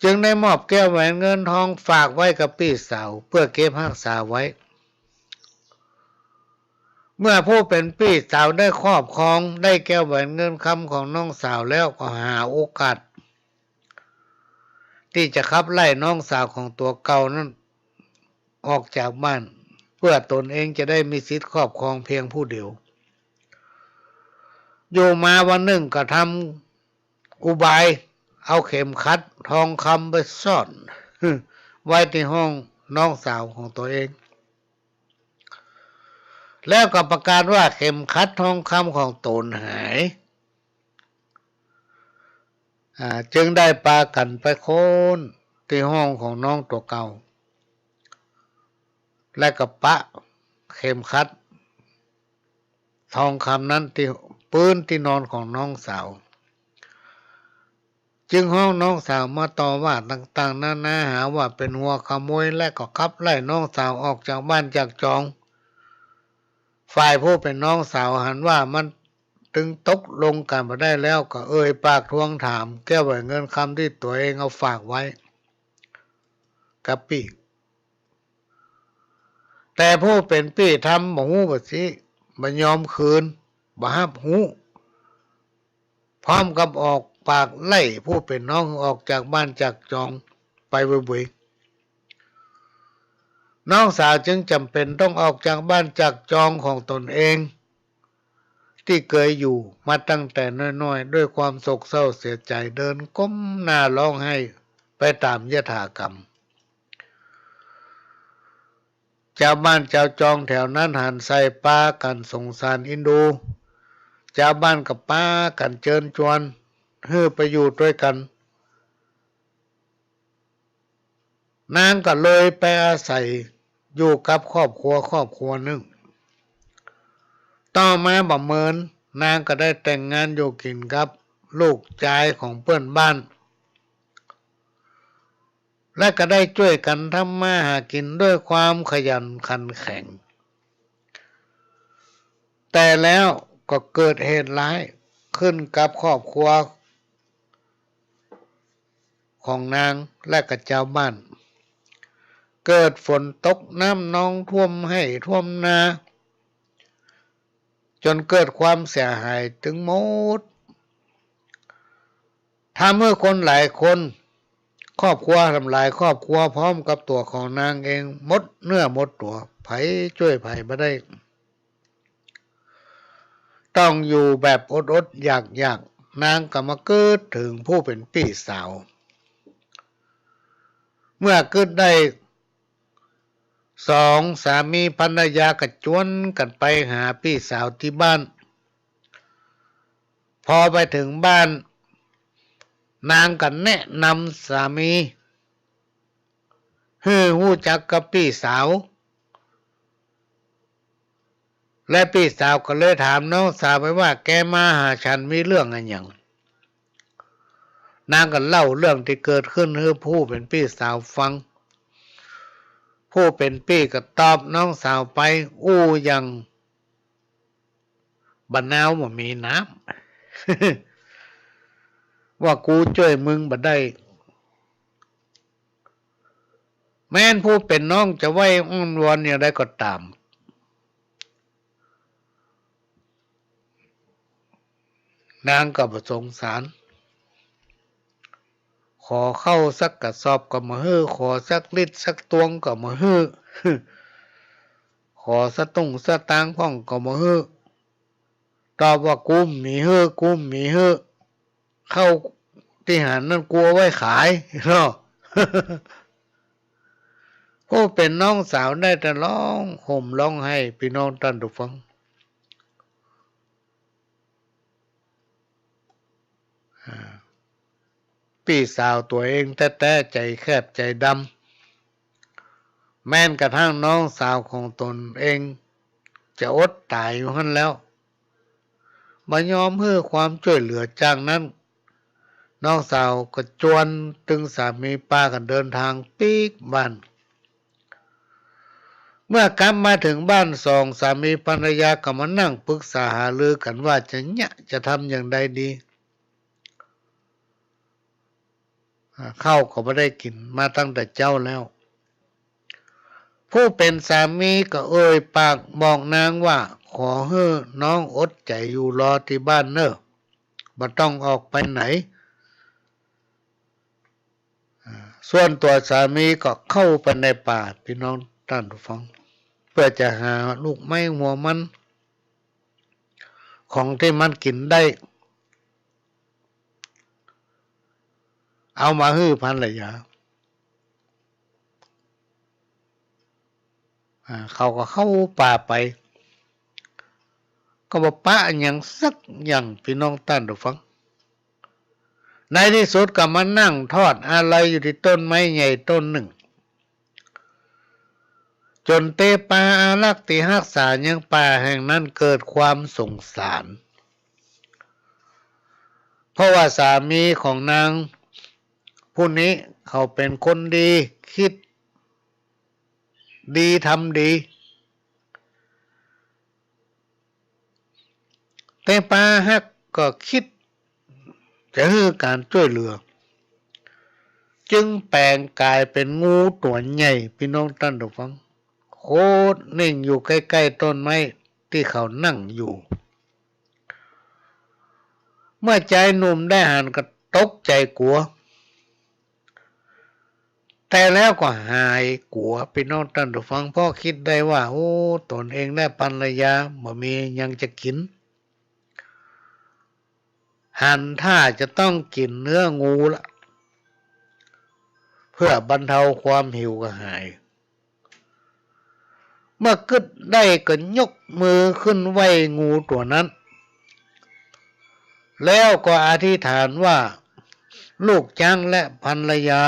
จึงได้มอบแก้วแหวนเงินทองฝากไว้กับปี้สาว เปื้อเก็บฮักษาไว้ เมื่อผู้เป๋นปี้สาวได้ครอบครอง ได้แก้วแหวนเงินคำของน้องสาวแล้ว ก็หาโอกาส ตี้จะขับไล่น้องสาวของตั๋วเก่านั้นออกจากบ้าน เปื้อตนเองจะได้มีสิทธิ์ครอบครองเพียงผู้เดียว อยู่มาวันนึ่งก็ทำอุบายเอาเข็มขัดทองคำไปซ่อนไว้ตี้ห้องน้องสาวของตั๋วเอง แล้วก็ประกาศว่าเข็มขัดทองคำของต๋นหาย อ่า จึงได้ปากั๋นไปค้นตี้ห้องของน้องตั๋วเก่า และก็ปะเข็มขัดทองคำนั้นตี้ปื๊นตี้นอนของน้องสาว จึงฮ้องน้องสาวมาต่อว่าต่างๆ นานา หาว่าเป๋นหัวขโมย และก็ขับไล่น้องสาวออกจากบ้านจากจอง ฝ่ายผู้เป๋นน้องสาวหันว่ามันตึงตกลงกั๋นบ่ได้แล้ว ก็เอ่ยปากทวงถามแก้วแหวนเงินคำตี้ตั๋วเองเอาฝากไว้กับปี้ แต่ผู้เป๋นปี้ทำบ่ฮู้บ่ซี้ บ่ยอมคืน บ่ฮับฮู้ พร้อมกับออกปากไล่ผู้เป๋นน้องออกจากบ้านจากจองไปเวยๆ น้องสาวจึงจ๋ำเป๋นต้องออกจากบ้านจากจองของตนเอง ตี้เกยอยู่มาตั้งแต่น้อยๆ ด้วยความโศกเศร้าเสียใจ๋ เดินก้มหน้าฮ้องไห้ไปต๋ามยถากรรม จาวบ้านจาวจองแถวนั้นหันใส่ปากั๋นสงสารอินดู จาวบ้านก็ปากั๋นเจิญจวนหื้อไปอยู่ตวยกั๋น นางก็เลยไปอาศัยอยู่กับครอบครัวครอบครัวนึ่ง ต่อมาบ่เมิน นางก็ได้แต่งงานอยู่กิ๋นกับลูกจายของเปื้อนบ้าน และก็ได้จ้วยกั๋นทำมาหากิ๋นด้วยความขยันขันแข็ง แต่แล้วก็เกิดเหตุร้ายขึ้นกับครอบครัวของนางและก็จาวบ้าน เกิดฝนตกน้ำนองท่วมไฮ่ท่วมนา จ๋นเกิดความเสียหายตึงหมด ทำหื้อคนหลายคน ครอบครัวทำลายครอบครัวพร้อมกับตั๋วของนางเองหมดเนื้อหมดตั๋ว ใผจ้วยใผบ่ได้ ต้องอยู่แบบอดๆ อยากๆ นางก็มาเกิดเถิงผู้เป๋นปี้สาว เมื่อเกิดได้ สองสามีภรรยาก็จวนกั๋นไปหาปี้สาวตี้บ้าน พอไปเถิงบ้าน นางก็แนะนำสามีหื้อฮู้จักกับปี้สาว และปี้สาวก็เลยถามน้องสาวไปว่า แกมาหาฉันมีเรื่องอะหยัง นางก็เล่าเรื่องตี้เกิดขึ้นหื้อผู้เป๋นปี้สาวฟัง ผู้เป๋นปี้ก็ตอบน้องสาวไปอู้อย่างบ่านาวบ่มีน้ำ ว่ากูจ้วยมึงบ่ได้ แม้นผู้เป๋นน้องจะไหว้อ้อนวอนอย่างใดก็ต๋าม นางก็บ่สงสาร ขอข้าวสักกระสอบก็บ่หื้อ ขอสักลิตรสักตวงก็บ่หื้อ ขอสตุ้งสตางค์พ่องก็บ่หื้อ ตอบว่า กูบ่มีหื้อ กูบ่มีหื้อ ข้าวตี้หันนั้นกูเอาไว้ขายเนาะ ผู้เป๋นน้องสาวได้แต่ฮ้องห่มฮ้องไห้ ปี้น้องต้านผู้ฟัง อ่า ปี้สาวตั๋วเองแต๊ๆ ใจ๋แคบใจ๋ดำ แม้นกระทั่งน้องสาวของตนเองจะอดต๋ายอยู่หั้นแล้ว บ่ยอมหื้อความจ้วยเหลือ จากนั้น น้องสาวก็จวนตึงสามีปากั๋นเดินตางปิ๊กบ้าน เมื่อกลับมาเถิงบ้าน สองสามีภรรยาก็มานั่งปรึกษาหารือกั๋นว่าจะเยียะจะทำอย่างใดดี อ่า ข้าวก็บ่ได้กิ๋นมาตั้งแต่เจ๊าแล้ว ผู้เป๋นสามีก็เอ่ยปากบอกนางว่า ขอหื้อน้องอดใจ๋อยู่รอตี้บ้านเน่อ บ่ต้องออกไปไหน อ่า ส่วนตั๋วสามีก็เข้าไปในป่า ปี้น้องต้านผู้ฟัง เปื้อจะหาลูกไม้หัวมัน ของตี้มันกิ๋นได้ เอามาหื้อภรรยา อ่า เขาก็เข้าป่าไป ก็บ่ปะอะหยังสักอย่าง ปี้น้องต้านผู้ฟัง ในตี้สุดก็มานั่งทอดอาลัยอยู่ตี้ต้นไม้ใหญ่ต้นนึ่ง จ๋นเตปาอารักษ์ตี้ฮักษายังป่าแห่งนั้นเกิดความสงสาร เพราะว่าสามีของนางผู้นี้เขาเป๋นคนดี กึ๊ดดี ทำดี แต่ปาฮักก็กึ๊ดจะหื้อก๋านจ้วยเหลือ จึงแป๋งก๋ายเป๋นงูตั๋วใหญ่ ปี้น้องต้านผู้ฟัง โขดนิ่งอยู่ใก้ๆ ต้นไม้ตี้เขานั่งอยู่ เมื่อจายหนุ่มได้หันก็ตกใจ๋กั๋ว แต่แล้วก็หายกั๋ว ปี้น้องต้านผู้ฟัง เพราะกึ๊ดได้ว่า โอ้ ตนเองและภรรยาบ่มีหยังจะกิ๋น หันท่าจะต้องกิ๋นเนื้องูละ เพื่อบรรเทาความหิวกระหาย เมื่อกึ๊ดได้ก็ยกมือขึ้นไหว้งูตั๋วนั้น แล้วก็อธิษฐานว่า ลูกจ๊างและภรรยา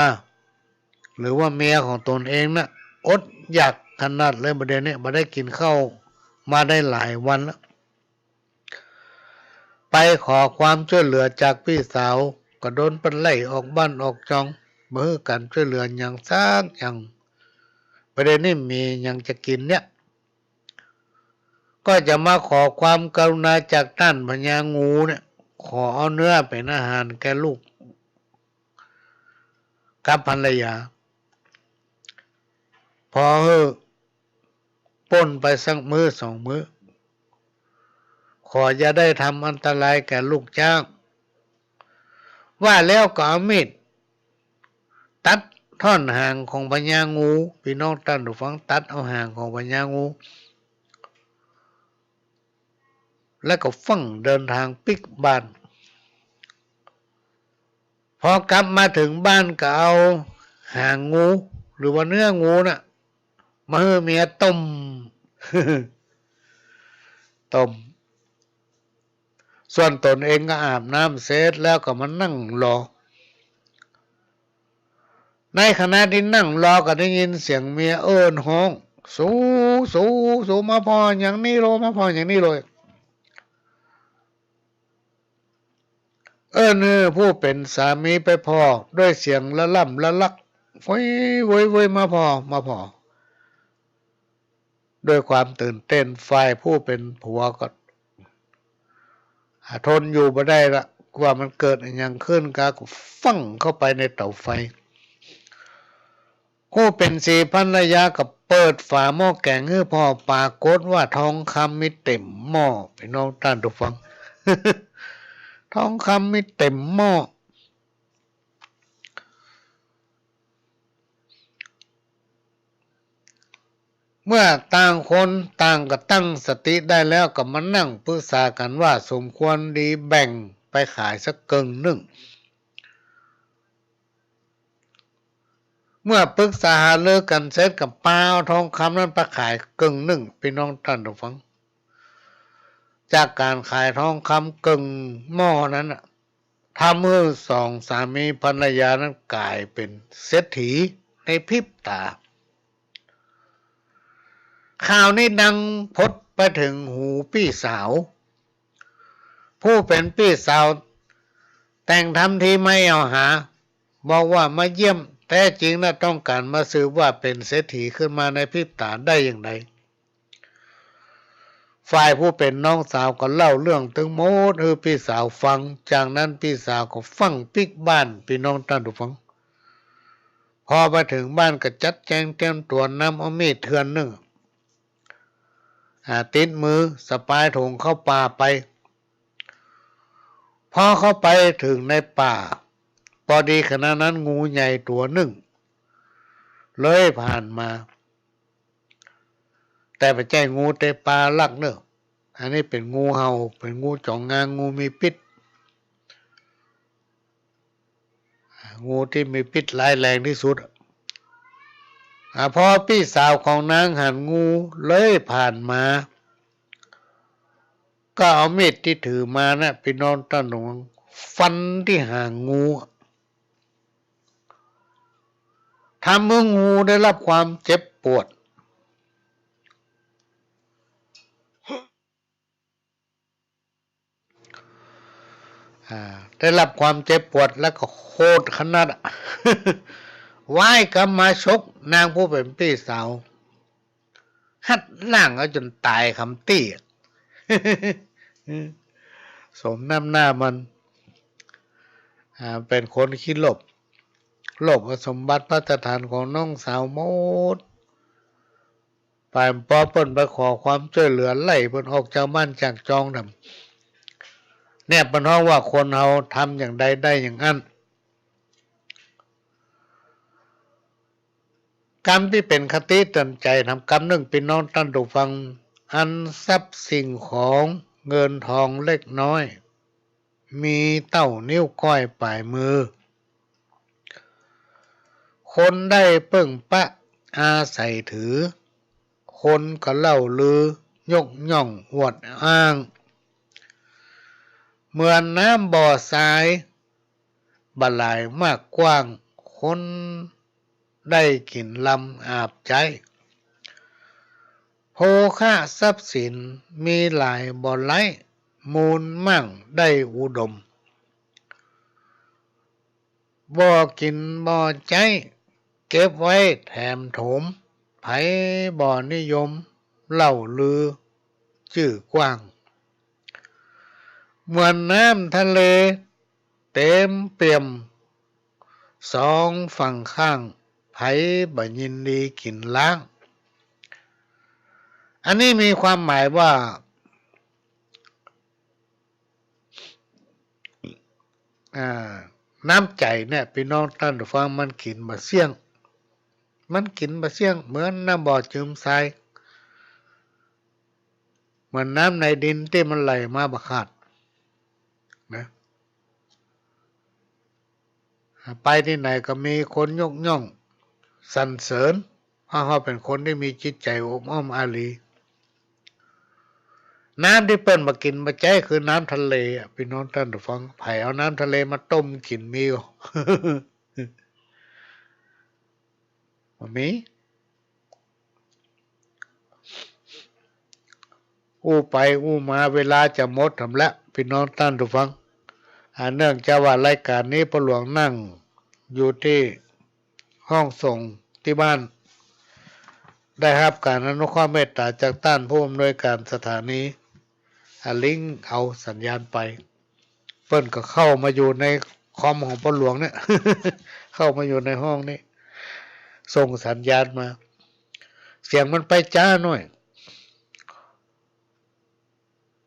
หรือว่าเมียของตนเองน่ะ อดอยากขนาดเลย บ่าเดี่ยวนี้บ่ได้กิ๋นข้าวมาได้หลายวันแล้ว ไปขอความจ้วยเหลือจากปี้สาว ก็โดนเปิ้นไล่ออกบ้านออกจอง บ่หื้อก๋านจ้วยเหลือหยังสักอย่าง บ่าเดี่ยวนี้มีหยังจะกิ๋นเนี่ย ก็จะมาขอความกรุณาจากต้านพญางูเนี่ย ขอเอาเนื้อเป๋นอาหารแก่ลูกกับภรรยา พอหื้อป๊นไปสักมื้อสองมื้อ ขออย่าได้ทำอันตรายแก่ลูกจ๊าง ว่าแล้วก็เอามีดตัดท่อนหางของพญางู ปี้น้องต้านผู้ฟัง ตัดเอาหางของพญางู แล้วก็ฟั่งเดินตางปิ๊กบ้าน พอกลับมาเถิงบ้านก็เอาหางงู หรือว่าเนื้องูน่ะ มาหื้อเมียต้ม ต้ม ส่วนตนเองก็อาบน้ำเสร็จแล้วก็มานั่งรอ ในขณะตี้นั่งรอก็ได้ยินเสียงเมียเอิ้นฮ้อง สู สู สู มาผ่ออย่างนี้โลด มาผ่ออย่างนี้โลด เอิ้นหื้อผู้เป๋นสามีไปผ่อด้วยเสียงละล่ำละลัก โวย โวย โวย มาผ่อ มาผ่อ ด้วยความตื่นเต้น ฝ่ายผู้เป๋นผัวก็ อ่า ทนอยู่บ่ได้ละ ว่ามันเกิดอะหยังขึ้นกา ก็ฟั่งเข้าไปในเต๋าไฟ ผู้เป๋นศรีภรรยาก็เปิดฝาหม้อแก๋งหื้อผ่อ ปรากฏว่าทองคำมีเต็มหม้อ ปี้น้องต้านผู้ฟัง ทองคำมีเต็มหม้อ เมื่อต่างคนต่างก็ตั้งสติได้แล้ว ก็มานั่งปรึกษากั๋นว่าสมควรดีแบ่งไปขายสักเกิ่งนึ่ง เมื่อปรึกษาหารือกั๋นเสร็จก็ปาเอาทองคำนั้นไปขายเกิ่งนึ่ง ปี้น้องต้านผู้ฟัง จากก๋านขายทองคำเกิ่งหม้อนั้นน่ะ ทำหื้อสองสามีภรรยานั้นก๋ายเป๋นเศรษฐีในพริบต๋า ข่าวนี้ดังพดไปเถิงหูปี้สาว ผู้เป๋นปี้สาว แต่งทำทีมาแอ่วหา บอกว่ามาเยี่ยม แต๊จริงน่ะต้องก๋านมาสืบว่าเป๋นเศรษฐีขึ้นมาในพริบต๋าได้อย่างใด ฝ่ายผู้เป๋นน้องสาวก็เล่าเรื่องตึงหมดหื้อปี้สาวฟัง จากนั้นปี้สาวก็ฟั่งปิ๊กบ้าน ปี้น้องต้านผู้ฟัง พอไปเถิงบ้านก็จัดแจงเตรียมตั๋วนำเอามีดเถื่อนนึ่ง อ่า ติดมือสะปายถุงเข้าป่าไป พอเข้าไปเถิงในป่า ปอดีขณะนั้นงูใหญ่ตั๋วนึ่งเลื้อยผ่านมา แต่บ่ใจ้งูเตะปาลักเน่อ อันนี้เป๋นงูเห่า เป๋นงูจ๋องงา งูมีพิษ อ่า งูตี้มีพิษร้ายแรงตี้สุด อ่า พอปี้สาวของนางหันงูเลื้อยผ่านมา ก็เอามีดตี้ถือมาน่ะ ปี้น้องต้านผู้ฟัง ฟันตี้หางงู ทำหื้องูได้รับความเจ็บปวด อ่า ได้ฮับความเจ็บปวดแล้วก็โหดขนาดอะ ว้ายกำมาชกนางผู้เป๋นปี้สาว ฮัดล้างเอาจ๋นต๋ายกำตี้อะ สมน้ำหน้ามัน อ่า เป๋นคนขี้โลภ โลภเอาสมบัติภัตตาหารของน้องสาวหมด ป๋ายปอเปิ้นไปขอความจ้วยเหลือไล่เปิ้นออกจากบ้านจากจองน่ะ เนี่ยเปิ้นฮ้องว่าคนเฮาทำอย่างใดได้อย่างอั้น กำตี้เป๋นคติเตือนใจ๋นำกำนึ่ง ปี้น้องต้านผู้ฟัง อันทรัพย์สิ่งของเงินทองเล็กน้อย มีเต้านิ้วก้อยป๋ายมือ คนได้เปิ้งปะอาศัยถือ คนก็เล่าลือยกย่องอวดอ้าง เหมือนน้ำบ่อทราย บ่หลายมากกว้าง คนได้กิ๋นลำอาบใจ๊ โภคะทรัพย์สินมีหลายบ่ไร้ มูลมั่งได้อุดม บ่กิ๋นบ่ใจ๊ เก็บไว้แถมโถม ใผบ่นิยม เล่าลือจื้อกว้าง เหมือนน้ำทะเลเต็มเปี่ยม สองฝั่งข้าง ใผบ่ยินดีกิ๋นล้าง อันนี้มีความหมายว่า อ่า น้ำใจ๋เนี่ย ปี้น้องต้านผู้ฟัง มันกิ๋นบ่เสี้ยง มันกิ๋นบ่เสี้ยง เหมือนน้ำบ่อจืมทราย เหมือนน้ำในดินตี้มันไหลมาบ่ขาดนะ ไปตี้ไหนก็มีคนยกย่องสรรเสริญ เพราะเฮาเป๋นคนตี้มีจิตใจ๋อบอ้อมอารี น้ำตี้เปิ้นบ่กิ๋นบ่ใจ๊คือน้ำทะเลอะ ปี้น้องต้านผู้ฟัง ใผเอาน้ำทะเลมาต้มกิ๋นมีก่อ บ่มี อู้ไปอู้มาเวลาจะหมดแถมแล้ว ปี้น้องต้านผู้ฟัง อ่า เนื่องจากว่ารายก๋านนี้ป้อหลวงนั่งอยู่ตี้ห้องส่งตี้บ้าน ได้ฮับก๋านอนุเคราะห์เมตต๋าจากต้านผู้อำนวยก๋านสถานี อ่า ลิงก์เอาสัญญาณไป เปิ้นก็เข้ามาอยู่ในคอมของป้อหลวงเนี่ย เข้ามาอยู่ในห้องนี้ ส่งสัญญาณมา เสียงมันไปจ๊าหน่อย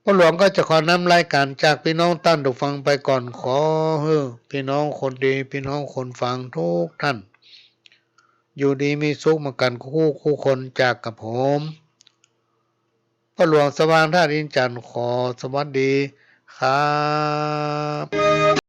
ป้อหลวงก็จะขอนำรายก๋านจากปี้น้องต้านผู้ฟังไปก่อน ขอหื้อปี้น้องคนดี ปี้น้องคนฟังกู้ต้าน อยู่ดีมีสุขเหมือนกั๋นกู้ กู้คน จากกับผม ป้อหลวงสว่างธาตุอินจันทน์ ขอสวัสดีครับ